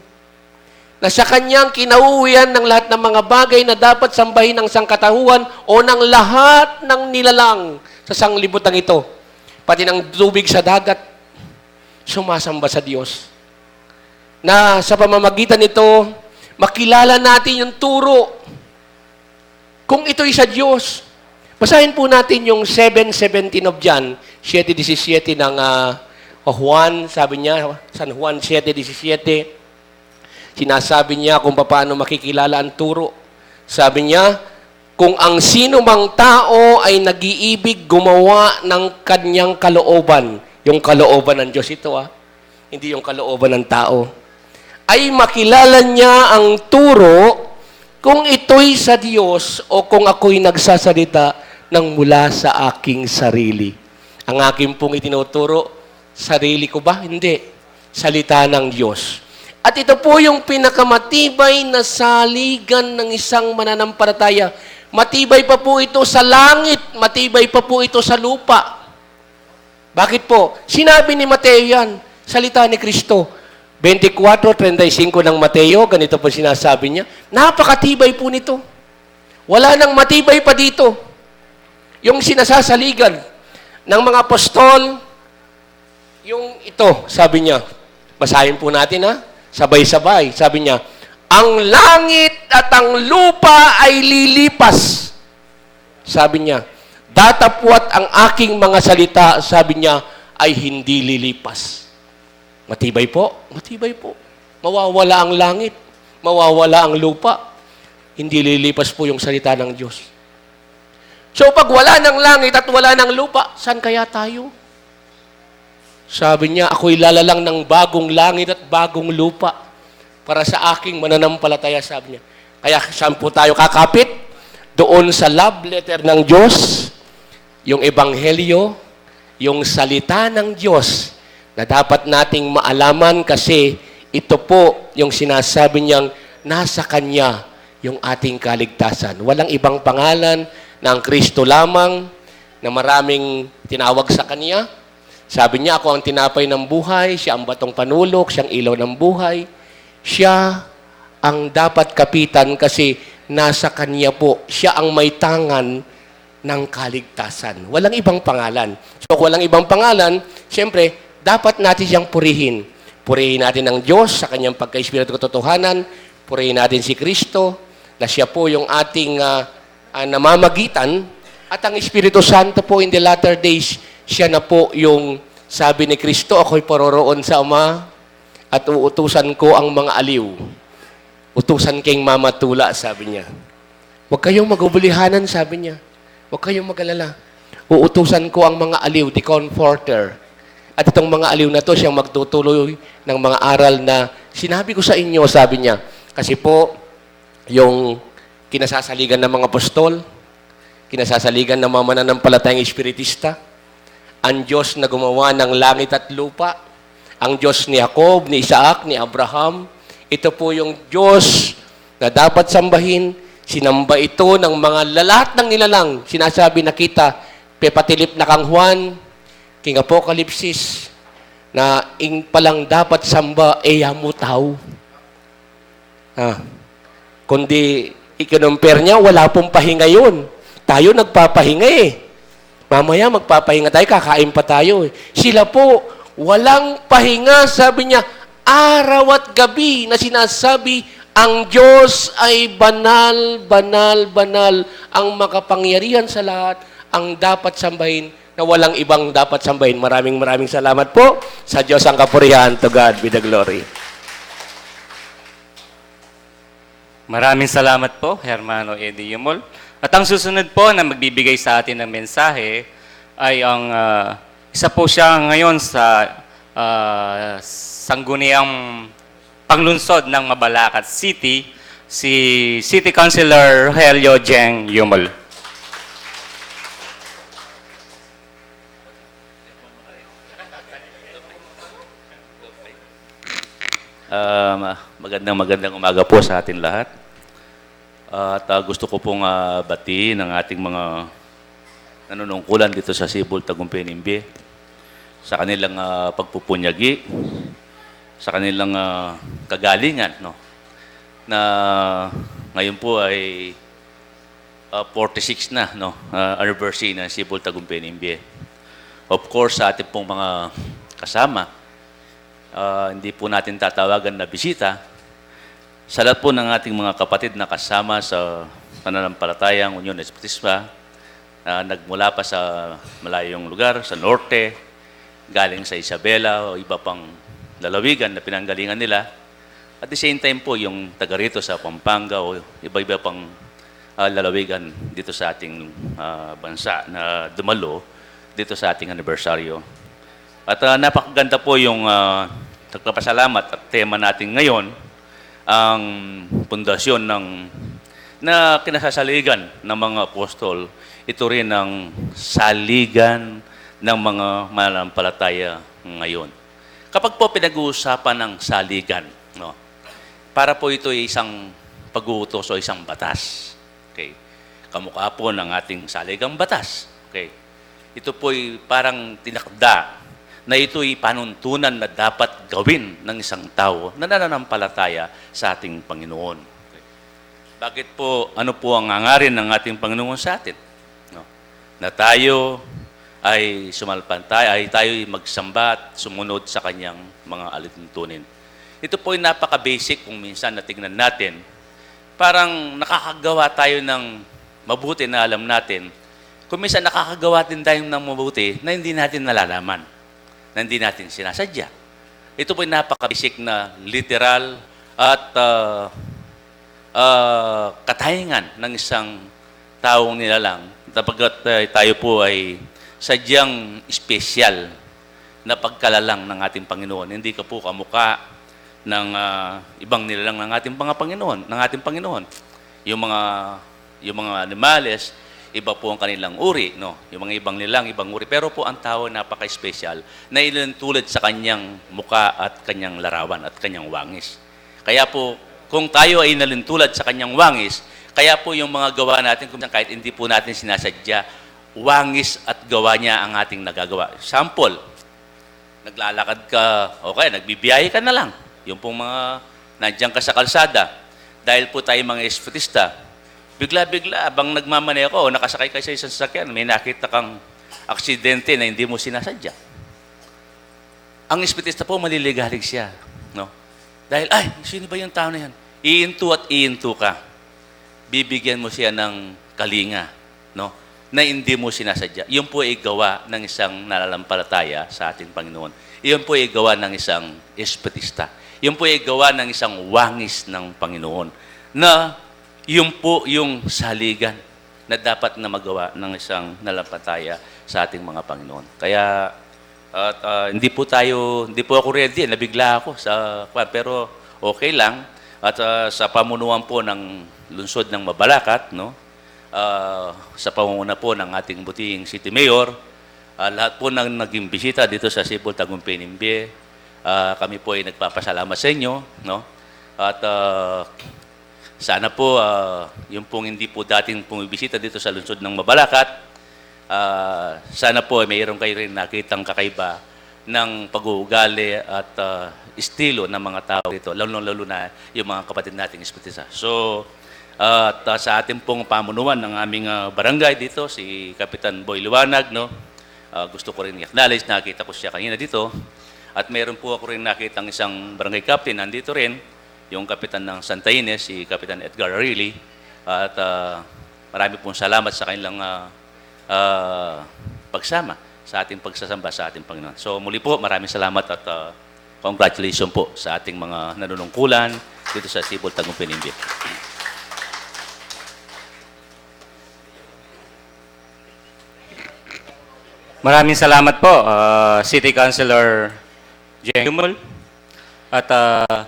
Na sa kanyang kinauwian ng lahat ng mga bagay na dapat sambahin ng sangkatauhan o ng lahat ng nilalang sa sanglibutan ito, pati ng tubig sa dagat, sumasamba sa Diyos. Na sa pamamagitan nito, makilala natin yung turo kung ito'y sa Diyos. Basahin po natin yung seven seventeen of John, siyete disisiyete ng, ah, Juan, sabi niya, San Juan siyete disisiyete, sinasabi niya kung paano makikilala ang turo. Sabi niya, "Kung ang sino mang tao ay nag-iibig gumawa ng kanyang kalooban," yung kalooban ng Diyos ito, ah, hindi yung kalooban ng tao, "ay makilala niya ang turo kung ito'y sa Diyos o kung ako'y nagsasalita ng mula sa aking sarili." Ang akin pong itinuturo, sarili ko ba? Hindi. Salita ng Diyos. At ito po yung pinakamatibay na saligan ng isang mananampalataya. Matibay pa po ito sa langit, matibay pa po ito sa lupa. Bakit po? Sinabi ni Mateo yan, salita ni Kristo. Twenty-four treinta y cinco ng Mateo, ganito po sinasabi niya, "Napakatibay po nito. Wala nang matibay pa dito." Yung sinasasaligan ng mga apostol, yung ito, sabi niya, basahin po natin, ha, sabay-sabay, sabi niya, "Ang langit at ang lupa ay lilipas," sabi niya, "datapwat ang aking mga salita," sabi niya, "ay hindi lilipas." Matibay po, matibay po. Mawawala ang langit, mawawala ang lupa. Hindi lilipas po yung salita ng Diyos. So, pag wala ng langit at wala ng lupa, saan kaya tayo? Sabi niya, "Ako'y lalalang ng bagong langit at bagong lupa para sa aking mananampalataya," sabi niya. Kaya saan po tayo kakapit? Doon sa love letter ng Diyos, yung ebanghelyo, yung salita ng Diyos na dapat nating maalaman kasi ito po yung sinasabi niyang nasa Kanya yung ating kaligtasan. Walang ibang pangalan na ang Kristo lamang na maraming tinawag sa Kanya. Sabi niya, "Ako ang tinapay ng buhay, siya ang batong panulok, siyang ilaw ng buhay." Siya ang dapat kapitan kasi nasa Kanya po, siya ang may tangan ng kaligtasan. Walang ibang pangalan. So, kung walang ibang pangalan, siyempre, dapat natin siyang purihin. Purihin natin ang Diyos sa kanyang pagka-Espiritu katotohanan. Purihin natin si Kristo, na siya po yung ating, ah, ah, namamagitan. At ang Espiritu Santo po in the latter days, siya na po yung sabi ni Kristo, "Ako'y paroroon sa Ama at uutusan ko ang mga aliw." "Utusan keng mamatula," sabi niya. "Huwag kayong magubulihanan," sabi niya. "Huwag kayong magalala. Uutusan ko ang mga aliw, the comforter." At itong mga aliw na to, siyang magtutuloy ng mga aral na sinabi ko sa inyo, sabi niya. Kasi po, yung kinasasaligan ng mga apostol, kinasasaligan ng mga mananampalatayang espiritista, ang Diyos na gumawa ng langit at lupa, ang Diyos ni Jacob, ni Isaac, ni Abraham, ito po yung Diyos na dapat sambahin. Sinamba ito ng mga lahat ng nilalang. Sinasabi na kita, pepatilip na kang Juan, king Apokalipsis, na ing palang dapat samba, e ya mu tau. Ah, kundi i-compare niya, wala pong pahinga yun. Tayo nagpapahinga eh. Mamaya magpapahinga tayo, kakain pa tayo eh. Sila po, walang pahinga, sabi niya, araw at gabi na sinasabi, "Ang Diyos ay banal, banal, banal, ang makapangyarihan sa lahat, ang dapat sambahin, na walang ibang dapat sambahin." Maraming, maraming salamat po. Sa Diyos ang kapurihan. To God be the glory. Maraming salamat po, Hermano Eddie Yumol. At ang susunod po na magbibigay sa atin ng mensahe ay ang, ah, isa po siya ngayon sa, ah, Sangguniang Panglungsod ng Mabalacat City, si City Councilor Rogelio Jeng Yumol. Ah, ma-, magandang, magandang umaga po sa ating lahat. At, ah, gusto ko pong, ah, batiin ang ating mga nanunungkulan dito sa Sibul, Tagumpay, Neimbie, sa kanilang, ah, pagpupunyagi, sa kanilang, ah, kagalingan, no? Na ngayon po ay, ah, forty-six na, no? Ah, anniversary ng Sibul, Tagumpay, Neimbie. Of course, sa ating pong mga kasama, ah, hindi po natin tatawagan na bisita, sa lahat po ng ating mga kapatid na kasama sa pananampalatayang Union Espiritista, na nagmula pa sa malayong lugar, sa norte, galing sa Isabela o iba pang lalawigan na pinanggalingan nila. At the same time po, yung taga rito sa Pampanga o iba-iba pang, ah, lalawigan dito sa ating, ah, bansa na dumalo dito sa ating anibersaryo. At, ah, napakaganda po yung, ah, pagpapasalamat at tema natin ngayon, ang pundasyon ng, na kinasasaligan ng mga apostol, ito rin ang saligan ng mga mananampalataya ngayon. Kapag po pinag-uusapan ng saligan, no, para po ito ay isang pag-uutos o isang batas. Okay. Kamukha po ng ating saligang batas. Okay. Ito po'y parang tinakda na ito'y panuntunan na dapat gawin ng isang tao na nananampalataya sa ating Panginoon. Okay. Bakit po, ano po ang hangarin ng ating Panginoon sa atin? No? Na tayo ay sumalpantay, ay tayo'y magsamba at sumunod sa kanyang mga alituntunin. Ito po'y napaka-basic kung minsan na tingnan natin. Parang nakakagawa tayo ng mabuti na alam natin. Kung minsan nakakagawa din tayo ng mabuti na hindi natin nalalaman, na hindi natin sinasadya. Ito po'y napaka-basic na literal at, ah, ah, katayangan ng isang taong nilalang. Sapagkat, ah, tayo po ay sadyang espesyal na pagkalalang ng ating Panginoon. Hindi ka po kamukha ng, ah, ibang nilalang ng ating mga Panginoon, ng ating Panginoon. Yung mga, yung mga animales, iba po ang kanilang uri, no? Yung mga ibang nilalang, ibang uri. Pero po ang tao napaka-espesyal na inilintulad sa kanyang muka at kanyang larawan at kanyang wangis. Kaya po, kung tayo ay nalintulad sa kanyang wangis, kaya po yung mga gawa natin, kung minsan kahit hindi po natin sinasadya, wangis at gawa niya ang ating nagagawa. Sample, naglalakad ka, o kaya nagbibiyahe ka na lang. Yung pong mga nandiyan ka sa kalsada, dahil po tayo mga espiritista, bigla-bigla, abang nagmamaneho ka o nakasakay ka sa isang sasakyan, may nakita kang aksidente na hindi mo sinasadya. Ang espiritista po, maliligalig siya, no? Dahil, "Ay, sino ba yung tao na yan?" Iintu at iintu ka. Bibigyan mo siya ng kalinga, no? Na hindi mo sinasadya. Yun po ay gawa ng isang nananampalataya sa ating Panginoon. Yun po ay gawa ng isang espiritista. Yun po ay gawa ng isang wangis ng Panginoon. Na yun po yung saligan na dapat na magawa ng isang nananampalataya sa ating mga Panginoon. Kaya, at, ah, hindi po tayo, hindi po ako ready, nabigla ako sa, kwan, pero okay lang. At, ah, sa pamunuan po ng lungsod ng Mabalacat, no? Ah, sa pamumuno po ng ating butihing City Mayor, ah, lahat po ng naging bisita dito sa Sibul, Tagumpay, Neimbie, ah, kami po ay nagpapasalamat sa inyo, no? At, ah, sana po, ah, yung pong hindi po dating pumibisita dito sa lungsod ng Mabalacat, ah, sana po ay mayroon kayo rin nakitang kakaiba ng pag-uugali at, ah, estilo ng mga tao dito, lalo-lalo na yung mga kapatid nating espiritista. So, at, ah, sa ating pong pamunuan ng aming, ah, barangay dito, si Kapitan Boy Liwanag, no? Ah, gusto ko rin i-acknowledge, nakita ko siya kanina dito. At meron po ako rin nakitang isang barangay captain, nandito rin, yung kapitan ng Santa Ines, si Kapitan Edgar Arili. At, ah, marami pong salamat sa kanilang, ah, ah, pagsama sa ating pagsasamba sa ating Panginoon. So, muli po, maraming salamat at, ah, congratulations po sa ating mga nanunungkulan dito sa Sibul, Tagumpay, Neimbie. Maraming salamat po, ah, City Councilor Jeng Jumul. At, ah,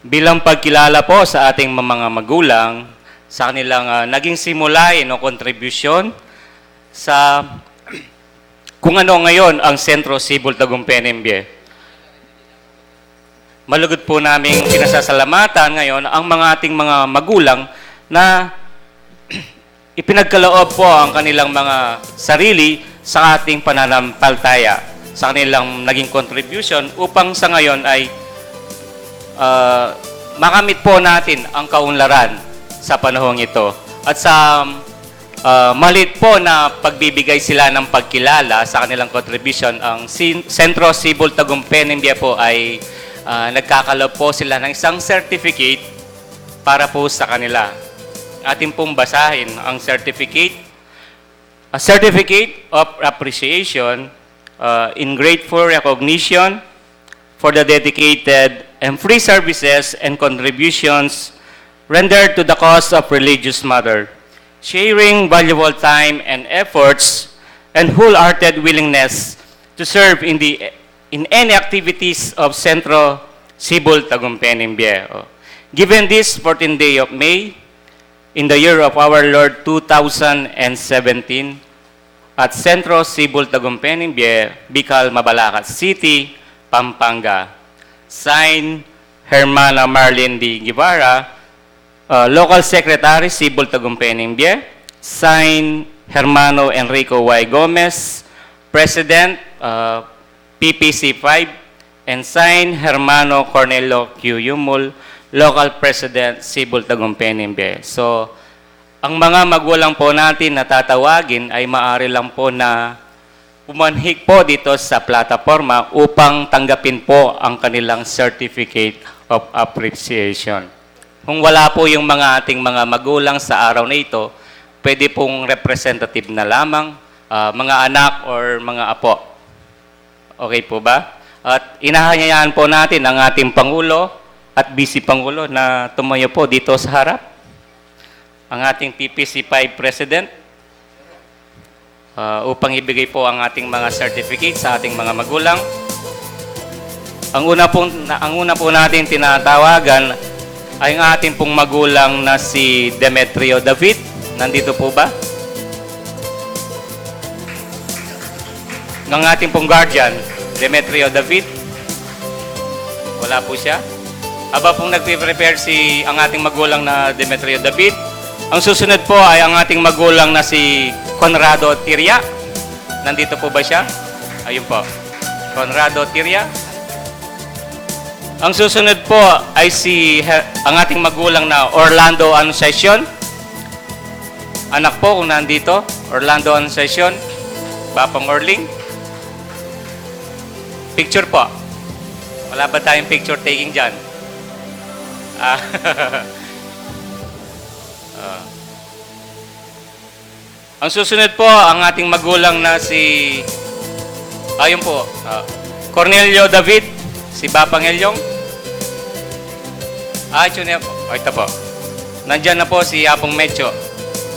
bilang pagkilala po sa ating mga magulang, sa kanilang, ah, naging simulain o kontribusyon sa kung ano ngayon ang Sentro Sibul, Tagumpay, Neimbie. Malugod po naming pinasasalamatan ngayon ang mga ating mga magulang na ipinagkaloob po ang kanilang mga sarili sa ating pananampalataya, sa kanilang naging contribution upang sa ngayon ay, ah, makamit po natin ang kaunlaran sa panahong ito. At sa, ah, malit po na pagbibigay sila ng pagkilala sa kanilang contribution, ang Sin-, Centro Sibol Tagumpay Nembia po ay, ah, nagkakaloob po sila ng isang certificate para po sa kanila. Atin pong basahin ang certificate. A certificate of appreciation, uh, in grateful recognition for the dedicated and free services and contributions rendered to the cause of religious matter, sharing valuable time and efforts and wholehearted willingness to serve in the, in any activities of Centro Sibol Tagumpay Nembia. Given this fourteenth day of May, in the year of our Lord two thousand and seventeen, at Centro Sibol Tagumpay Nembia, Bicol, Mabalacat City, Pampanga. Sign, Hermana Marlene D. Guevara, uh, Local Secretary, Sibol Tagumpay Nembia. Sign, Hermano Enrico Y. Gomez, President, uh, P P C five, and sign, Hermano Cornelio Q. Yumul, Local President, Sibol Tagumpay Nembia. So, ang mga magulang po natin na tatawagin ay maaari lang po na pumanhik po dito sa plataporma upang tanggapin po ang kanilang Certificate of Appreciation. Kung wala po yung mga ating mga magulang sa araw na ito, pwede pong representative na lamang, ah, mga anak or mga apo. Okay po ba? At inahayaan po natin ang ating Pangulo at Vice Pangulo na tumayo po dito sa harap. Ang ating P P C five President, ah, upang ibigay po ang ating mga certificate sa ating mga magulang. Ang una pong, ang una po natin tinatawagan ay ang ating pong magulang na si Demetrio David. Nandito po ba? Ng ating pong guardian, Demetrio David. Wala po siya. Habang pong nagpe-prepare si, ang ating magulang na Demetrio David, ang susunod po ay ang ating magulang na si Conrado Tiria. Nandito po ba siya? Ayun po. Conrado Tiria. Ang susunod po ay si He-, ang ating magulang na Orlando Anunciacion. Anak po, kung nandito, Orlando Anunciacion, Bapang Orling. Picture po. Wala ba tayong picture taking dyan? Ah. Ah. Ang susunod po, ang ating magulang na si, ayun po, ah, Cornelio David, si Bapang Elyong. Ah, ito na po. Oh, ito po. Nandyan na po si Apong Mecho.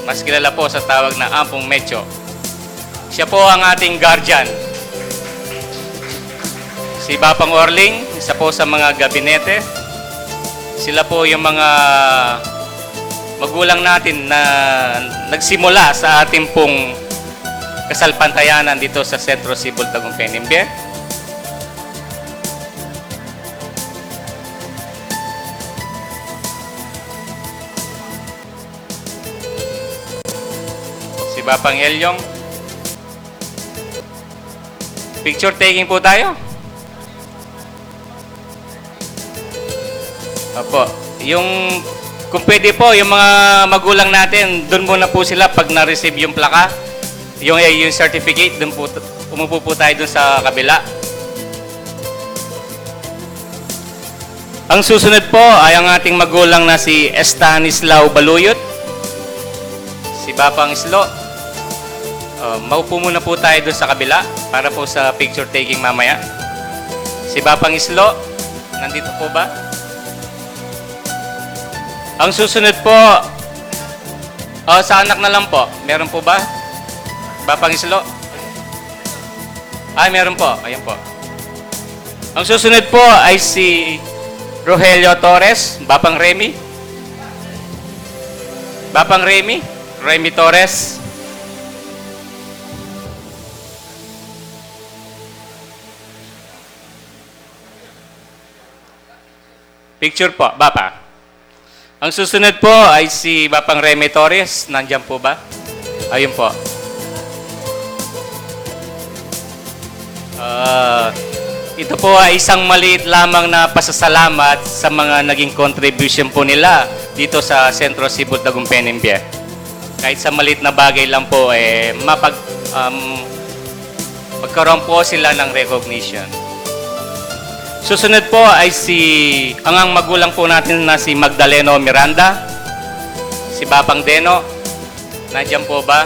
Mas kilala po sa tawag na Apong Mecho. Siya po ang ating guardian. Si Bapang Orling, isa po sa mga gabinete. Sila po yung mga magulang natin na nagsimula sa ating pong kasalpantayanan dito sa Centro Sibol Tagumpay Nembia. Si Bapang Elyong. Picture taking po tayo. Opo. Yung, kung pwede po, yung mga magulang natin, dun muna po sila pag na-receive yung plaka. Yung, eh, yung certificate, dun po, umupo po tayo dun sa kabila. Ang susunod po ay ang ating magulang na si Estanislao Baluyot, si Bapang Islo. Uh, maupo muna po tayo doon sa kabila para po sa picture taking mamaya. Si Bapang Islo, nandito po ba? Ang susunod po, uh, sa anak na lang po, meron po ba? Bapang Islo? Ay, meron po. Ayan po. Ang susunod po ay si Rogelio Torres, Bapang Remy. Bapang Remy, Remy Torres. Picture po, Bapa. Ang susunod po ay si Bapang Remy Torres. Nandiyan po ba? Ayun po. Ah, ito po ay isang maliit lamang na pasasalamat sa mga naging contribution po nila dito sa Centro Cebu Tagumpay Ningbyé. Kahit sa maliit na bagay lang po, eh, mapag-, um, magkaroon po sila ng recognition. Susunod po ay si, ang, ang magulang po natin na si Magdaleno Miranda, si Bapang Deno. Nandiyan po ba?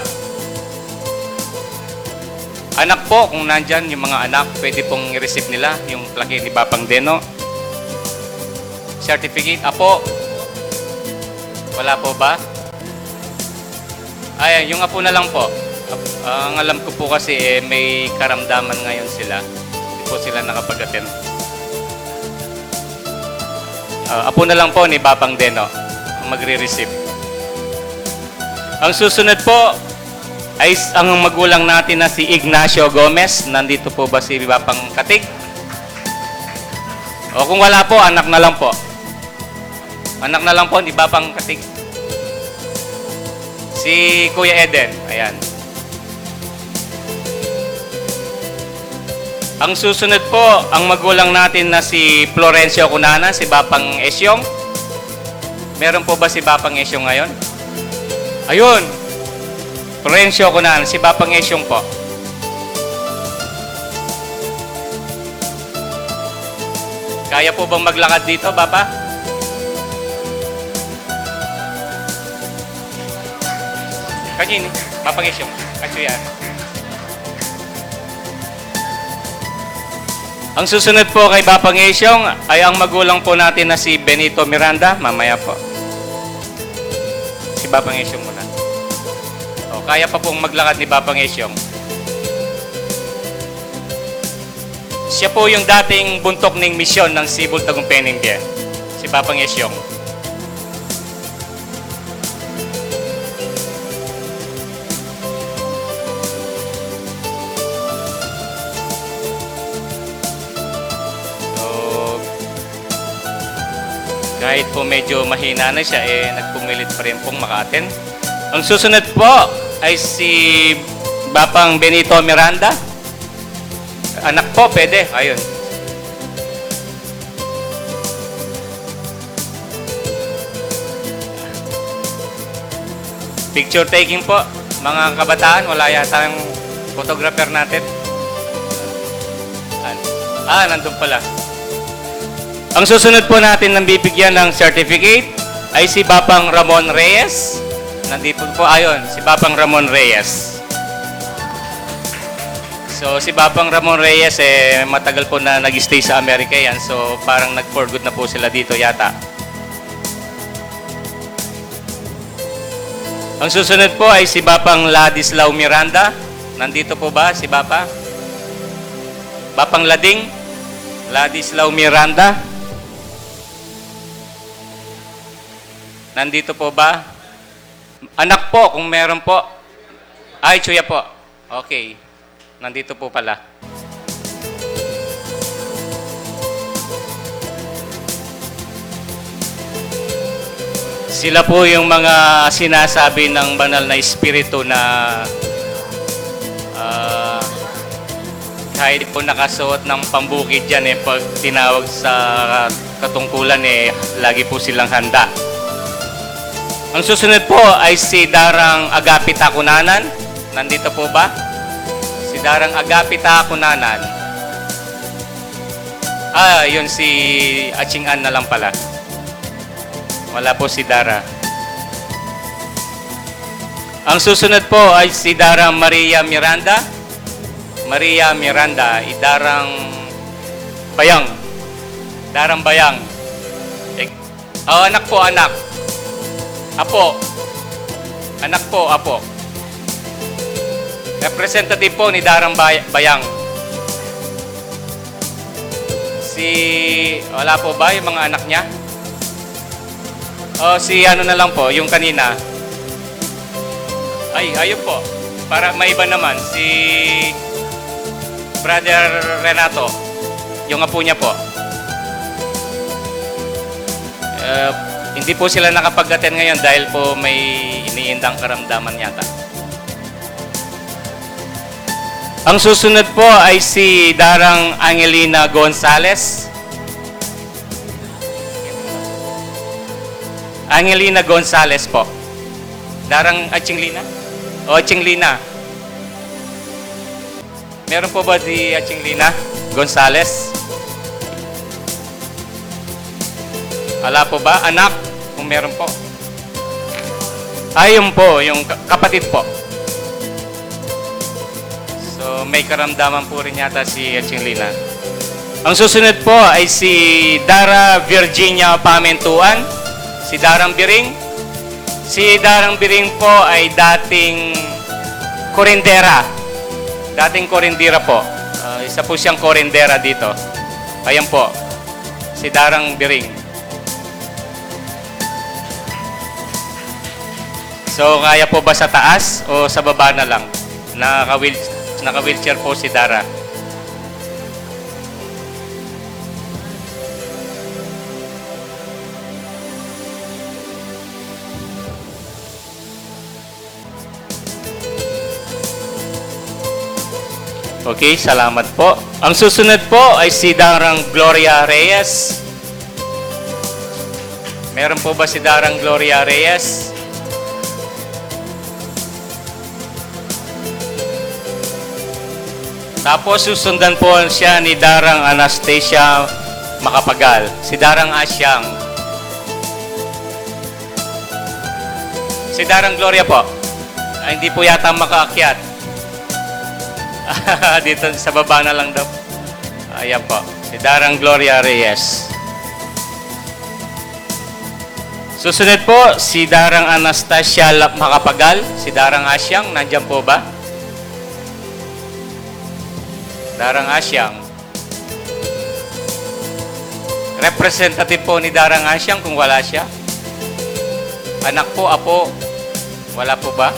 Anak po, kung nandiyan yung mga anak, pwede pong i-receive nila yung plaque ni Bapang Deno. Certificate, apo. Wala po ba? Ay, yung apo na lang po. Ap-, ang alam ko po kasi, eh, may karamdaman ngayon sila. Hindi po sila nakapag-attend. Ah, apo na lang po ni Bapang Deno ang magre-receive. Ang susunod po ay s-, ang magulang natin na si Ignacio Gomez. Nandito po ba si Bapang Katig? O kung wala po, anak na lang po. Anak na lang po ni Bapang Katig. Si Kuya Eden. Ayan. Ang susunod po, ang magulang natin na si Florencio Cunanan, si Bapang Esyong. Meron po ba si Bapang Esyong ngayon? Ayun. Florencio Cunanan, si Bapang Esyong po. Kaya po bang maglakad dito, Bapa? Kanyan, Bapang Esyong. Kaso yan. Ang susunod po kay Bapang Esyong ay ang magulang po natin na si Benito Miranda. Mamaya po. Si Bapang Esyong muna. O, kaya pa pong maglakad ni Bapang Esyong. Siya po yung dating buntok ng misyon ng Cebu Tagumpay Ningbyé. Si Bapang Esyong. So, kahit po medyo mahina na siya, eh, nagpumilit pa rin pong maka-attend. Ang susunod po ay si Bapang Benito Miranda. Anak po, pwede. Ayun. Picture taking po. Mga kabataan, wala yata ang photographer natin. An-, ah, nandun pala. Ang susunod po natin ng bibigyan ng certificate ay si Bapang Ramon Reyes. Nandito po, ayun, si Bapang Ramon Reyes. So, si Bapang Ramon Reyes, eh, matagal po na nag-stay sa Amerika yan. So, parang nag-for good na po sila dito yata. Ang susunod po ay si Bapang Ladislao Miranda. Nandito po ba si Bapa? Bapang Lading, Ladislao Miranda. Nandito po ba? Anak po, kung meron po. Ay, tsuya po. Okay. Nandito po pala. Sila po yung mga sinasabi ng banal na espiritu na, ah, kahit po nakasuot ng pambukid yan, eh, pag tinawag sa katungkulan, eh, lagi po silang handa. Ang susunod po ay si Darang Agapita Cunanan. Nandito po ba? Si Darang Agapita Cunanan. Ah, yun si Aching Ann na lang pala. Wala po si Dara. Ang susunod po ay si Darang Maria Miranda. Maria Miranda, i Darang Bayang. Darang Bayang. Eh, oh, anak po, anak. Apo. Anak po, apo. Representative po ni Darang Bay-, Bayang. Si, wala po ba yung mga anak niya? O, si ano na lang po, yung kanina. Ay, ayun po. Para maiba naman, si Brother Renato, yung apo niya po. Eh, Hindi po sila nakapag-attend ngayon dahil po may iniindang karamdaman yata. Ang susunod po ay si Darang Angelina Gonzales. Angelina Gonzales po. Darang Atching Lina? O, Atching Lina. Meron po ba si Atching Lina Gonzales? Ala po ba? Anak? Kung meron po. Ayun po, yung ka-, kapatid po. So, may karamdaman po rin yata si Atching Lina. Ang susunod po ay si Dara Virginia Pamentuan, si Darang Biring. Si Darang Biring po ay dating kurindera. Dating kurindera po. Ah, isa po siyang kurindera dito. Ayan po, si Darang Biring. So, kaya po ba sa taas o sa baba na lang? Naka-wheel-, naka-wheelchair po si Dara. Okay, salamat po. Ang susunod po ay si Darang Gloria Reyes. Meron po ba si Darang Gloria Reyes? Tapos susundan po siya ni Darang Anastasia Macapagal. Si Darang Asyang. Si Darang Gloria po. Ay, hindi po yata makaakyat. Dito sa baba na lang daw. Ayan po. Si Darang Gloria Reyes. Susunod po, si Darang Anastasia Lap Macapagal. Si Darang Asyang, nandyan po ba? Darang Asyang. Representative po ni Darang Asyang kung wala siya. Anak po, apo, wala po ba?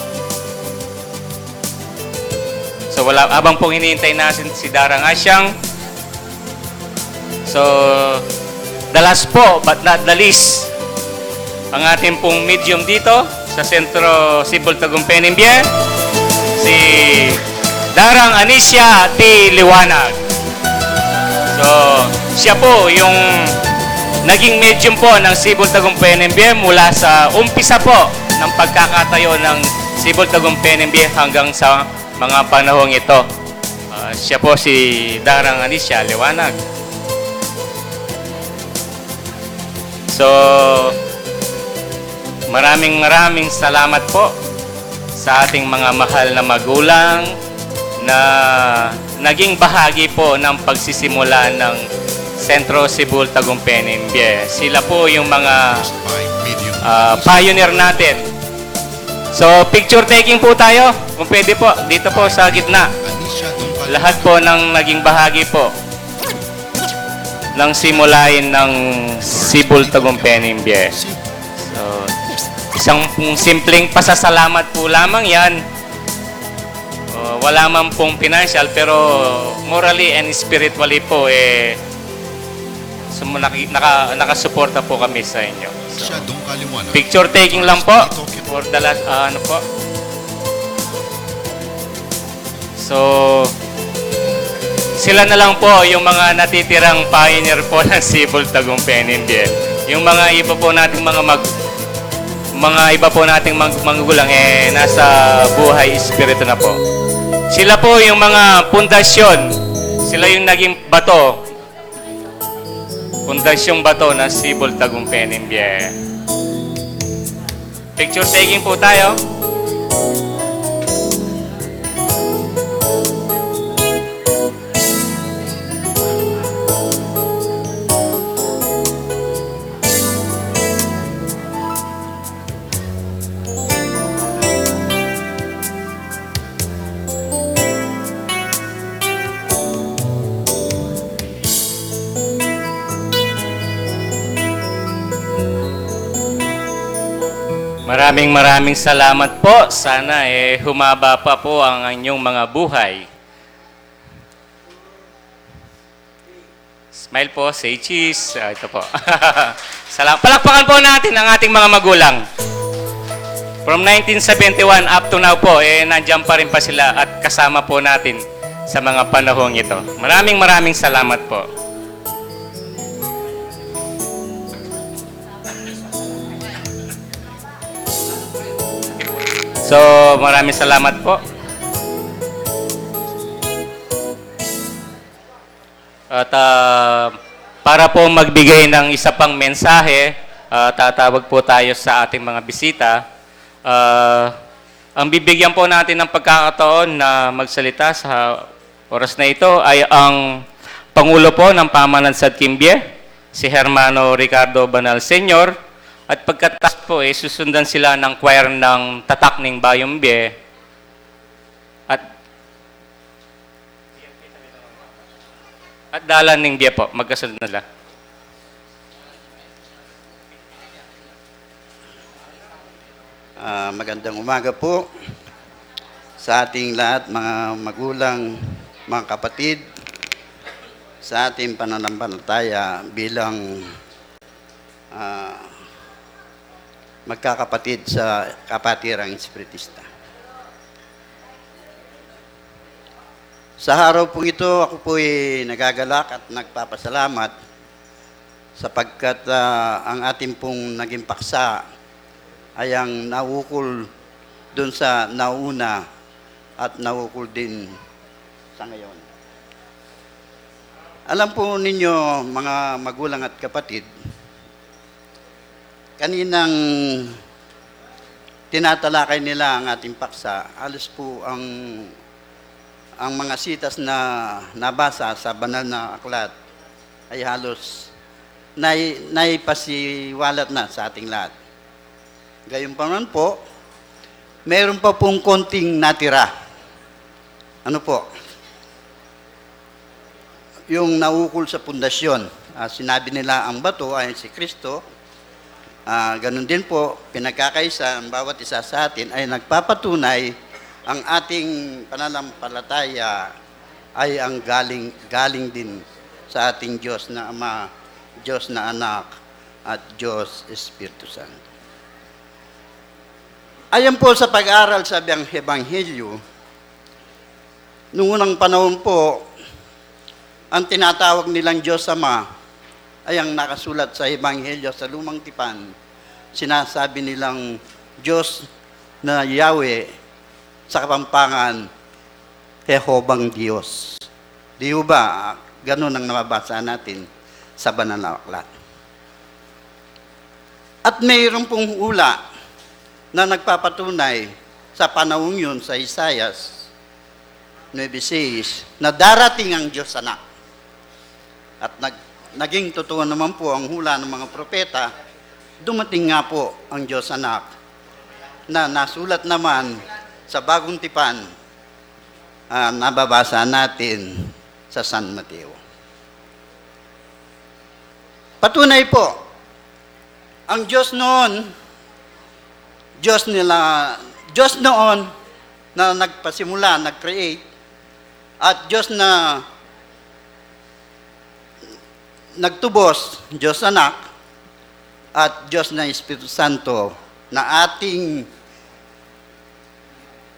So, wala, habang pong hinihintay natin si Darang Asyang. So, the last po, but not the least, ang ating pong medium dito sa Sentro Sibul Tagumpay Nimibe, si Darang Anisia T. Liwanag. So, siya po yung naging medium po ng Sibul Tagumpay Nimibe mula sa umpisa po ng pagkakatayo ng Sibul Tagumpay Nimibe hanggang sa mga panahong ito. Ah, siya po si Darang Anisia Liwanag. So, maraming, maraming salamat po sa ating mga mahal na magulang na naging bahagi po ng pagsisimula ng Sentro Sibul Tagumpay Nimibe. Sila po yung mga, ah, pioneer natin. So, picture taking po tayo, kung pwede po, dito po sa gitna. Lahat po ng naging bahagi po ng simulain ng Sibul Tagumpay Nimibe. So, isang pong simpleng pasasalamat po lamang yan. Uh, wala man pong financial, pero morally and spiritually po, eh, sumu-, naki-, naka-, nakasuporta po kami sa inyo. So, picture taking lang po for the last, ah, ano po. So, sila na lang po yung mga natitirang pioneer po ng Sibul Tagumpay Nimibe. Yung mga iba po nating mga mag-, mga iba po nating mag-, magulang, eh, nasa buhay espiritu na po. Sila po yung mga pundasyon. Sila yung naging bato. Pundasyong bato ng Sibul Tagumpay Nimibe. Picture taking po tayo. Maraming, maraming salamat po. Sana, eh, humaba pa po ang inyong mga buhay. Smile po, say cheese. Ah, ito po. Salam-, palakpakan po natin ang ating mga magulang. From nineteen seventy-one up to now po, eh, nandiyan pa rin pa sila at kasama po natin sa mga panahong ito. Maraming, maraming salamat po. So, maraming salamat po. At, ah, para po magbigay ng isa pang mensahe, ah, tatawag po tayo sa ating mga bisita. Ah, ang bibigyan po natin ng pagkakataon na magsalita sa oras na ito ay ang Pangulo po ng Pamanansad king Bie, si Hermano Ricardo Banal Senior. At pagkatapos po, eh, susundan sila ng choir ng Tatak ning Bayung Bie. At At Dalan ning Bie po, magkasunod na la. Ah, magandang umaga po sa ating lahat, mga magulang, mga kapatid, sa ating pananampalataya bilang ah, magkakapatid sa kapatirang Espiritista. Sa araw pong ito, ako po'y nagagalak at nagpapasalamat sapagkat, ah, ang atin pong naging paksa ay ang naukol dun sa nauna at naukol din sa ngayon. Alam po ninyo, mga magulang at kapatid, kaninang tinatalakay nila ang ating paksa, halos po ang, ang mga sitas na nabasa sa banal na aklat ay halos nai-, naipasiwalat na sa ating lahat. Gayunpaman po, meron pa pong konting natira. Ano po? Yung naukol sa pundasyon. Ah, sinabi nila ang bato ay si Kristo. Ah, ganun din po, pinagkakaisa ang bawat isa sa atin ay nagpapatunay ang ating pananampalataya ay ang galing, galing din sa ating Diyos na Ama, Diyos na Anak, at Diyos Espiritu Santo. Ayon po sa pag-aral sa Ebang-, Ebanghelyo, nung unang panahon po, ang tinatawag nilang Diyos Ama ay ang nakasulat sa Ebanghelyo sa Lumang Tipan. Sinasabi nilang Diyos na Yahweh, sa Kapampangan, Jehovang Diyos. Di ho ba, ganun ang nababasa natin sa banal na aklat? At mayroon pong hula na nagpapatunay sa panahong yun sa Isaias nuebe seis na darating ang Diyos Anak. At nag-, naging totoo naman po ang hula ng mga propeta, dumating nga po ang Diyos Anak na nasulat naman sa Bagong Tipan, ah, nababasa natin sa San Mateo. Patunay po, ang Diyos noon, Diyos nila, Diyos noon na nagpasimula, nag-create, at Diyos na nagtubos, Diyos Anak, at Diyos na Espiritu Santo na ating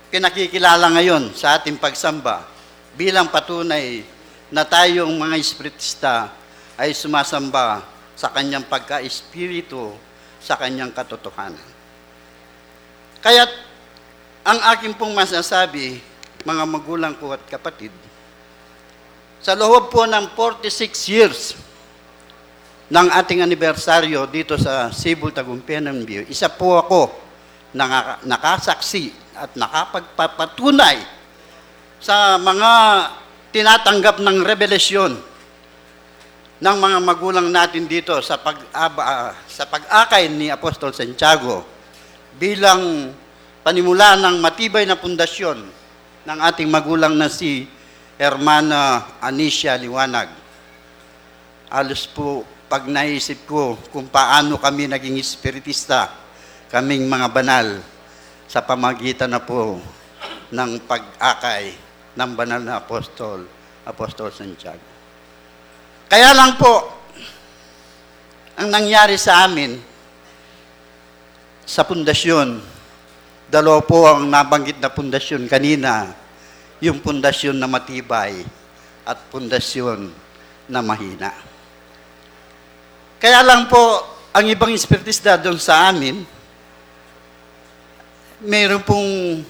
pinakikilala ngayon sa ating pagsamba bilang patunay na tayong mga Espiritista ay sumasamba sa kanyang pagka-Espiritu, sa kanyang katotohanan. Kaya't ang akin pong masasabi, mga magulang ko at kapatid, sa loob po ng forty-six years ng ating anibersaryo dito sa Cebu Tagumpay N B U, isa po ako naka-, nakasaksi at nakapagpapatunay sa mga tinatanggap ng revelasyon ng mga magulang natin dito sa pag-, ah, sa pag-akay ni Apostol Santiago bilang panimula ng matibay na pundasyon ng ating magulang na si Hermana Anicia Liwanag. Halos po, pag naisip ko kung paano kami naging Espiritista, kaming mga banal, sa pamagitan na po ng pag-akay ng banal na apostol, Apostol Santiago. Kaya lang po, ang nangyari sa amin, sa pundasyon, dalawa po ang nabanggit na pundasyon kanina, yung pundasyon na matibay at pundasyon na mahina. Kaya lang po, ang ibang espiritista doon sa amin, mayroon pong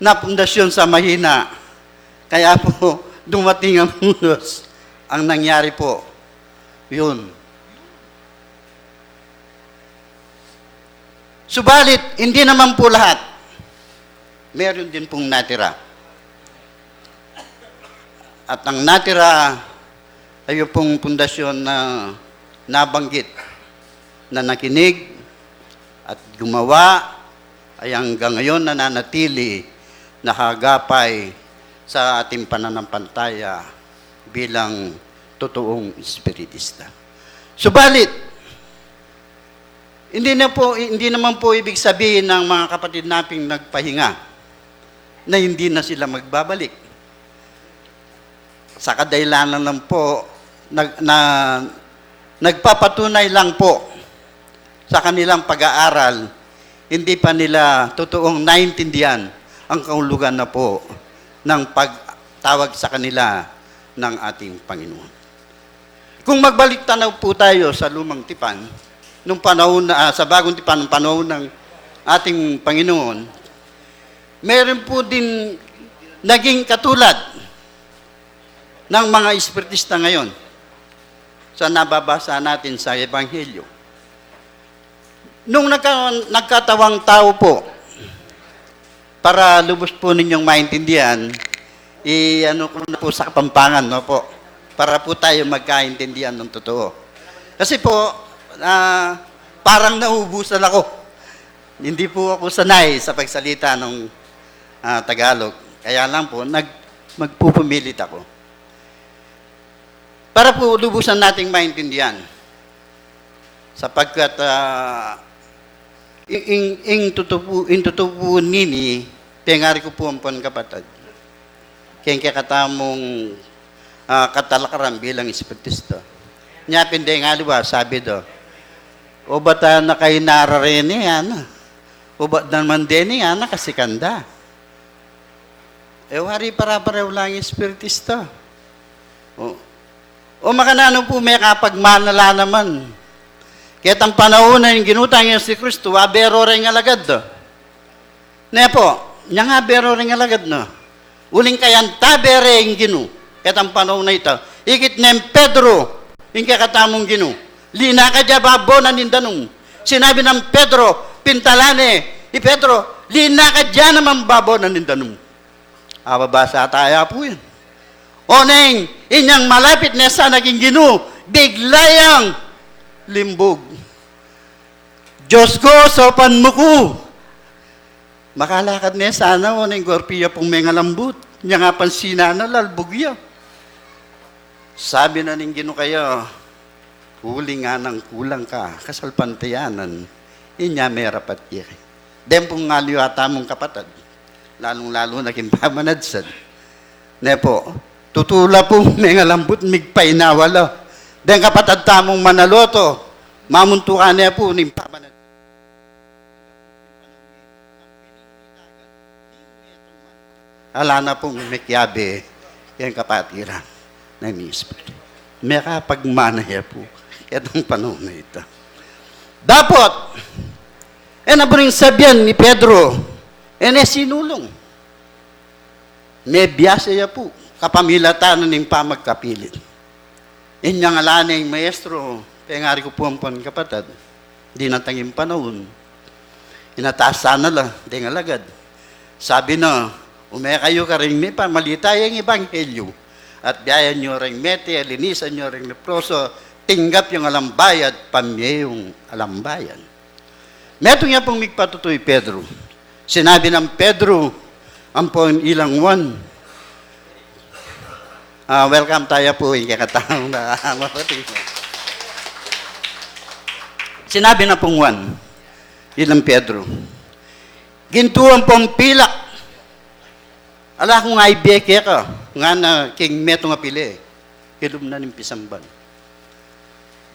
napundasyon sa mahina. Kaya po, dumating ang unos. Ang nangyari po, yun. Subalit, hindi naman po lahat. Meron din pong natira. At ang natira ay yung pong pundasyon na nabanggit, na nakinig at gumawa, ay hanggang ngayon nananatili, nakagapay sa ating pananampalataya bilang totoong espiritista. Subalit, hindi na po, hindi naman po ibig sabihin ng mga kapatid nating nagpahinga na hindi na sila magbabalik. Sa kadahilanan lang po, nag-, na, nagpapatunay lang po sa kanilang pag-aaral, hindi pa nila totoong naintindihan ang kahulugan na po ng pagtawag sa kanila ng ating Panginoon. Kung magbalik tanaw po tayo sa lumang tipan, nung panahon na, ah, sa bagong tipan, nung panahon ng ating Panginoon, meron po din naging katulad ng mga espiritista ngayon sa nababasa natin sa Ebanghelyo. Nung nagka-, nagkatawang tao po, para lubos po ninyong maintindihan, i-ano ko na po sa Kapampangan, no po? Para po tayo magkaintindihan ng totoo. Kasi po, ah, parang naubusan ako. Hindi po ako sanay sa pagsalita ng, ah, Tagalog. Kaya lang po, nag-, magpupumilit ako. Para po lubusan nating maintindihan. Sapagkat, ah, ing, ing, ing tutu pu, ing tutu pu nini, pengari ku pu ampon kapatad, keng kekatamung, ah, katalakaran bilang espiritista. Nya pin deng aliwa, sabi da, "Obat a na kainara reni, ana. Obat naman deni, ana, kasi kanda." E wari para-pareho lang espiritista. O, o makananu pu, mekapagmana la naman. Ketang panaun na ing Ginu tang Jesucristo, abero reng alagad da. Ne po, nyang abero reng alagad na. Uling kayantabe re ing Ginu. Ketang panaun na ita, ikit neng Pedro, ing kekatamung Ginu, "Linakad ya babo na ning danum." Sinabi nang Pedro, pintalan ne i Pedro, "Linakad ya naman babo na ning danum." Ababasa taya pu yan. Oneng, inyang malapit ne sana king Ginu, bigla yang limbug. "Dios ku, saupan mu ku." Makalakad ne sana, oneng gwarpiya pung mengalambut. Inyang apansinan na, lalbug ya. Sabi na ning Ginu kaya, "Uling nganang kulang ka kasalpantayanan, inya merapat ya." Deng pung aliwa tamung kapatad, lalung-lalu na king pamanadsan. Ne po, tutu la pung mengalambut, migpainawa la. Deng kapatad tamung manaloto, mamuntukan ne pu ning pamanadsan. Ala na pung mekiabe keng kapatiran na ini Espiritu. Mekapagmana ya pu ketang panaun na ita. Dapot, e na buring sabian ni Pedro, e ne sinulung. Mebiasa ya pu kapamilatan na ning pamagkapilit. Inyang ala neng, "Maestro, pengari ku pu ampon kapatad, dinatang ing panaun." Inatasan na la deng alagad. Sabi na, "Ume kayu karing mepamalita yang ebanghelyu, at biayan yu reng mete, linisan yu reng leproso, tinggap yung alang bayad, pamye yung alang bayad." Metung ya pung migpatutu i Pedro. Sinabi nang Pedro, ampon ilang Juan. Ah, welcome taya pu, ing kekatang na mapating. Sinabi na pung Juan, ilang Pedro, "Gintu ampon pilak, ala kung aibie keka, ngana king metung a pili." kilub na ning pisamban.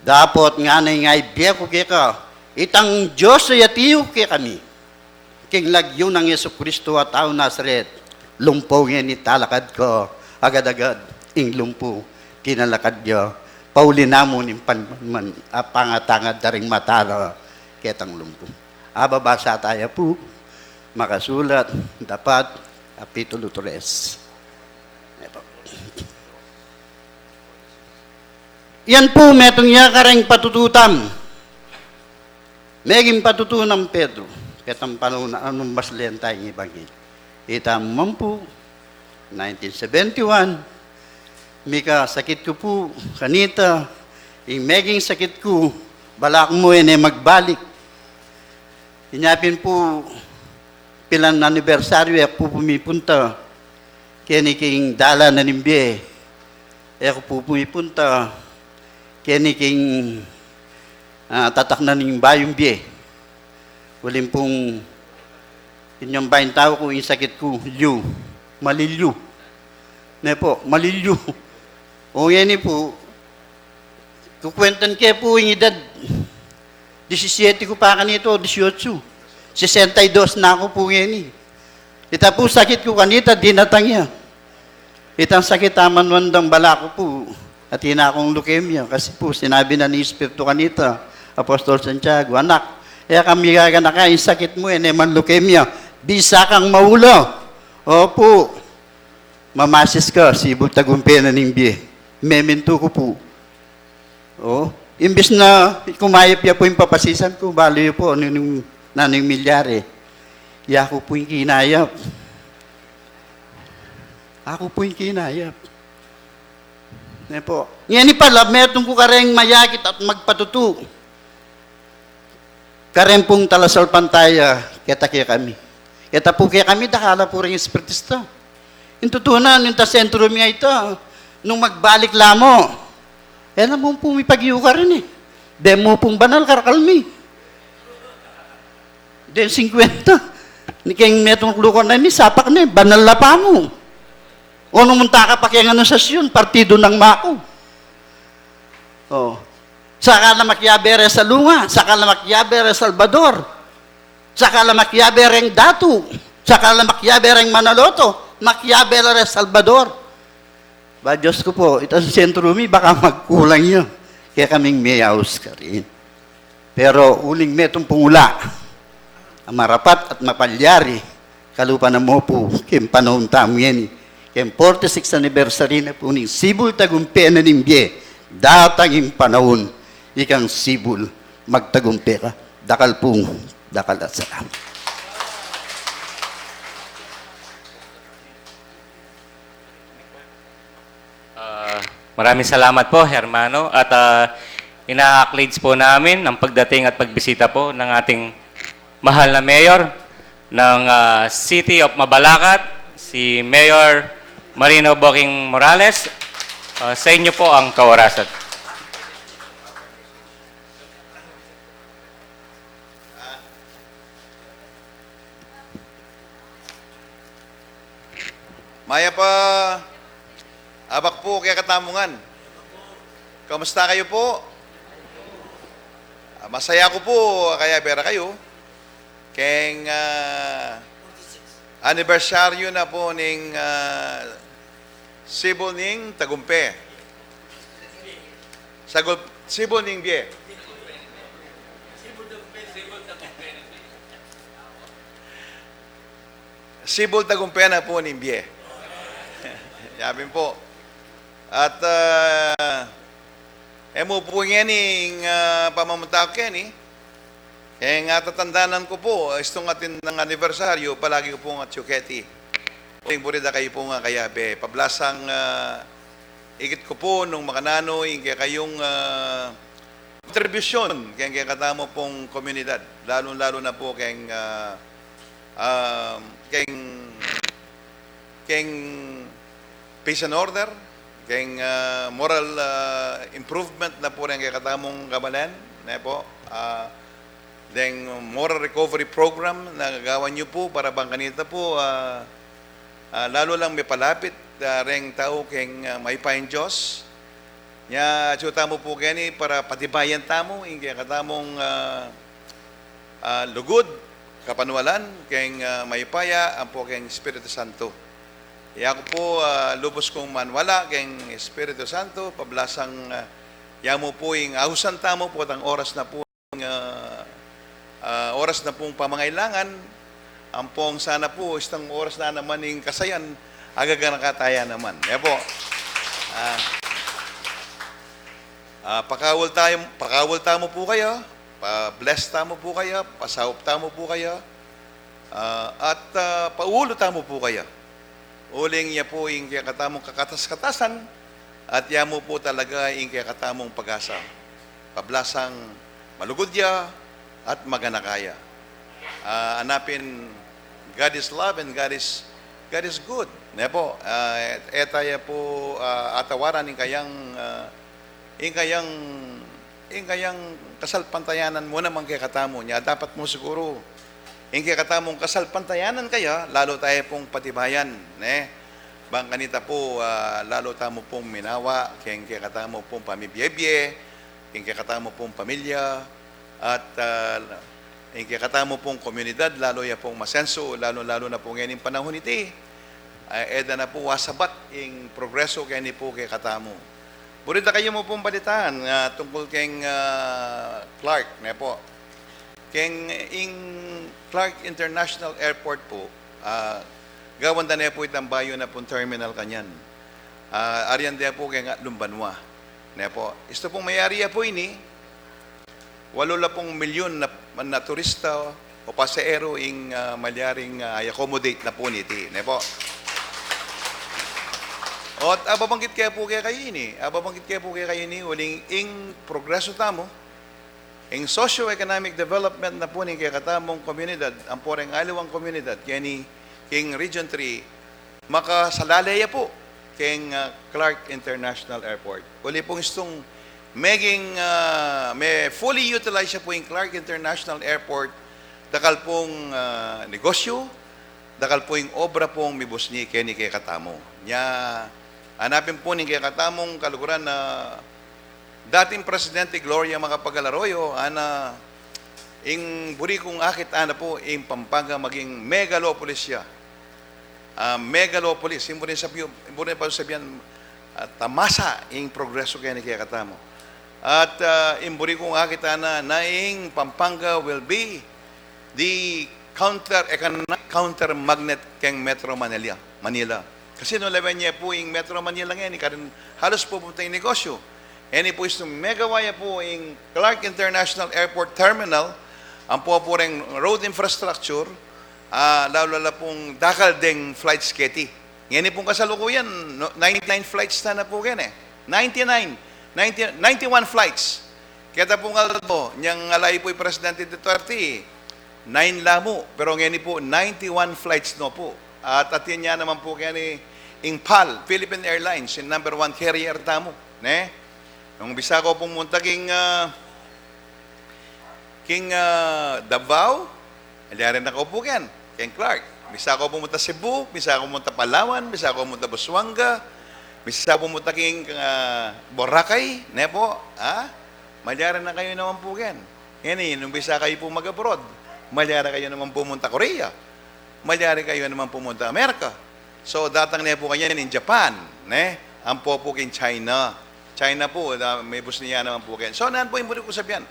Dapot ngana ing ibie ku keka, itang Dios a atiu kekami, king lagyu nang Jesu Kristo a taga Nazaret, lumpu ngeni talakad ka, agad-agad ing lumpu tinalakad ya, pauli namu ning pan-, man-, a pangatangad da ring mata ra ketang lumpu. Ababasa taya pu, makasulat, dapat, kapitulo tres. Eto. Yan pu, metung ya kareng patutu tam. Meging patutu nang Pedro, ketang panaun a nung baslen taya ing Ebanghelyo. Ita mu man pu, nineteen seventy-one, mikasakit ku pu kanita, ing meging sakit ku, balak mu e ne magbalik. Inya pin pu, pilan anibersaryu, e ku pu pumipunta keni king dalan na ning bie. E ku pu pumipunta keni king, ah, tataknan ning bayung bie. Uling pung inyong baing tau ku, ing sakit ku, lyu, malilyu. Ne pu, malilyu. O ngeni pu, kukwentan ke pu ing edad, disisiete ku pa kanita, disiotsu. Sesenta y dos na ku pu ngeni. Ita pu sakit ku kanita, dinatang ya. Itang sakit a manuan dang balak ku pu, atin na kung leukemia. Kasi pu, sinabi na ning Espiritu kanita, Apostol Santiago, "Anak, e ka migaganaka, ing sakit mu, e ne man leukemia. Bisa kang maula." Opu. Mamasis ka, sibul tagumpe na ning bie. Memintu ku pu. O, imbis na kumayap ya pu ing papasisan ku, balu yu pu, nanu ing, nanu ing milyari. Yaku pu ing kinayap. Aku pu ing kinayap. Ne pu. Ngeni pala, metung ku kareng mayakit at magpatutu. Kareng pung talasalpantaya, keta kekami. Keta pu kekami, dakal la pu ring espiritista. Ing tutu na, nung tasentro mi a ita, nung magbalik la mu, e la mu pu mi pagyukarin e. Deng mu pung banal, karakal mi. Deng singkwenta. Ni keng metung lukan na ini, sapak ne, banal la pa mu. O nung munta ka pa keng Anunciacion, partidu nang maku. O. Saka la makiabe re Salunga, saka la makiabe re Salvador, saka la makiabe reng datu, saka la makiabe reng Manaloto, makiabe la re Salvador. Ba, Dios ku pu, ita sentro mi, baka magkulang ya. Kekaming meyaus karin. Pero uling metung pung ula a marapat at mapalyari, kalupa na mu pu, keng panaun tamu ngeni, keng forty-six anniversary na pu ning sibul tagumpe na ning bie, datang ing panaun, ikang sibul, magtagumpe ka. Dakal pung, dakal a salamat. Ah, maraming salamat po, hermano. At, ah, ina-acknowledge po namin ang pagdating at pagbisita po ng ating mahal na mayor ng, ah, City of Mabalacat, si Mayor Marino Boking Morales. Ah, sa inyo po ang kaorasan. Mayap a abak pu kekatamu ngan. Kamusta kayu pu? Ah, masaya ku pu, kayabe ra kayu. Keng, ah, anibersaryu na pu ning, ah, sibul ning tagumpe. Sagul-, sibul ning bie. Sibul tagumpe na pu ning bie. Yapin pu. At, ah, e mu pu ngeni ing, ah, pamamunta ku keni. Keng atatandanan ku pu, istung atin nang anibersaryu, palagi ku pung atyu keti. Uling buri da kayu pu nga kayabe, pablasang, ah, ikit ku pu nung makananu ing kekayung, ah, kontribusyun keng kekatamu pung komunidad, lalung-lalu na pu keng, ah, ah, keng, keng peace and order, keng, ah, moral, ah, improvement na pu reng kekatamung kabalen, ne pu, ah, deng moral recovery program na gagawan yu pu para bang kanita pu, ah, ah, lalu lang mipalapit, ah, reng tau keng, ah, mayupayang Dios, Nya, atyu tamu pu keni para patibayan tamu ing kekatamung, ah, ah, lugud, kapanwalan, keng, ah, mayupaya, ampo keng Espiritu Santo. Yaku pu, ah, lubus kung manwala keng Espiritu Santo, pablasang, ah, yamu pu ing ausan tamu, potang oras na pu, ah, ah, oras na pung pamangailangan, ampong sana pu, istang oras na naman ing kasayan, agaganaka taya naman. E pu. Ah, ah, pakaul tamu, pakaul tamu pu kaya, pa-bless tamu pu kaya, pasaup tamu pu kaya, ah, at, ah, paulu tamu pu kaya. Uling ya pu ing kekatamung kakatas-katasan, at yamu pu talaga ing kekatamung pag-asa. Pablasang malugud ya at maganaka ya. Ah, anapin, God is love and God is, God is good. Ne pu, ah, e taya pu, ah, atawaran ing kayang, ah, ing kayang, ing kayang kasalpantayanan mu naman kekatamu. Nya, dapat mu siguru, ing kekatamung kasalpantayanan kaya, lalu taya pung patibayan, ne? Bang kanita pu, ah, lalu tamu pung minawa, keng kekatamu pung pamibie-bie, keng kekatamu pung pamilya, at, ah, ing kekatamu pung komunidad, lalu ya pung masenso, lalu-lalu na pu ngening panahun iti. Ah, e da na pu wasabat ing progreso keni pu kekatamu. Buri da kayu mu pung balitaan, ah, tungkul keng, ah, Clark, ne pu. Keng ing Clark International Airport pu, ah, gawan da ne pu itang bayu na pung terminal kanyan. Ah, aryan da pu keng atlung banua. Ne pu. Istu pung mayari ya pu ini, walu la pung milyun na, na turista o pasahero ing, ah, malyaring, ah, i-accommodate na pu niti, ne pu. Ot, ababanggit ke pu kekayu ini, ababanggit ke pu kekayu ini, uling ing progreso tamu, ing socio-economic development na pu ning kekatamung komunidad, ampo reng aliwang komunidad, keni king Region three, makasalale ya pu keng, ah, Clark International Airport. Uli pung istung meging, ah, me-fully utilize ya pu ing Clark International Airport, dakal pung, ah, negosyu, dakal pu ing obra pung mibusni keni kekatamu. Nya, anapin pu ning kekatamung kaluguran na dating Presidente Gloria Macapagal Arroyo, ana, ing buri kung akit, ana pu, ing Pampanga maging megalopolis ya. Ah, megalopolis, ing buri sabi-, ing buri pa sabian, ah, tamasa ing progreso keni kekatamu. At, ah, ing buri kung akit, ana, na ing Pampanga will be the counter, economic counter magnet keng Metro Manila, Manila. Kasi nung lawen ye pu ing Metro Manila ngeni, karin halos pupunta ing negosyu. Ngeni pu istung megawa ya pu ing Clark International Airport Terminal, ampo pu reng road infrastructure, ah, lalu la pung dakal deng flights keti. Ngeni pung kasalukuyan, no, ninety-nine flights na na pu keni. Ninety-nine, ninety, ninety-one flights. Keta pung aldo, nyang ala pu i Presidente Duterte, nine la mu, pero ngeni pu, ninety-one flights no pu. At atin ya naman pu keni ing PAL, Philippine Airlines, ing number one carrier tamu, ne? Nung bisa ku pung munta king, ah, king, ah, Davao, malyari na kayu pu ken, keng Clark. Bisa ku pumunta Cebu, bisa ku pumunta Palawan, bisa ku pumunta Busuanga, bisa ku pumunta king, ah, Boracay, ne pu, ah? Malyari na kayu naman pu ken. Ngeni, nung bisa kayu pu mag-abroad, malyari kayu naman pumunta Korea. Malyari kayu naman pumunta Amerika. So, datang ne pu kanyan ing Japan, ne? Ampo pu king China. China pu, da-, mibusni ya naman pu ken. So, nan pu ing buri ku sabian?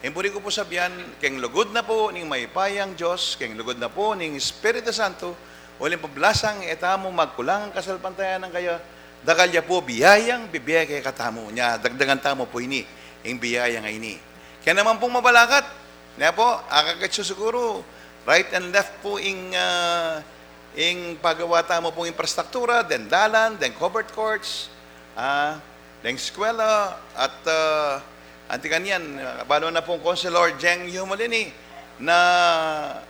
Ing buri ku pu sabian, keng lugud na pu ning mayupayang Dios, keng lugud na pu ning Espiritu Santo, uling pablasang e tamu magkulangan kasalpantayanan kaya, dakal ya pu biyayang bibie kekatamu. Nya, dagdagan tamu pu ini, ing biyayang ini. Kaya naman pung mabalakat, ne pu, akakit yu siguru, right and left pu ing, ah, ing pagawa tamu pung infrastruktura, deng dalan, deng covered courts, ah, deng eskwela, at, ah, anti kanyan, ah, balu na pung Councilor Jeng Humulini, na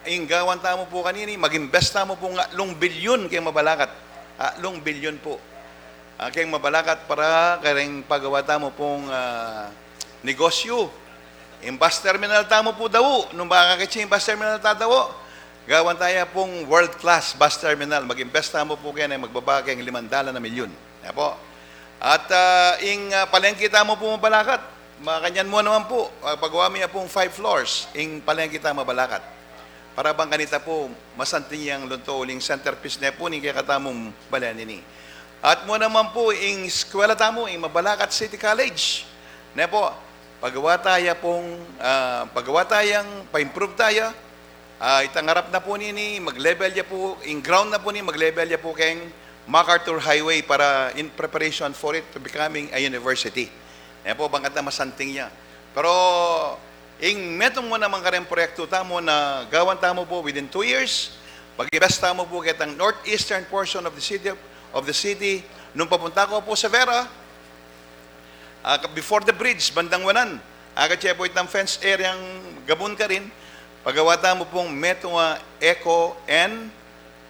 ing gawan tamu pu kanini, mag-invest tamu pung atlung bilyun keng mabalakat. Atlung bilyun pu. Ah, keng mabalakat para kareng pagawa tamu pung, ah, negosyu. Ing bus terminal tamu pu Dao, nung ba akakit yu ing bus terminal ta Dao, gawan taya pung world class bus terminal. Mag-invest tamu pu keni, magbaba keng limang dalan a milyun. Kaya pu, At, ah, ing, ah, palengke tamu pu mabalakat. Makanyan mu naman pu, ah, pagawa mi ya pung five floors, ing palengke tamu mabalakat. Para bang kanita pu, masanting yang lunto uling centerpiece ne pu ning kekatamung balen ini. At mu naman pu, ing eskwela tamu, ing Mabalacat City College. Ne pu, pagawa ta ya pung, ah, pagawa ta yang, pa-improve ta ya. Ah, itang arap na pu nini, mag-level ya pu, ing ground na pu nini, mag-level ya pu keng MacArthur Highway para in preparation for it to becoming a university. Ayan pu, bang kanita masanting ya. Pero, ing metung mu naman kareng proyektu tamu na gawan tamu pu within two years, mag-invest tamu pu ketang northeastern portion of the city, of the city. Nung papunta ku pu sa Vera, ah, before the bridge, bandang wanan, agad siya pu itang fence area yang gabun karin, pagawa tamu pung metung a eco and,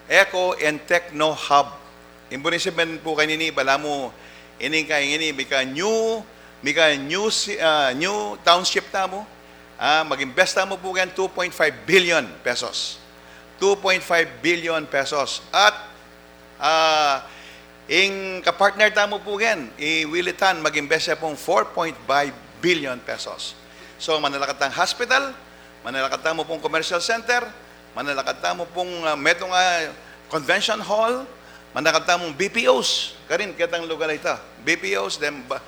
eco and techno hub. Ing buri sabian pu kanini, balamu ining kaya ngeni, mika new, mika new si-, ah, new township tamu, ah, mag-invest tamu pu keng two point five billion pesos. Two point five billion pesos. At, ah, ing kapartner tamu pu keng, i Willy Tan, mag-invest ya pung four point five billion pesos. So, manalakad tang hospital, manalakad tamu pung commercial center, manalakad tamu pung, ah, metung a convention hall, manalakad tamung B P Os, karin, ketang lugar a ita. B P Os, then ba,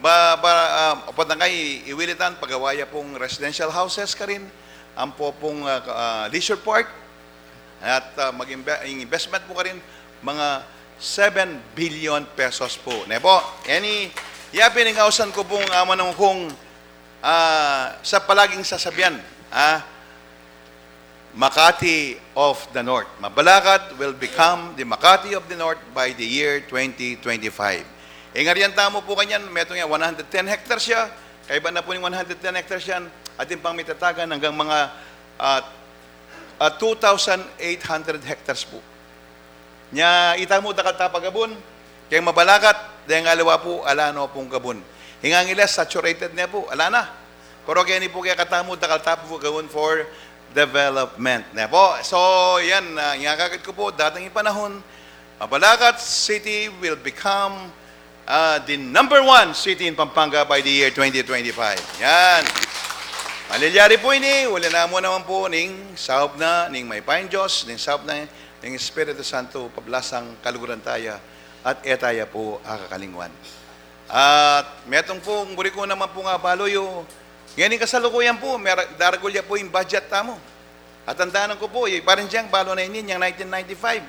ba, ba, ah, apat na kay i Willy Tan, pagawa ya pung residential houses karin, ampo pung, ah, ah, leisure park, at, ah, mag-inve-, ing investment pu karin, mga seven billion pesos pu. Ne pu, ngeni, ya pin ing ausan ku pung amanung kung, ah, sa palaging sasabian, ah, Makati of the North. Mabalacat will become the Makati of the North by the year twenty twenty-five. Ing arian tamu pu kanyan, metung ya one hundred ten hectares ya, kaiba na pu ning one hundred ten hectares yan, atin pang mitatagan anggang mga, ah, ah, two thousand eight hundred hectares pu. Nya, itamu dakal ta pagabun, keng Mabalacat, deng aliwa pu, ala no pung gabun. Ing Angeles, saturated ne pu, ala na. Pero keni pu kekatamu, dakal ta pu gabun for development ne pu. So, yan, ah, ing akakit ku pu, datang ing panahun, Mabalacat City will become, ah, the number one city in Pampanga by the year twenty twenty-five. Yan. Malilyari pu ini, uli na mu naman pu ning saup na ning mayupayang Dios, ning saup na ning Espiritu Santo, pablasang kaluguran taya, at e taya pu akakalingwan. At metung pu, buri ku naman pung abalu yu, ngeni kasalukuyan pu, mera-, daragul ya pu ing budget tamu. At tandanan ku pu, i Pareng Jeng, balu na ini, yang nineteen ninety-five.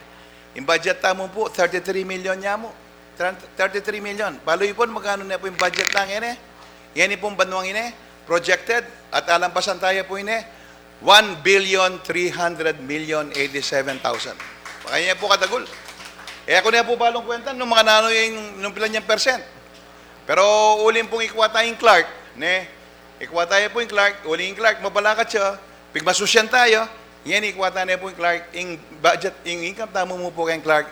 Ing budget tamu pu, thirty-three million ya mu. Tran-, thirty-three million. Balu yu pu, maganu ne pu ing budget na ngeni. Ngeni pung banwang ini, projected, at alampasan taya pu ini, one billion three hundred million eighty-seven thousand. Makanyan pu kadagul. E ku ne pu balung kwentan nung makananu ing, nung pilan yang percent. Pero uling pung ikwa taya ing Clark, ne? Ikwa taya pu ing Clark, uling ing Clark, Mabalacat ya, pigmasusyan taya, ngeni ikwa taya ne pu ing Clark, ing budget, ing income tamu mu pu keng Clark,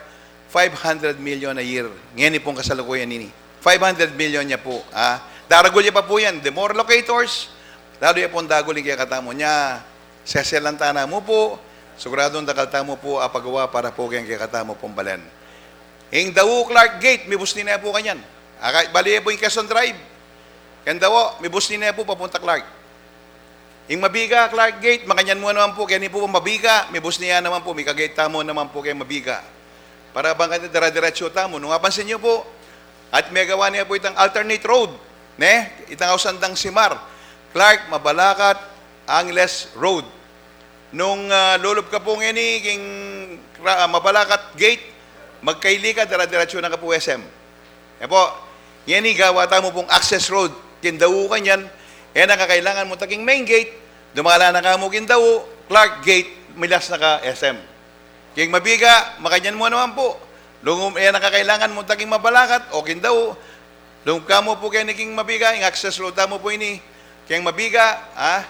five hundred million a year. Ngeni pung kasalukuyan ini. Five hundred million ya pu, ah. Daragul ya pa pu yan. The more locators, lalu ya pung dagul ing kekatamu. Nya, seselan ta na mu pu, siguradung dakal tamu pu apagawa para pu keng kekatamu pung balen. Ing Dau Clark Gate, mibusni ne pu kanyan. Aka, bale pu ing Quezon Drive. Keng Dau, mibusni ne pu papunta Clark. Ing Mabiga Clark Gate, makanyan mu naman pu, keni pu Mabiga, mibusni ya naman pu, mika-gate tamu naman pu keng Mabiga. Para bang kanita dara-diretsu tamu. Nung apansin yu pu, at megawa ne pu itang alternate road, ne? Itang ausan dang Simar, Clark, Mabalacat, Angeles Road. Nung, ah, lulub ka pu ngeni king Ra-, ah, Mabalacat Gate, magkaili ka, dara-diretsu na ka pu S M. E pu, ngeni gawa tamu pung access road king Dau kanyan, e na ka kailangan munta king main gate, dumala na ka mu king Dau, Clark Gate, milas na ka S M. King Mabiga, makanyan mu naman pu. Lungum, e na ka kailangan munta king Mabalacat o king Dau. Lungum ka mu pu keni king Mabiga, ing access road tamu pu ini. King Mabiga, ah,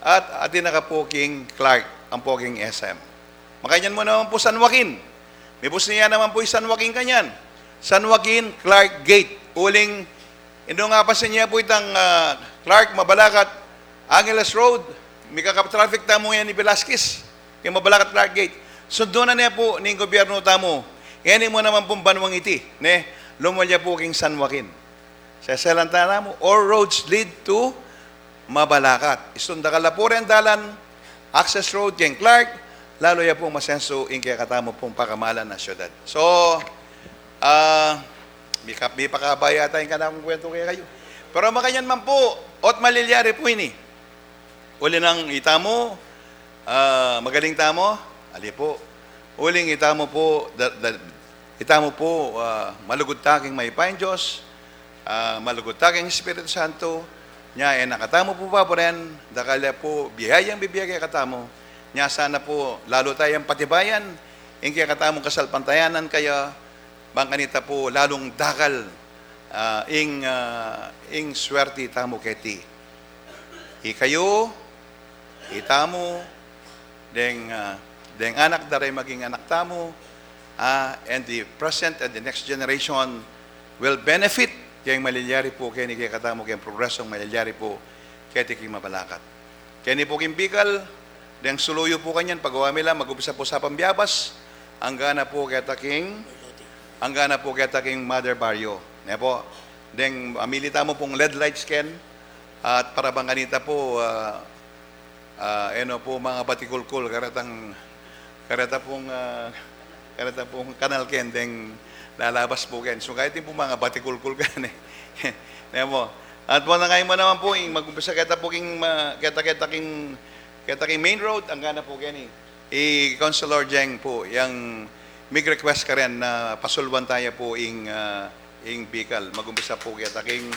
at atin na ka pu king Clark, ampo king S M. Makanyan mu naman pu San Joaquin. Mibusni ya naman pu ing San Joaquin kanyan. San Joaquin, Clark Gate. Uling, inung apansin ya pu itang, ah, Clark, Mabalacat, Angeles Road, mikaka-traffic tamu yan i Velasquez. King Mabalacat Clark Gate. Sundun na ne pu ning gobyernu tamu. Ngeni mu naman pung banwang iti, ne? lumulya pu king San Joaquin. Seselan tana mu, all roads lead to Mabalacat. Istung dakal na pu ring dalan, access road king Clark, lalu ya pung masensu ing kekatamu pung pakamalan a syudad. So, ah, mika-, mipakaba yata ing kanakung kwentu kekayu. Pero makanyan man pu, ot malilyari pu ini. Uli nang itamu, ah, magaling tamu, ali pu. Uling itamu pu, da-, da-, itamu pu, ah, malugud ta king mayupayang Dios, ah, malugud ta king Espiritu Santo, nya e na katamu pu baburen, dakal ya pu biyayang bibie kekatamu, nya sana pu lalu tayang patibayan ing kekatamung kasalpantayanan kaya, bang kanita pu lalung dakal, ah, ing, ah, ing swerte tamu keti. Ikayu, itamu, deng, ah, deng anak da ring maging anak tamu, ah, and the present and the next generation will benefit keng malilyari pu keni kekatamu, keng progresong malilyari pu keti king Mabalacat. Keni pu king Bicol, deng suluyu pu kanyan, pagawa mi la, mag-umpisa pu Sabang Byabas, angga na pu keta king, angga na pu keta king Mother Barrio. Ne pu, deng amili tamu pung L E D lights ken, at para bang kanita pu, ah, ah, e no pu mangabatikul-kul, kareta, kareta pung, ah, kareta pung kanal ken, deng lalabas pu ken. So, kaya atin pu mangabatikul-kul ken e. Ne pu. At pu, nangayu mu naman pu, ing mag-umpisa keta pu king ma-, keta, keta king, keta king main road, angga na pu keni. I Councilor Jeng pu, yang mig-request karin na pasuluan taya pu ing, ah, ing Bicol. Mag-umpisa pu keta king,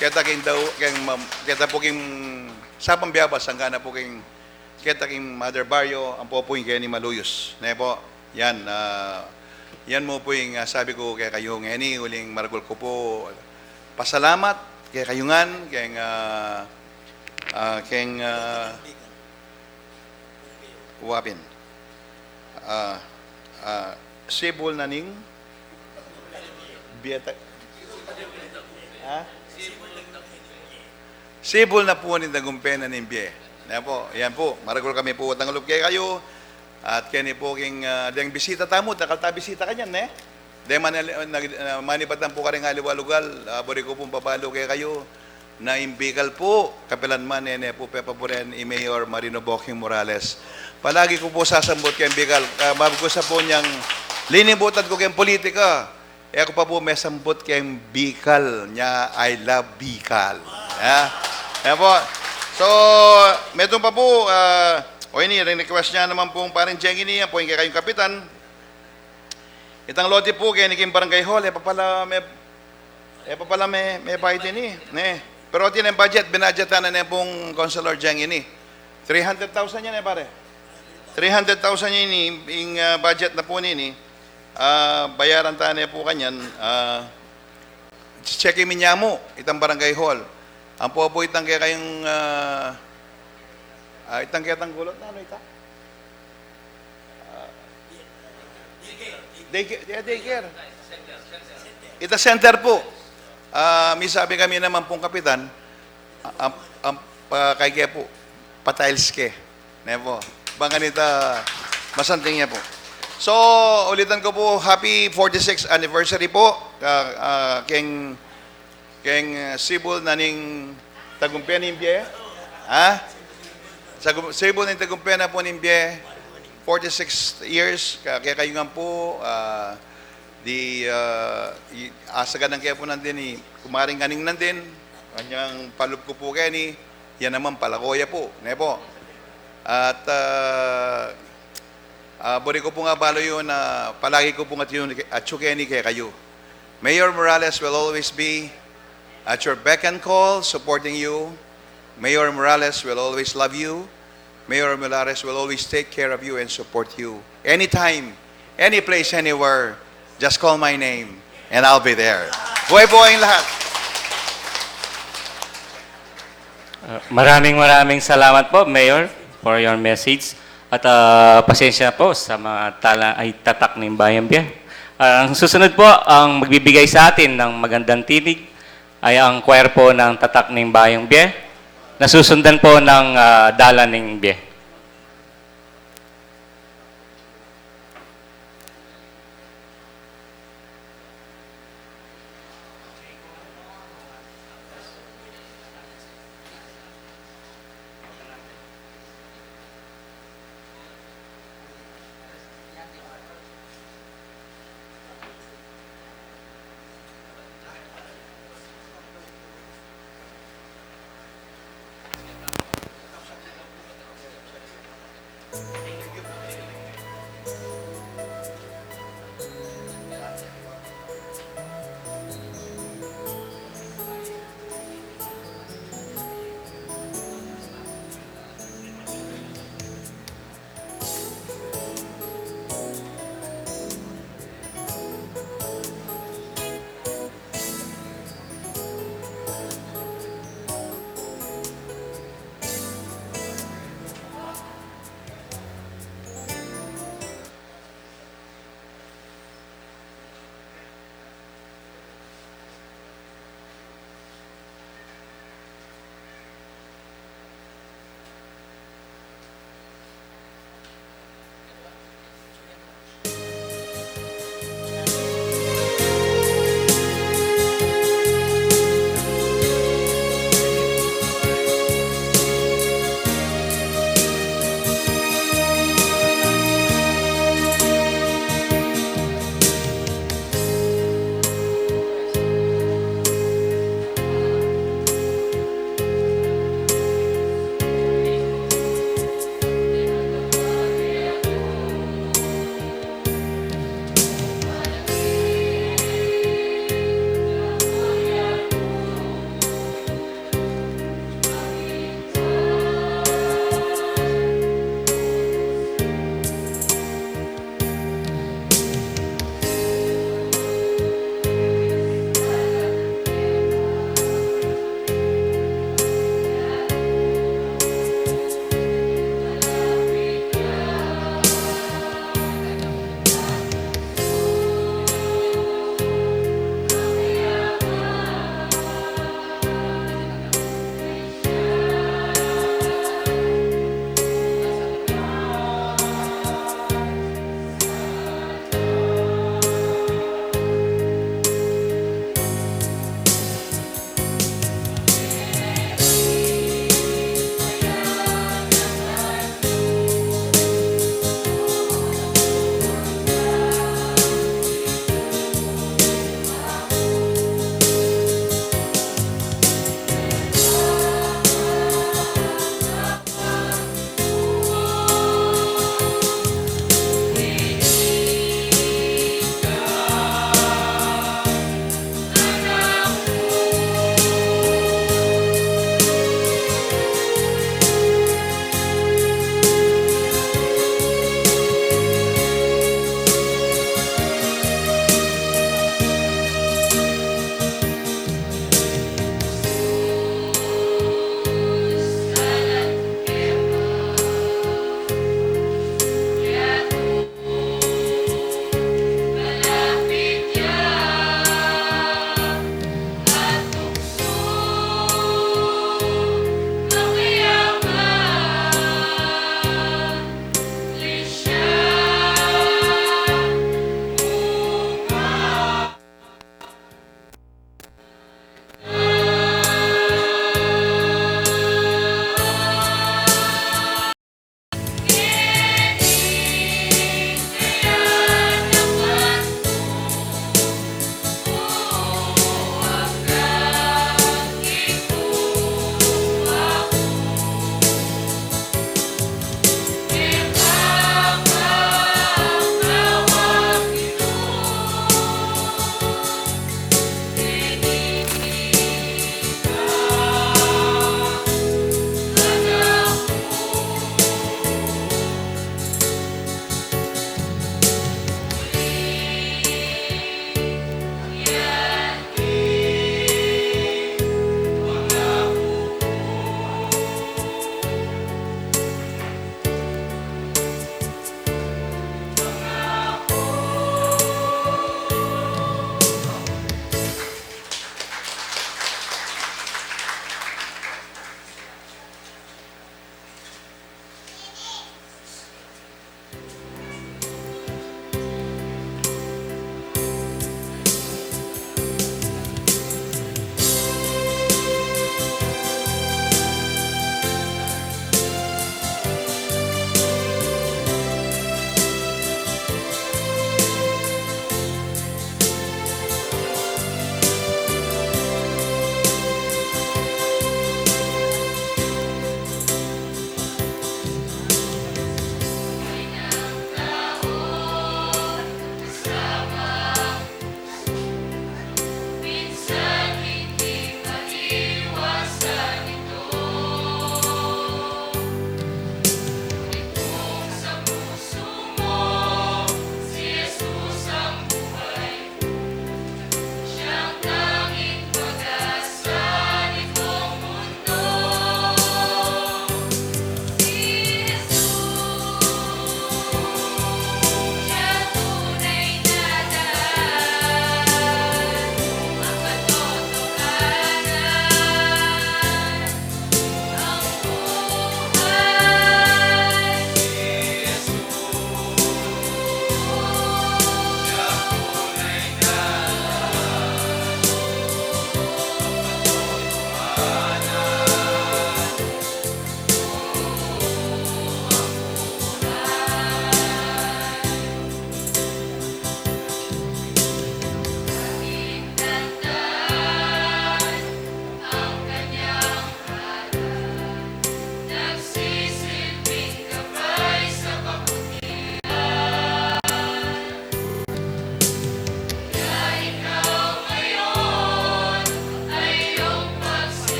keta king daw, keng ma-, keta pu king Sabang Byabas, angga na pu king, keta king Mother Barrio, ampo pu ing keni maluyus. Ne pu, yan, ah, yan mu pu ing, ah, sabi ku kekayu ngeni, uling maragul ku pu pasalamat kekayu ngan, keng, ah, ah, keng, ah, Wapin. Ah, ah, sibul na ning bie ta-, ha? Sibul na pu ning tagumpe na ning bie. Yan pu, yan pu. Maragul kami pu tanggap kekayu. At keni pu king, ah, deng bisita tamu, dakal ta bisita kanyan, ne? Deng mani-, nag-, ah, manibatan pu karing aliwa lugal, ah, buri ku pung pabalu kekayu na ing Bicol pu, kapilan man, e ne pu pepaburen i Mayor Marino Boking Morales. Palagi ku pu sasambut keng Bicol, ah, bagu ku sa pu nyang linibutan ku keng politika, e ku pa pu mesambut keng Bicol, nya, "I love Bicol." Ya. Ya pu. So, metung pa pu, ah, o ini, ring request nya naman pung Paring Jeng ini, yan pu ing kekayung kapitan. Itang lote pu, keni king barangay hall, e pa pala me-, e pa pala me-, mebayad ini, ne? Pero atin ing budget, binadgetan na ne pung Councilor Jeng ini. Three hundred thousand yan, e, pare? Three hundred thousand ini, ing, ah, budget na pu nini. Ah, bayaran ta ne pu kanyan, ah, check mi nya mu, itang barangay hall. Ampo pu itang kekayung, ah, ah, itang ketang gulot na, ano ita? Ah, daycare, yeah, daycare. Ita center pu. Ah, misabi kami naman pung kapitan, ah, am-, am-, pa-, kaya ke pu, pa-tiles ke. Ne pu. Bang kanita, masanting ya pu. So, ulitan ku pu, happy forty-sixth anniversary pu, ah, ah, keng keng, eh, sibul na ning tagumpe ning bie. Ha? Sa gu-, sibul ning tagumpe na pu ning bie, forty-six years, ka-, kekayu ngan pu, ah, di, ah, i-, asagan ke pu nandin i Kumaring Aning nandin, anyang palub ku pu keni, yan naman palagoya pu, ne pu. At, ah, ah, buri ku pung abalu yu na palagi ku pung atyu, atyu keni kekayu. Mayor Morales will always be at your beck and call, supporting you. Mayor Morales will always love you. Mayor Morales will always take care of you and support you. Anytime, any place, anywhere, just call my name and I'll be there. Buhay po kayong lahat. Ah, maraming, maraming salamat po, Mayor, for your message. At, ah, pasensya po sa mga tala-, ay, Tatak ng Bayang Bie. Ah, ang susunod po, ang magbibigay sa atin ng magandang tinig ay ang choir po ng Tatak ng Bayang Bie, na susundan po ng, ah, Dalan ng Bie.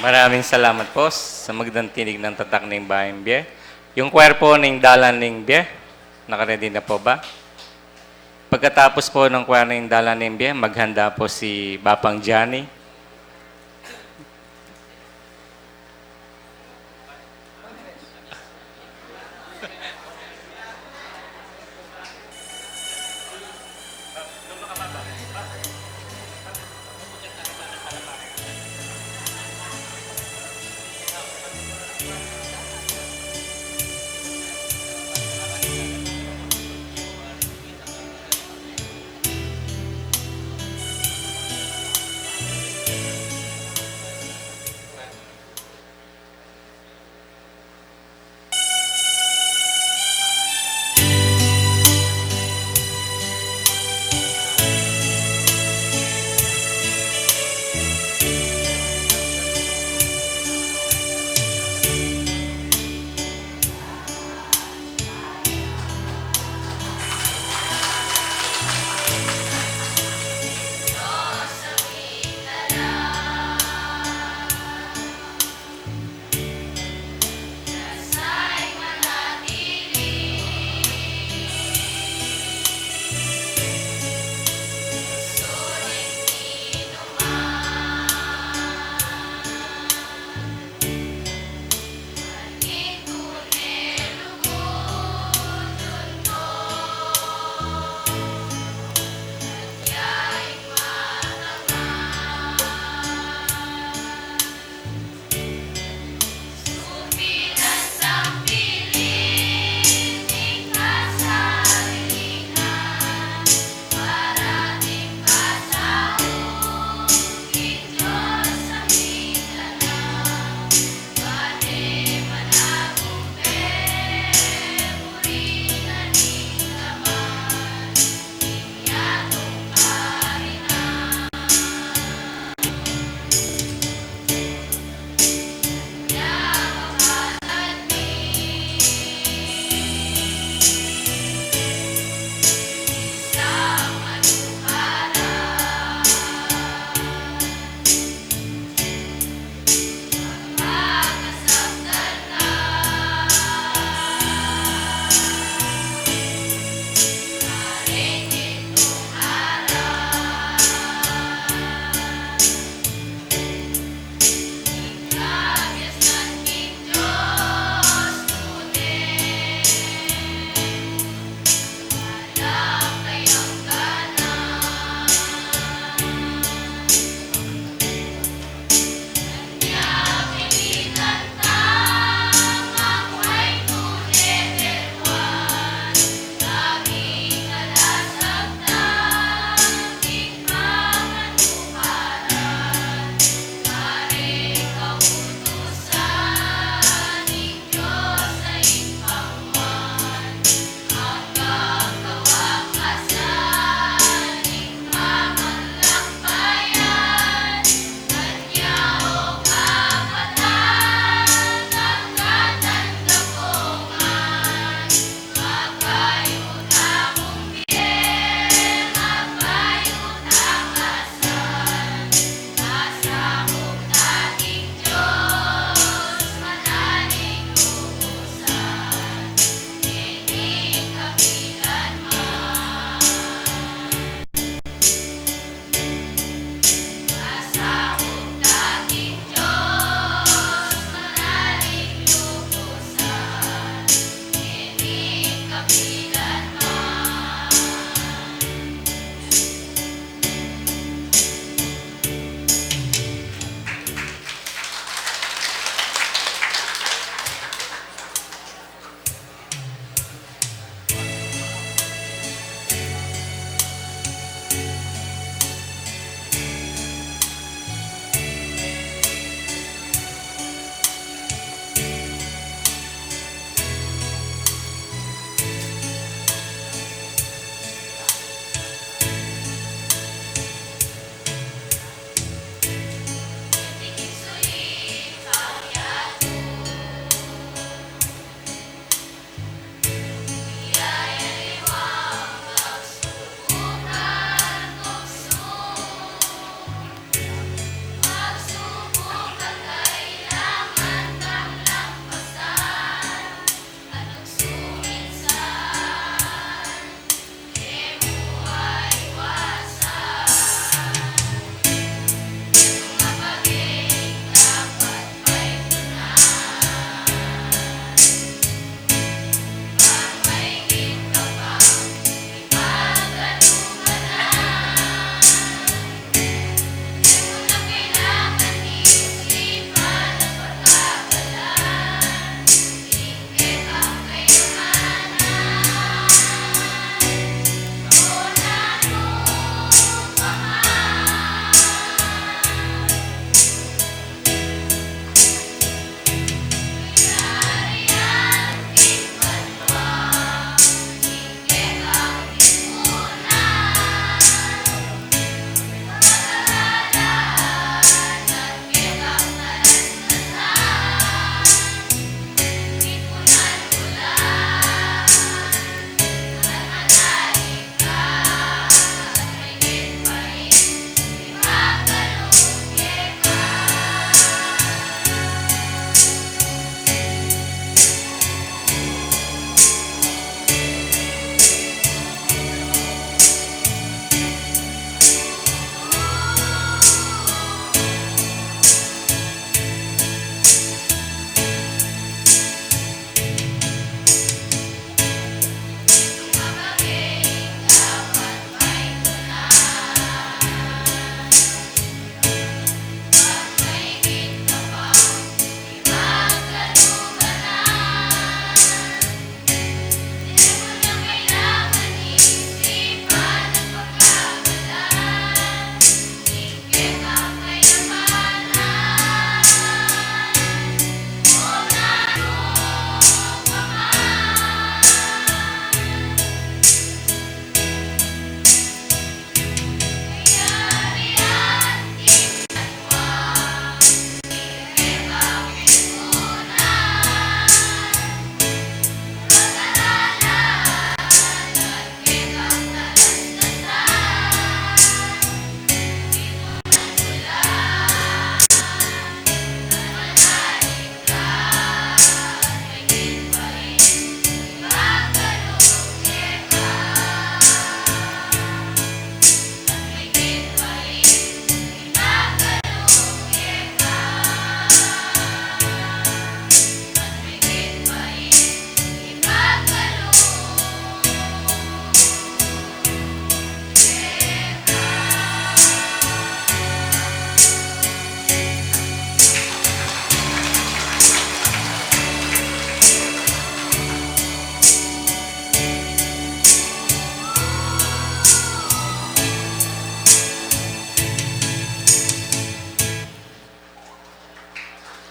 Maraming salamat po sa magandang tinig ng tatak ng Bayang Bie. Yung choir po ng Dalan ng Bie, nakaredy na po ba? Pagkatapos po ng choir ng Dalan ng Bie, maghanda po si Bapang Johnny.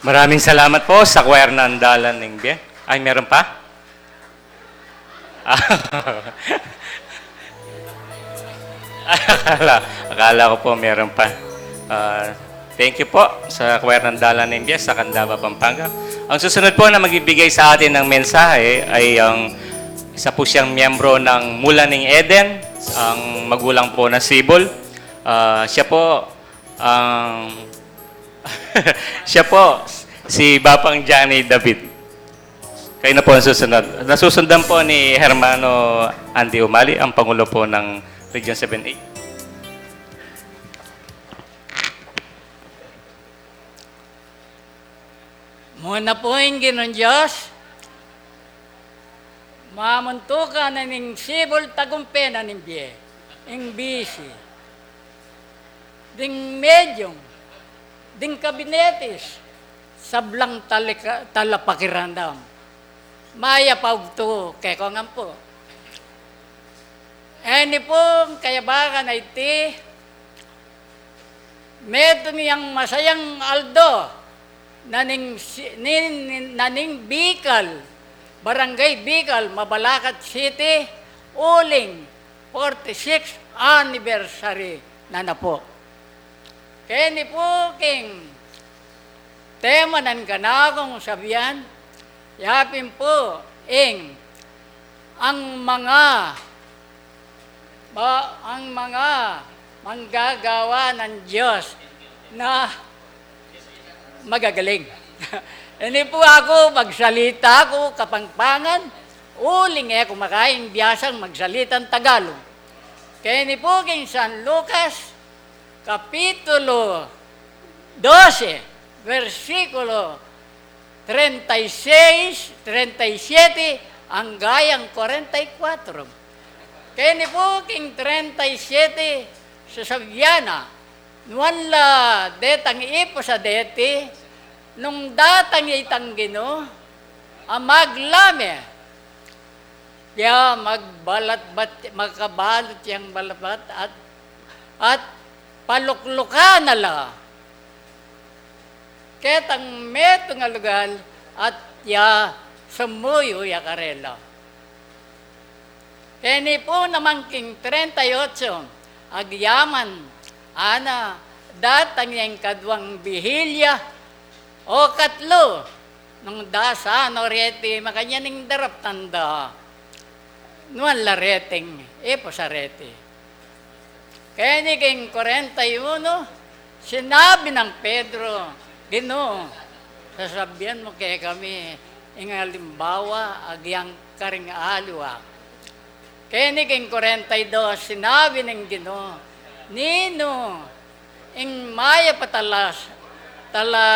Maraming salamat po sa Choir ng Dalan ng Bie. Ay, meron pa? akala, akala ko po meron pa. Ah, thank you po sa Choir ng Dalan ng Bie sa Candaba, Pampanga. Ang susunod po na magbibigay sa atin ng mensahe ay ang isa po siyang miyembro ng Mula ng Eden, ang magulang po na Sibol. Ah, siya po ang siya po, si Bapang Johnny David. Kayo na po ang susunod. Nasusundan po ni Hermano Andy Umali, ang Pangulo po ng Region seven A. Muna po ing Ginung Dios, mamuntukan na ning Sibol, tagumpe na ning bie, ing bisi, ding medyum, ding kabinetis, sablang talika-, talapakiramdam. Mayap a ugtu kekong ampo. Ini pung kayabakan a iti, metung yang masayang aldo, na ning si-, nin-, nin-, na ning Bicol, Barangay Bicol, Mabalacat City, uling forty-sixth anniversary na na po. Keni po king tema nang kanakung sabian, yapin po ing ang mga, ba, ang mga manggagawa ng Diyos na magagaling. Ini po ako, magsalita ako Kapampangan, uling e ku makain biasang magsalitang Tagalog. Keni po king San Lucas, Kapitulo dose, bersikulo treinta y seis, treinta y siete, anggang kwarenta y kuatro. Keni po king treinta y siete, sasabian na, nuan la detang ipus a deti, nung datang ya itang Ginu a maglame, ya magbalatbat, makabalut yang balatbat at, at paluklukan na la ketang metung a lugal at ya sumuyu ya karela. Keni po naman king treinta y ocho, agyaman, ana, datang yang kaduang bihilya, o katlu, nung da sa no reti, makanyan ing daraptan da, nuan la reting ipus a reti. Keni king kwarenta y uno, sinabi nang Pedro, Ginu, sasabian mu kekami ing alimbawa agyang karing aliwa. Keni king kwarenta y dos, sinabi ning Ginu, ninu ing mayap a tala, tala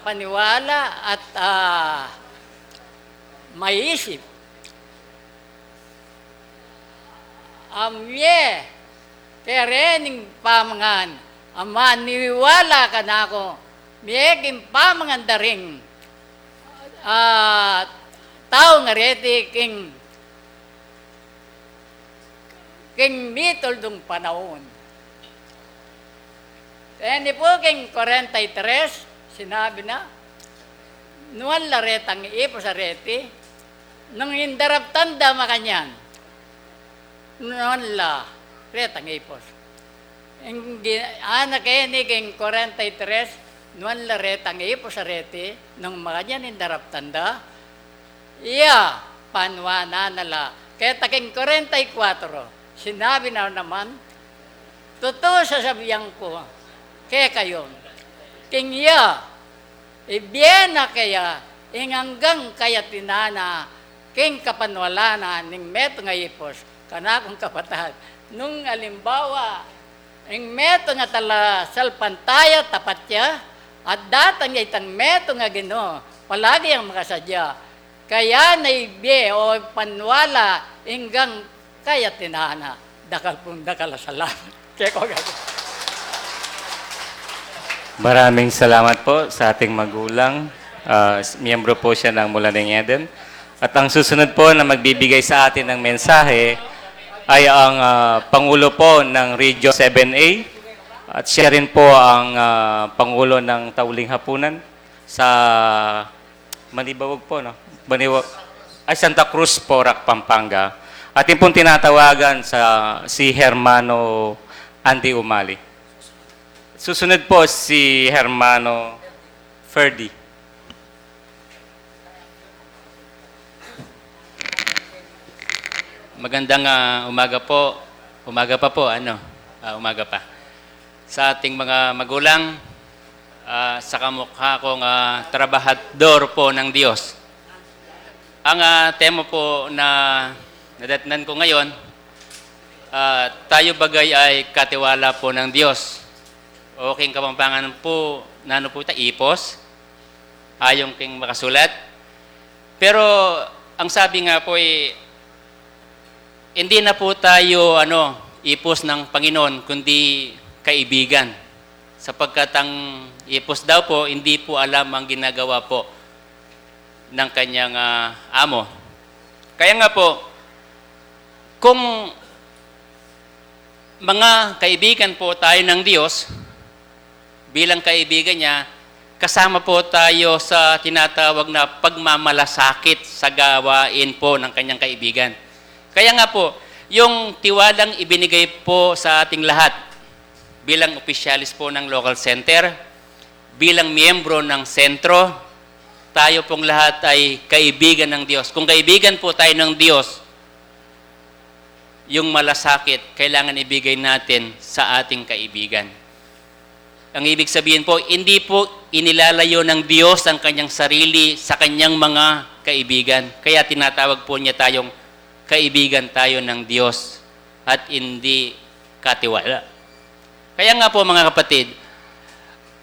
paniwala at, ah, maisip a mie kerening pamangan a maniwala kanaku, mie king pamangan da ring, ah, taung areti king, king mituldung panaun. Keni po king kwarenta y tres, sinabi na, nuan la retang ipus areti, nung ing daraptan da makanyan, nuan la retang ipus. Ing gi-, ana keni king kwarenta y tres, nuan la retang ipus areti, nung makanyan ing daraptan da, iya, panuanan na la. Keta king kwarenta y kuatro, sinabi na naman, tutu sasabian ku kekayu, king iya, ibie na keya ing anggang kayatinan na king kapanwalan na ning metung a ipus, kanakung kapatad. Nung alimbawa, ing metung a talasalpantaya, tapat ya, at datang ya itang metung a Ginu, palagi yang makasadya. Kaya na ibie o panwala inggang kayatinan na. Dakal pung dakal a salamat. Keko gagi. Maraming salamat po sa ating magulang. Ah, s-, miyembro po siya ng Mula ng Eden. At ang susunod po na magbibigay sa atin ng mensahe ay ang, ah, Pangulo po ng Region seven A. At siya rin po ang, ah, Pangulo ng Tauling Hapunan. sa Manibawag po, no? Maniwa-, ay, Santa Cruz, Porac, Pampanga. Atin pong tinatawagan sa, si Hermano Andy Umali. Susunod po si Hermano Ferdy. Magandang, ah, umaga po. Umaga pa po, ano? Ah, umaga pa. Sa ating mga magulang, ah, sa kamukha kong, ah, trabahador po ng Diyos. Ang, ah, tema po na nadatnan ko ngayon, ah, tayo bagay ay katiwala po ng Diyos. O king Kapampangan po, nanu po ita, ipos? Ayong king makasulat. Pero ang sabi nga po, eh, hindi na po tayo, ano, ipos ng Panginoon, kundi kaibigan. Sapagkat ang ipos daw po, hindi po alam ang ginagawa po ng kanyang, ah, amo. Kaya nga po, kung mga kaibigan po tayo ng Diyos, bilang kaibigan niya, kasama po tayo sa tinatawag na pagmamalasakit sa gawain po ng kanyang kaibigan. Kaya nga po, yung tiwalang ibinigay po sa ating lahat bilang opisyalis po ng local center, bilang miyembro ng sentro, tayo pong lahat ay kaibigan ng Diyos. Kung kaibigan po tayo ng Diyos, yung malasakit, kailangan ibigay natin sa ating kaibigan. Ang ibig sabihin po, hindi po inilalayo ng Diyos ang kanyang sarili sa kanyang mga kaibigan. Kaya tinatawag po niya tayong kaibigan tayo ng Diyos at hindi katiwala. Kaya nga po, mga kapatid,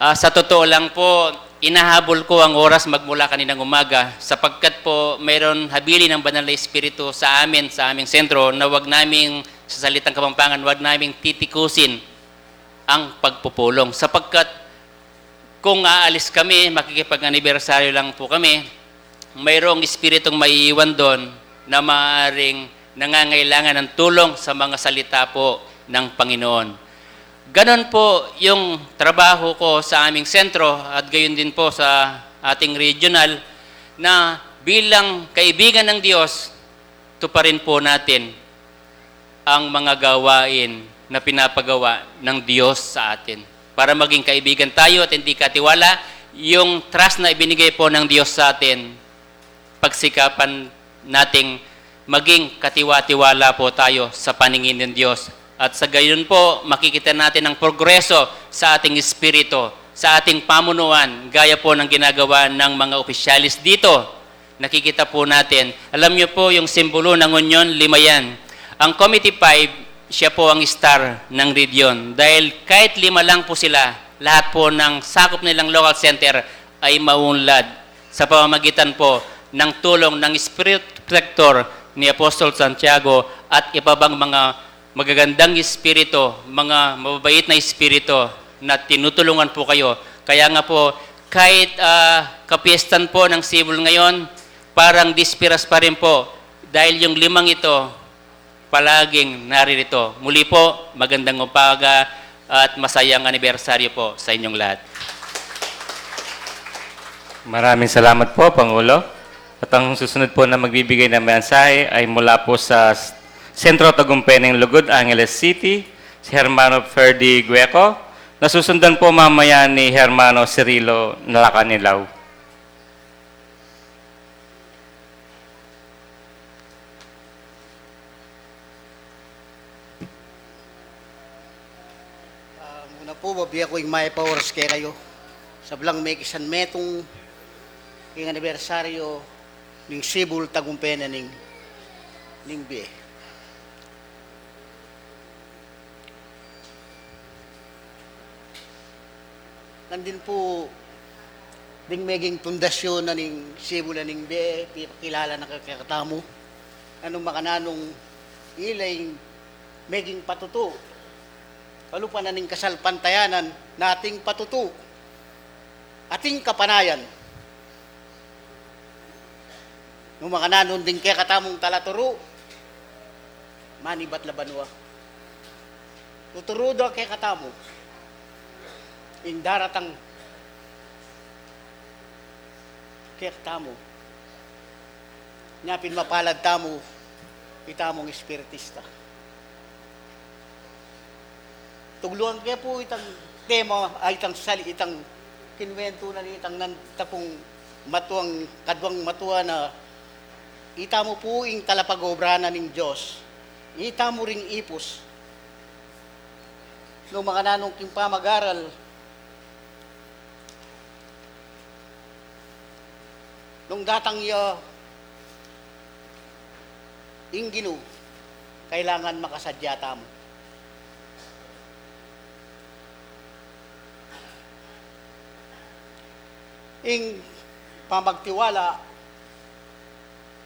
ah, sa totoo lang po, inahabol ko ang oras magmula kaninang umaga sapagkat po mayroon habilin ng Banal na Espiritu sa amin, sa aming sentro, na wag naming, sa salitang Kapampangan, wag naming titikusin ang pagpupulong. Sapagkat kung aalis kami, makikipag-anibersaryo lang po kami, mayroong espiritung maiiwan doon na maaaring nangangailangan ng tulong sa mga salita po ng Panginoon. Ganon po yung trabaho ko sa aming sentro at gayon din po sa ating regional, na bilang kaibigan ng Diyos, tuparin po natin ang mga gawain na pinapagawa ng Diyos sa atin. Para maging kaibigan tayo at hindi katiwala, yung trust na ibinigay po ng Diyos sa atin, pagsikapan nating maging katiwa-tiwala po tayo sa paningin ng Diyos. At sa gayon po, makikita natin ang progreso sa ating espiritu, sa ating pamunuan, gaya po ng ginagawa ng mga opisyalis dito. Nakikita po natin. Alam niyo po, yung simbolo ng Union, lima yan. Ang Committee five, siya po ang star ng region. Dahil kahit lima lang po sila, lahat po ng sakop nilang local center ay maunlad sa pamamagitan po ng tulong ng Spirit Protector ni Apostol Santiago at iba pang mga magagandang espiritu, mga mababait na espiritu na tinutulungan po kayo. Kaya nga po, kahit, ah, kapiestan po ng Cebu ngayon, parang dispiras pa rin po dahil yung limang ito palaging naririto. Muli po, magandang umaga at masayang anibersaryo po sa inyong lahat. Maraming salamat po, Pangulo. At ang susunod po na magbibigay ng mensahe ay mula po sa Sentro Tagumpay ng Lugud, Angeles City, si Hermano Ferdy Gueco, na susundan po mamaya ni Hermano Cirilo Nalakanilaw. Ah, muna po, babie ku ing mayap a oras kekayu. Sablang mekisan metung king anibersaryo ning Cebu, tagumpay na ning, ning bie. Nandin po ding meging pundasyon na ning Cebu na ning bie, pipakilala na kekatamu. Nanu makananu ing ila ing meging patutu. Kalupa na ning kasalpantayanan na ating patutu, ating kapanayan. Nung makananu ding kekatamung talaturu, manibat la banua. Tuturu da kekatamu ing daratang kekatamu. Nya pin mapalad tamu, itamung espiritista. Tugluan ke pu itang tema, ay, itang sali-, itang kinuwentu na ni, itang nan-, tapung matuang, kaduang matua na, itamu pu ing talapagobra na ning Dios. Itamu ring ipus. Nung makananu king pamagaral, nung datang ya ing Ginu, kailangan makasadya tamu. Ing pamagtiwala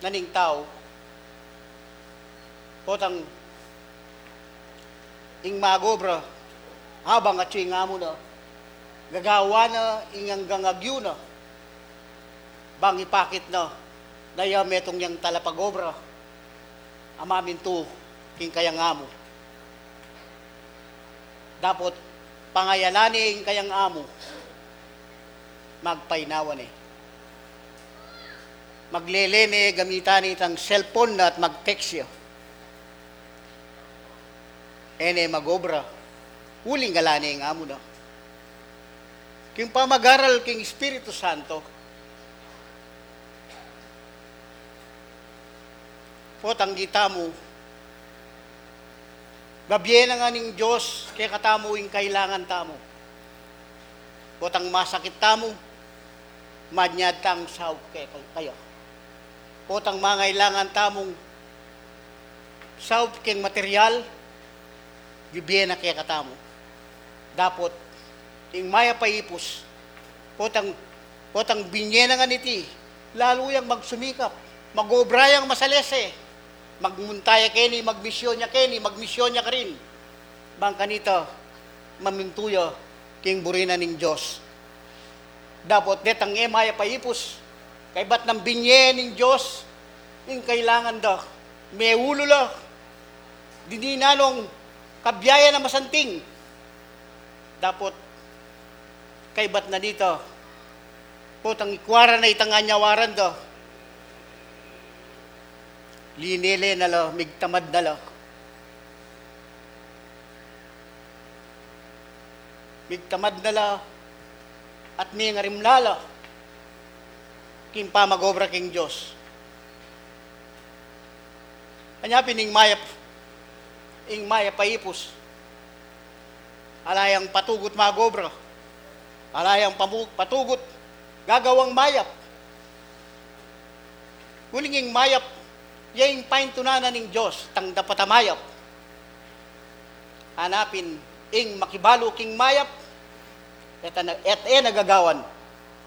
na ning tau, potang ing magobra, abang atyu ing amu na, gagawan na ing anggang agyu na, bang ipakit na, na ya metung yang talapagobra a mamintu king kayang amu. Dapot pangayalan ne ing kayang amu, magpainawa ne. Maglele ne, gamitan ne itang cellphone na at mag-text ya. E ne magobra, uling ala ne ing amu na. King pamagaral king Espiritu Santo, potang itamu, babie na ngan ning Dios kekatamu ing kailangan tamu. Potang masakit tamu, manyad tang saup keka, kaya. Potang mangailangan tamung saup king material, bibie na kekatamu. Dapot ing mayap a ipus, potang, potang binye na ngan iti, lalu yang magsumikap, magobra yang masalese, magmunta ya keni, magmisyon ya keni, magmisyon ya karin. Bang kanita, mamintu ya king buri na ning Dios. Dapot detang e mayap a ipus, kaybat nang binye ning Dios ing kailangan da, meulu la, dinan nong kabiayan a masanting. Dapot kaybat na nita, potang ikua ra na itang anyawaran da, linele na la, migtamad na la. Migtamad na la at mingarimla la king pamagobra king Dios. Anya pin ing mayap, ing mayap a ipus, ala yang patugut magobra, ala yang pamu-, patugut gagawang mayap. Uling ing mayap, ya ing paintunan na ning Dios, tang dapat a mayap. Anya pin ing makibalu king mayap, et a na-, et e na gagawan,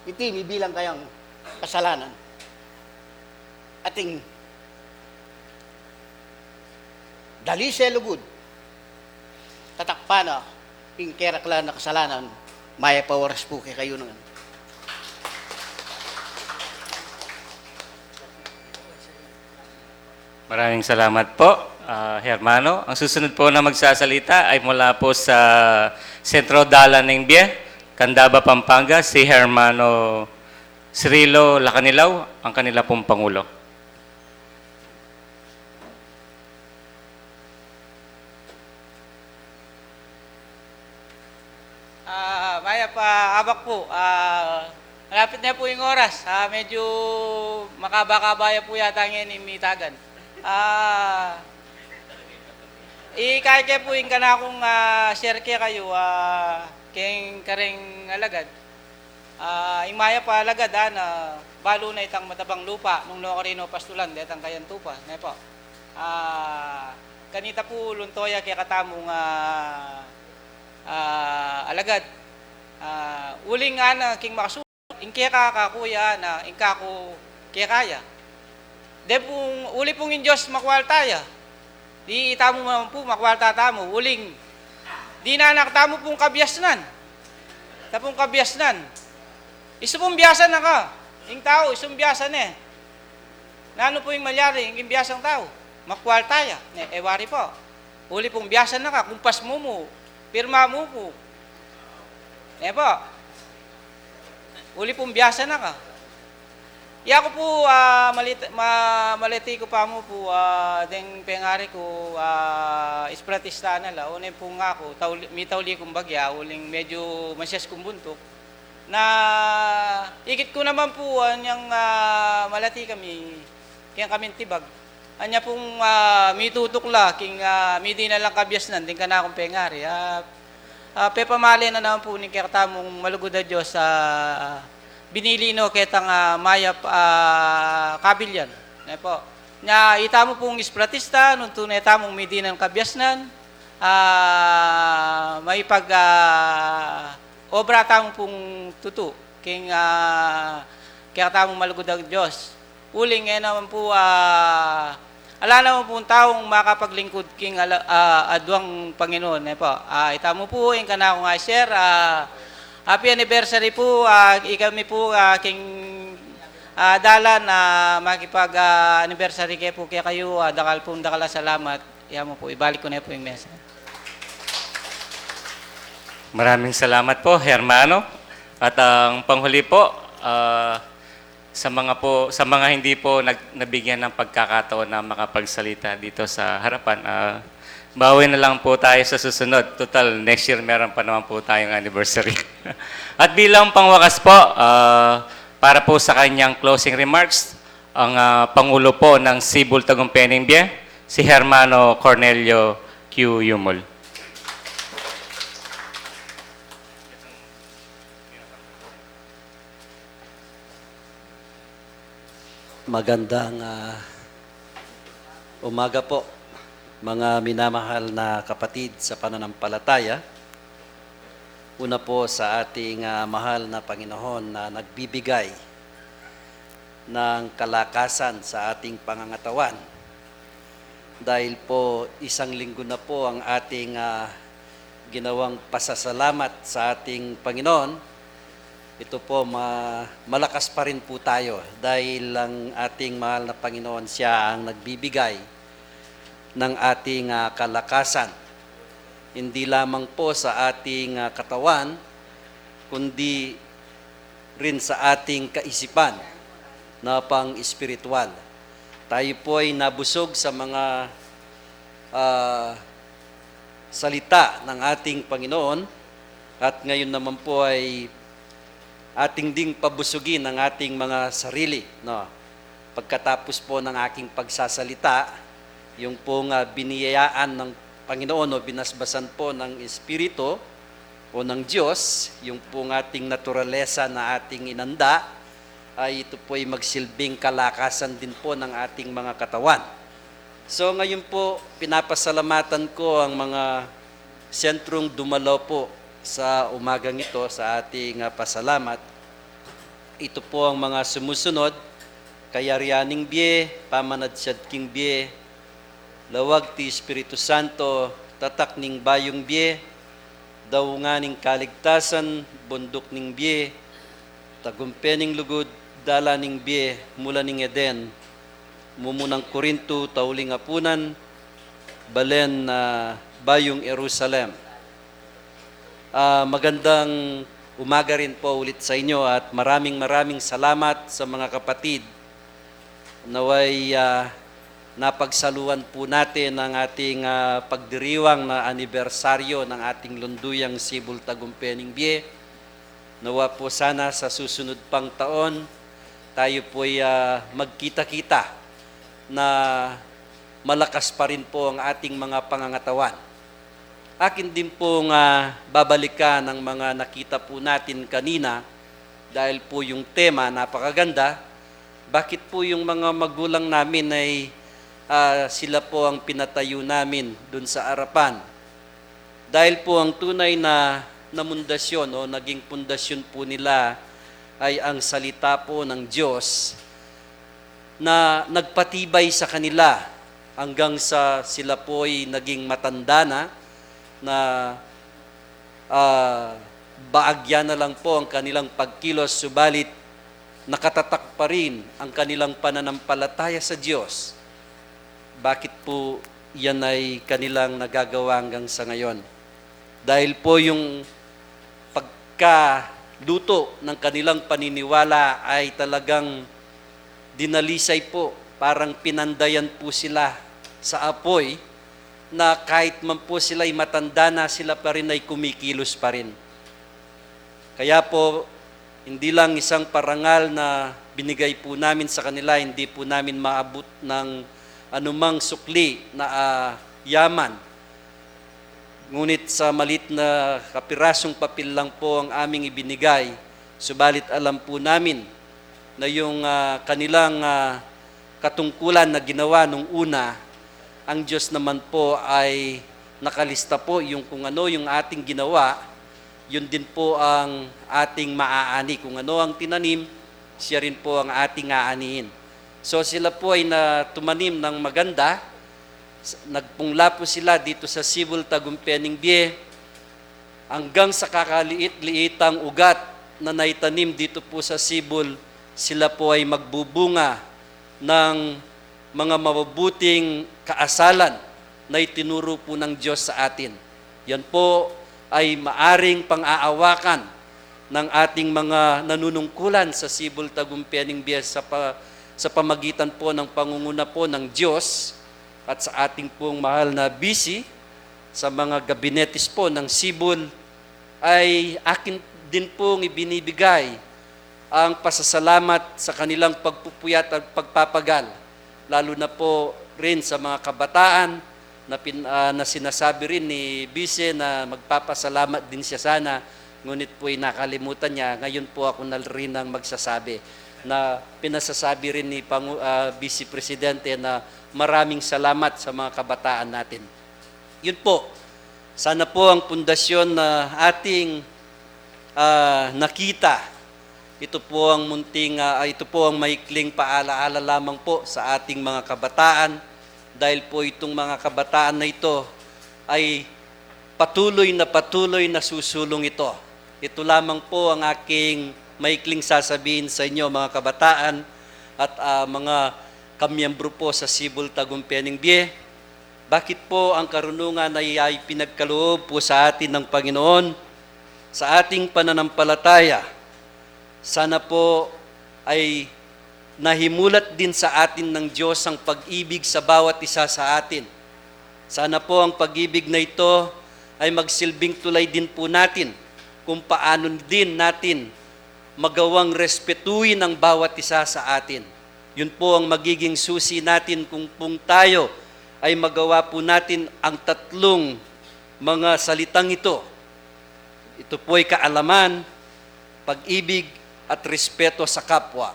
iti mibilang kayang kasalanan. Ating dalise lugud, tatakpan na ing keraklan a kasalanan. Mayap a oras pu kekayu ngan. Maraming salamat po, ah, hermano. Ang susunod po na magsasalita ay mula po sa Sentro Dalan ng Bie, Candaba, Pampanga, si Hermano Cirilo Lacanilaw, ang kanila pong pangulo. Ah, mayap a abak po. Ah, malapit na po ing oras. Ah, medyo makaba-kaba ya po yata ngeni ing mitagan. Ah, ikaya ke po ing kanakung, ah, share kekayu, ah, keng kareng alagad. Ah, ing mayap a alagad, ah, na balu na itang matabang lupa nung nukarin o pastulan detang kayantupa, ne po. Ah, kanita pu lunto ya kekatamung, ah, ah, alagad. Ah, uling ngana king makasulat, ing keka kaku ya na, ing kaku keka ya. De pung, uli pung ing Dios makwalta ya. Di itamu man pu makwalta tamu, uling dinan na tamu pung kabiasnan. Ita pung kabiasnan. Isu pung biasan na ka. Ing tau, isu pung biasan ne. Nanu pu ing malyari, ing biasang tau? Makwalta ya. Ne, e wari po. Uli pung biasan na ka, kumpas mu mu, pirma mu pu. Ne po. Uli pung biasan na ka. Yaku pu, ah, malit-, ma-, maleti ku pa mu pu, ah, deng pengari ku, ah, Espiritistan na la, o ne pu nga ku, tauli-, mitauli kung bagya, uling medyo masyas kung buntuk. Na ikit ku naman pu, anyang, ah, malati kami, keng kaming tibag. Anya pung, ah, mitutuk la, king, ah, midinan lang kabiasnan, ding kanakung pengari. Ah, ah, pepamale na naman pu ning kekatamung malugud a Dios, ah, binili no ketang, ah, mayap, ah, kabilyan. Ne po. Nya, itamu pung Espiritistan, nung tune tamung midinan kabiasnan, ah, maipag, ah, obra tamu pung tutu, king, ah, kekatamung malugud a Dios. Uling e naman pu, ah, ala naman pung taung makapaglingkud king ala-, ah, aduang Panginoon, e po. Ah, itamu pu, ing kanakung i-share, ah, happy anniversary pu, ah, ikami pu, ah, king, ah, dalan, ah, makipag, ah, anniversary ke pu kekayu, ah, dakal pung dakal a salamat. Yamu pu, ibalik ku ne pu ing mesa. Maraming salamat po, hermano. At ang panghuli po, ah, sa mga po, sa mga hindi po nag-, nabigyan ng pagkakataon na makapagsalita dito sa harapan, ah, bawi na lang po tayo sa susunod. Total, next year meron pa naman po tayong anniversary. At bilang pangwakas po, ah, para po sa kanyang closing remarks, ang, ah, Pangulo po ng Sibul Tagumpay ning Bie, si Hermano Cornelio Q. Yumul. Magandang, ah, umaga po, mga minamahal na kapatid sa pananampalataya. Una po sa ating, ah, mahal na Panginoon na nagbibigay ng kalakasan sa ating pangangatawan. Dahil po isang linggo na po ang ating, ah, ginawang pasasalamat sa ating Panginoon, ito po, ma-, malakas pa rin po tayo dahil ang ating mahal na Panginoon, siya ang nagbibigay ng ating, ah, kalakasan. Hindi lamang po sa ating, ah, katawan, kundi rin sa ating kaisipan na pang-espiritual. Tayo po ay nabusog sa mga, ah, salita ng ating Panginoon at ngayon naman po ay ating ding pabusugin ang ating mga sarili, no? Pagkatapos po ng aking pagsasalita, yung pong, ah, biniyayaan ng Panginoon o binasbasan po ng Espiritu o ng Diyos, yung pong ating naturalesa na ating inanda, ay ito po'y magsilbing kalakasan din po ng ating mga katawan. So, ngayon po, pinapasalamatan ko ang mga sentrong dumalaw po sa umagang ito sa ating, ah, pasalamat. Ito po ang mga sumusunod: Kayarian ning Bie, Pamanadsiyad king Bie, Lawag ti Espiritu Santo, Tatak ning Bayung Bie, Daungan ning Kaligtasan, Bunduk ning Bie, Tagumpe ning Lugud, Dalan ning Bie, Mula ning Eden, Mumunang Korinto, Tauling Apunan, Balen na Bayung Jerusalem. Ah, magandang umaga rin po ulit sa inyo at maraming maraming salamat sa mga kapatid. Nawa'y, ah, napagsaluhan po natin ang ating, ah, pagdiriwang na anibersaryo ng ating lunduyang Sibul Tagumpe ning Bie. Nawa po sana sa susunod pang taon, tayo po'y, ah, magkita-kita na malakas pa rin po ang ating mga pangangatawan. Akin din pong, ah, babalikan ang mga nakita po natin kanina dahil po yung tema napakaganda. Bakit po yung mga magulang namin ay, ah, sila po ang pinatayo namin dun sa arapan? Dahil po ang tunay na, na mundasyon o naging pundasyon po nila ay ang salita po ng Diyos na nagpatibay sa kanila hanggang sa sila po'y naging matanda na, na, ah, baagya na lang po ang kanilang pagkilos, subalit nakatatak pa rin ang kanilang pananampalataya sa Diyos. Bakit po yan ay kanilang nagagawa hanggang sa ngayon? Dahil po yung pagkaluto ng kanilang paniniwala ay talagang dinalisay po, parang pinandayan po sila sa apoy, na kahit man po sila'y matanda na, sila pa rin ay kumikilos pa rin. Kaya po, hindi lang isang parangal na binigay po namin sa kanila, hindi po namin maabot ng anumang sukli na, ah, yaman. Ngunit sa malit na kapirasong papel lang po ang aming ibinigay, subalit alam po namin na yung, ah, kanilang, ah, katungkulan na ginawa nung una, ang Diyos naman po ay nakalista po yung kung ano yung ating ginawa, yun din po ang ating maaani. Kung ano ang tinanim, siya rin po ang ating aanihin. So sila po ay na tumanim ng maganda, s- nagpungla po sila dito sa Sibul Tagumpay ning Bie, hanggang sa kakaliit-liitang ugat na naitanim dito po sa Sibul, sila po ay magbubunga ng mga mabubuting kaasalan na itinuro po ng Diyos sa atin. Yan po ay maaring pang-aawakan ng ating mga nanunungkulan sa Sibul Tagumpay ning Bie sa, pa, sa pamagitan po ng pangunguna po ng Diyos at sa ating pong mahal na B C, sa mga gabinetes po ng Sibul, ay akin din pong ibinibigay ang pasasalamat sa kanilang pagpupuyat at pagpapagal, lalo na po rin sa mga kabataan na, pin, ah, na sinasabi rin ni Bise na magpapasalamat din siya sana, ngunit po'y nakalimutan niya. Ngayon po ako na rin ang magsasabi, na pinasasabi rin ni Pangu-, ah, Vice Presidente na maraming salamat sa mga kabataan natin. Yun po. Sana po ang pundasyon na ating, ah, nakita, ito po ang munting, ah, ito po ang maikling paalaala lamang po sa ating mga kabataan, dahil po itong mga kabataan na ito ay patuloy na patuloy na susulong ito. Ito lamang po ang aking maikling sasabihin sa inyo, mga kabataan at, ah, mga kamiyembro po sa Sibul Tagumpay ning Bie. Bakit po ang karunungan ay, ay pinagkaloob po sa atin ng Panginoon sa ating pananampalataya? Sana po ay nahimulat din sa atin ng Diyos ang pag-ibig sa bawat isa sa atin. Sana po ang pag-ibig na ito ay magsilbing tulay din po natin kung paano din natin magawang respetuhin ang bawat isa sa atin. Yun po ang magiging susi natin kung pong tayo ay magawa po natin ang tatlong mga salitang ito. Ito po ay kaalaman, pag-ibig, at respeto sa kapwa.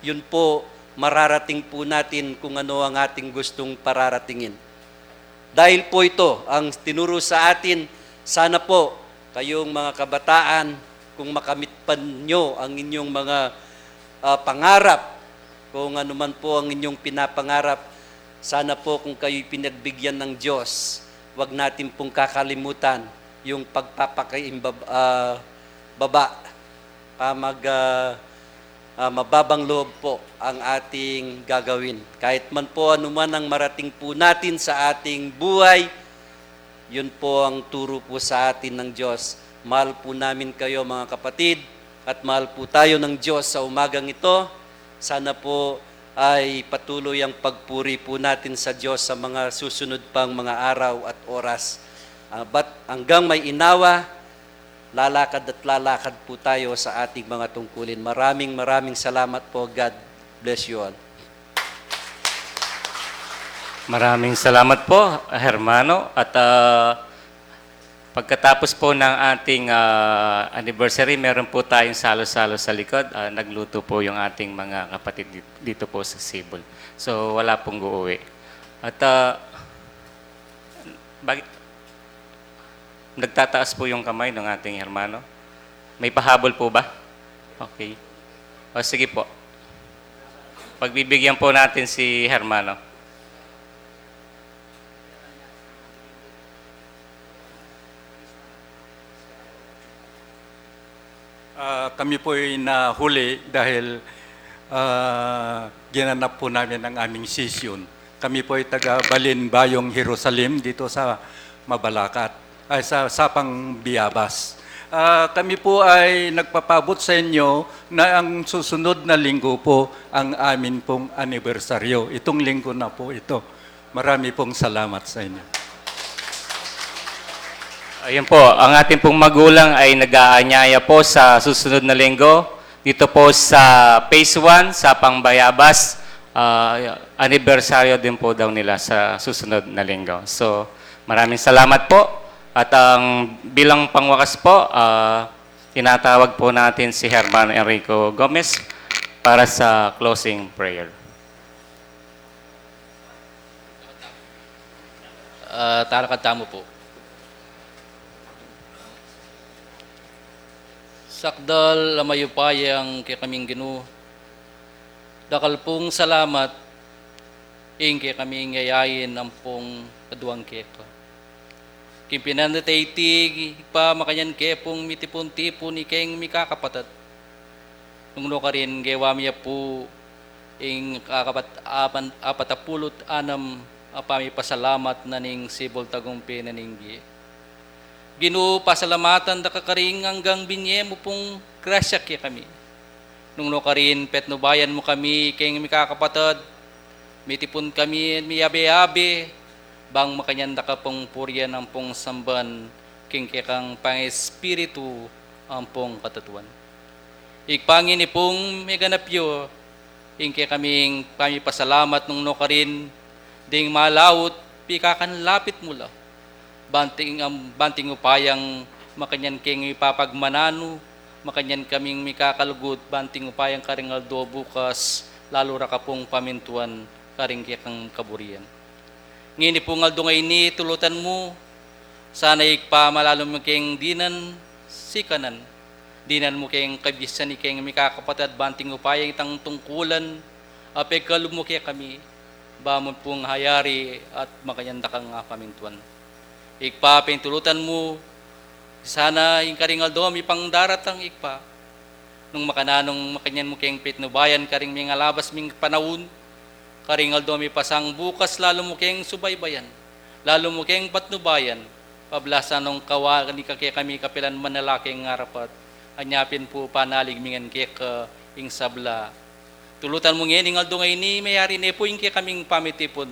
Yun po, mararating po natin kung ano ang ating gustong pararatingin. Dahil po ito ang tinuro sa atin, sana po kayong mga kabataan, kung makamit pa nyo ang inyong mga, ah, pangarap, kung ano man po ang inyong pinapangarap, sana po kung kayo'y pinagbigyan ng Diyos, wag natin pong kakalimutan yung pagpapakaimbab-, ah, baba, pamag-, ah, ah, mababang loob po ang ating gagawin. Kahit man po anuman ang marating po natin sa ating buhay, yun po ang turo po sa atin ng Diyos. Mahal po namin kayo, mga kapatid, at mahal po tayo ng Diyos sa umagang ito. Sana po ay patuloy ang pagpuri po natin sa Diyos sa mga susunod pang mga araw at oras. Ah, but hanggang may inawa, lalakad at lalakad po tayo sa ating mga tungkulin. Maraming, maraming salamat po. God bless you all. Maraming salamat po, hermano. At, ah, pagkatapos po ng ating, ah, anniversary, meron po tayong salo-salo sa likod. Ah, nagluto po yung ating mga kapatid di- dito po sa Sibul. So, wala pong uuwi. At, ah, bakit? Nagtataas po yung kamay ng ating hermano. May pahabol po ba? Okay. O, sige po. Pagbibigyan po natin si hermano. Ah, kami po ay nahuli dahil, ah, ginanap po namin ang aming session. Kami po ay taga Balin Bayong, Jerusalem, dito sa Mabalacat, ay sa Sapang Biabas. Ah, kami po ay nagpapabot sa inyo na ang susunod na linggo po ang amin pong anibersaryo. Itong linggo na po ito. Marami pong salamat sa inyo. Ayun po, ang ating pong magulang ay nag-aanyaya po sa susunod na linggo. Dito po sa phase one, sa Pangbayabas, ah, anibersaryo din po daw nila sa susunod na linggo. So, maraming salamat po. At ang bilang pangwakas po, ah, tinatawag po natin si Hermano Enrico Gomez para sa closing prayer. Ah, talakad tamu po. Sakdal a mayupayang kekaming Ginu, dakal pung salamat ing kekaming yayain ampong aduang keka. King pinanda iti, Ibpa, makanyan ke pung mitipun-tipun ikeng mikakapatad. Nung nukarin, gewa mi ya pu ing kakapat-, apan-, apatapulu't anam a pamipasalamat na ning sibul tagumpe na ning bie. Ginu, pasalamatan da ka karing anggang binye mu pung grasya kekami. Nung nukarin, petnubayan mu kami keng mikakapatad, mitipun kami, miyabe-abe, bang makanyan da ka pung purian ampong samban king kekang pangespiritu ampong katatuan. Ibpa, ngeni pung meganap yu ing kekaming pamipasalamat nung nukarin, ding malaut pikakanlapit mu la. Banting, am, banting upayang makanyan keng ipapagmananu, makanyan kaming mikakalugud, banting upayang karing aldo bukas, lalu ra ka pung pamintuan karing kekang kaburian. Ngeni pung aldo ngeni, tulutan mu sana, Ibpa, malalu mu keng dinan sikanan. Dinan mu keng kabisan ikeng mikakapatad, banting upaya itang tungkulan a pegkalub mu kekami, ba mu pung hayari at makanyan da kang pamintuan. Ibpa, pintulutan mu sana ing karing aldo mipangdaratang, Ibpa. Nung makananu, makanyan mu keng petnubayan karing mengalabas ming panaun, karing aldo mipasang bukas, lalu mu keng subaybayan, lalu mu keng patnubayan, pablasan nung kawa ni ka kekami kapilan man a la keng arapat, anya pin pu panalig mi ngan keka ing sabla. Tulutan mu ngeni ing aldo ngeni, mayari ne pu ing kekaming pamitipun.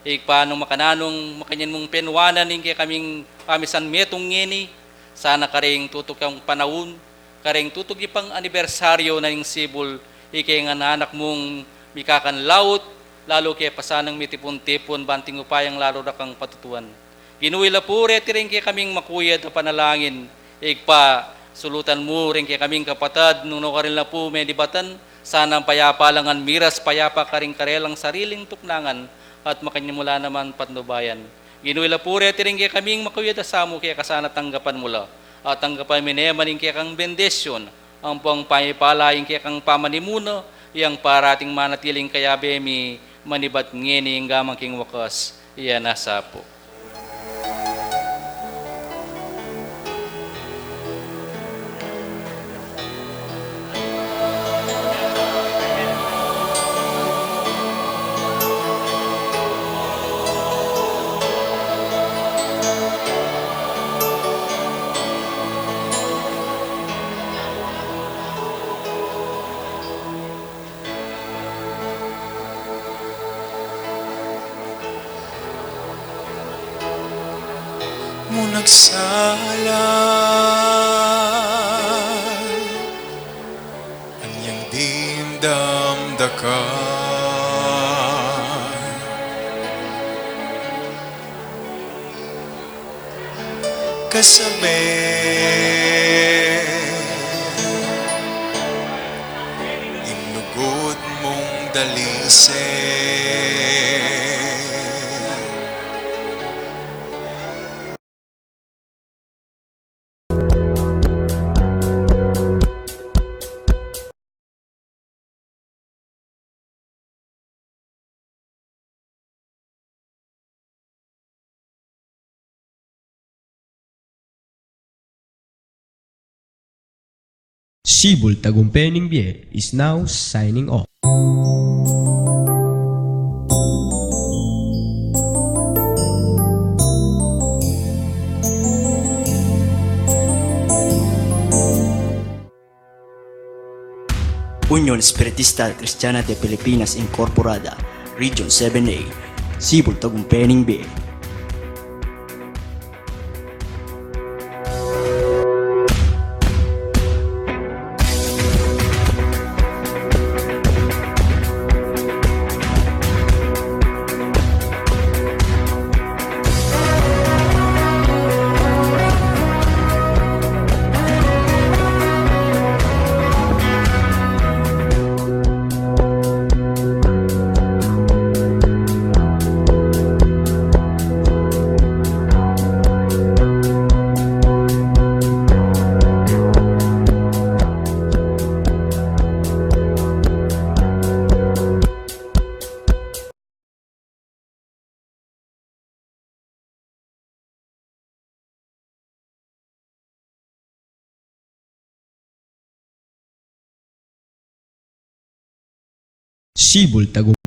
Ibpa, nung makananu, makanyan mung penwanan ing kekaming pamisanmetung ngeni, sana karing tutuk yang panaun, karing tutuk ipang anibersaryo na ning sibul, ikeng anak mung mikakanlaut, lalu ke pa sanang mitipun-tipun, banting upayang lalu ra kang patutuan. Ginu, ila pu reti ring kekaming makuyad a panalangin, Ibpa, sulutan mu ring kekaming kapatad, nung nukarin la pu menibatan, sana payapa la ngan miras payapa karing karelang sariling tuknangan, at makanyan mu la naman patnubayan. Ginu, ila pu reti ring kekaming makuyad a samu keka, sana tanggapan mu la, at tanggapan mi ne man ing kekang bendisyun, ampong pamipala ing kekang pamanimuna, yang parating manatiling kayabe mi, manibat ngeni angga man king wakas. Iya na sa pu. Mu nagsala, anyang dimdam da ka. Kasabe, ing lugud mung dalise. Sibul Tagumpe ning Bie is now signing off. Union Espiritista Cristiana de Pilipinas Incorporada, Region seven A, Sibul Tagumpay ning Bie. Sibul Tagumpay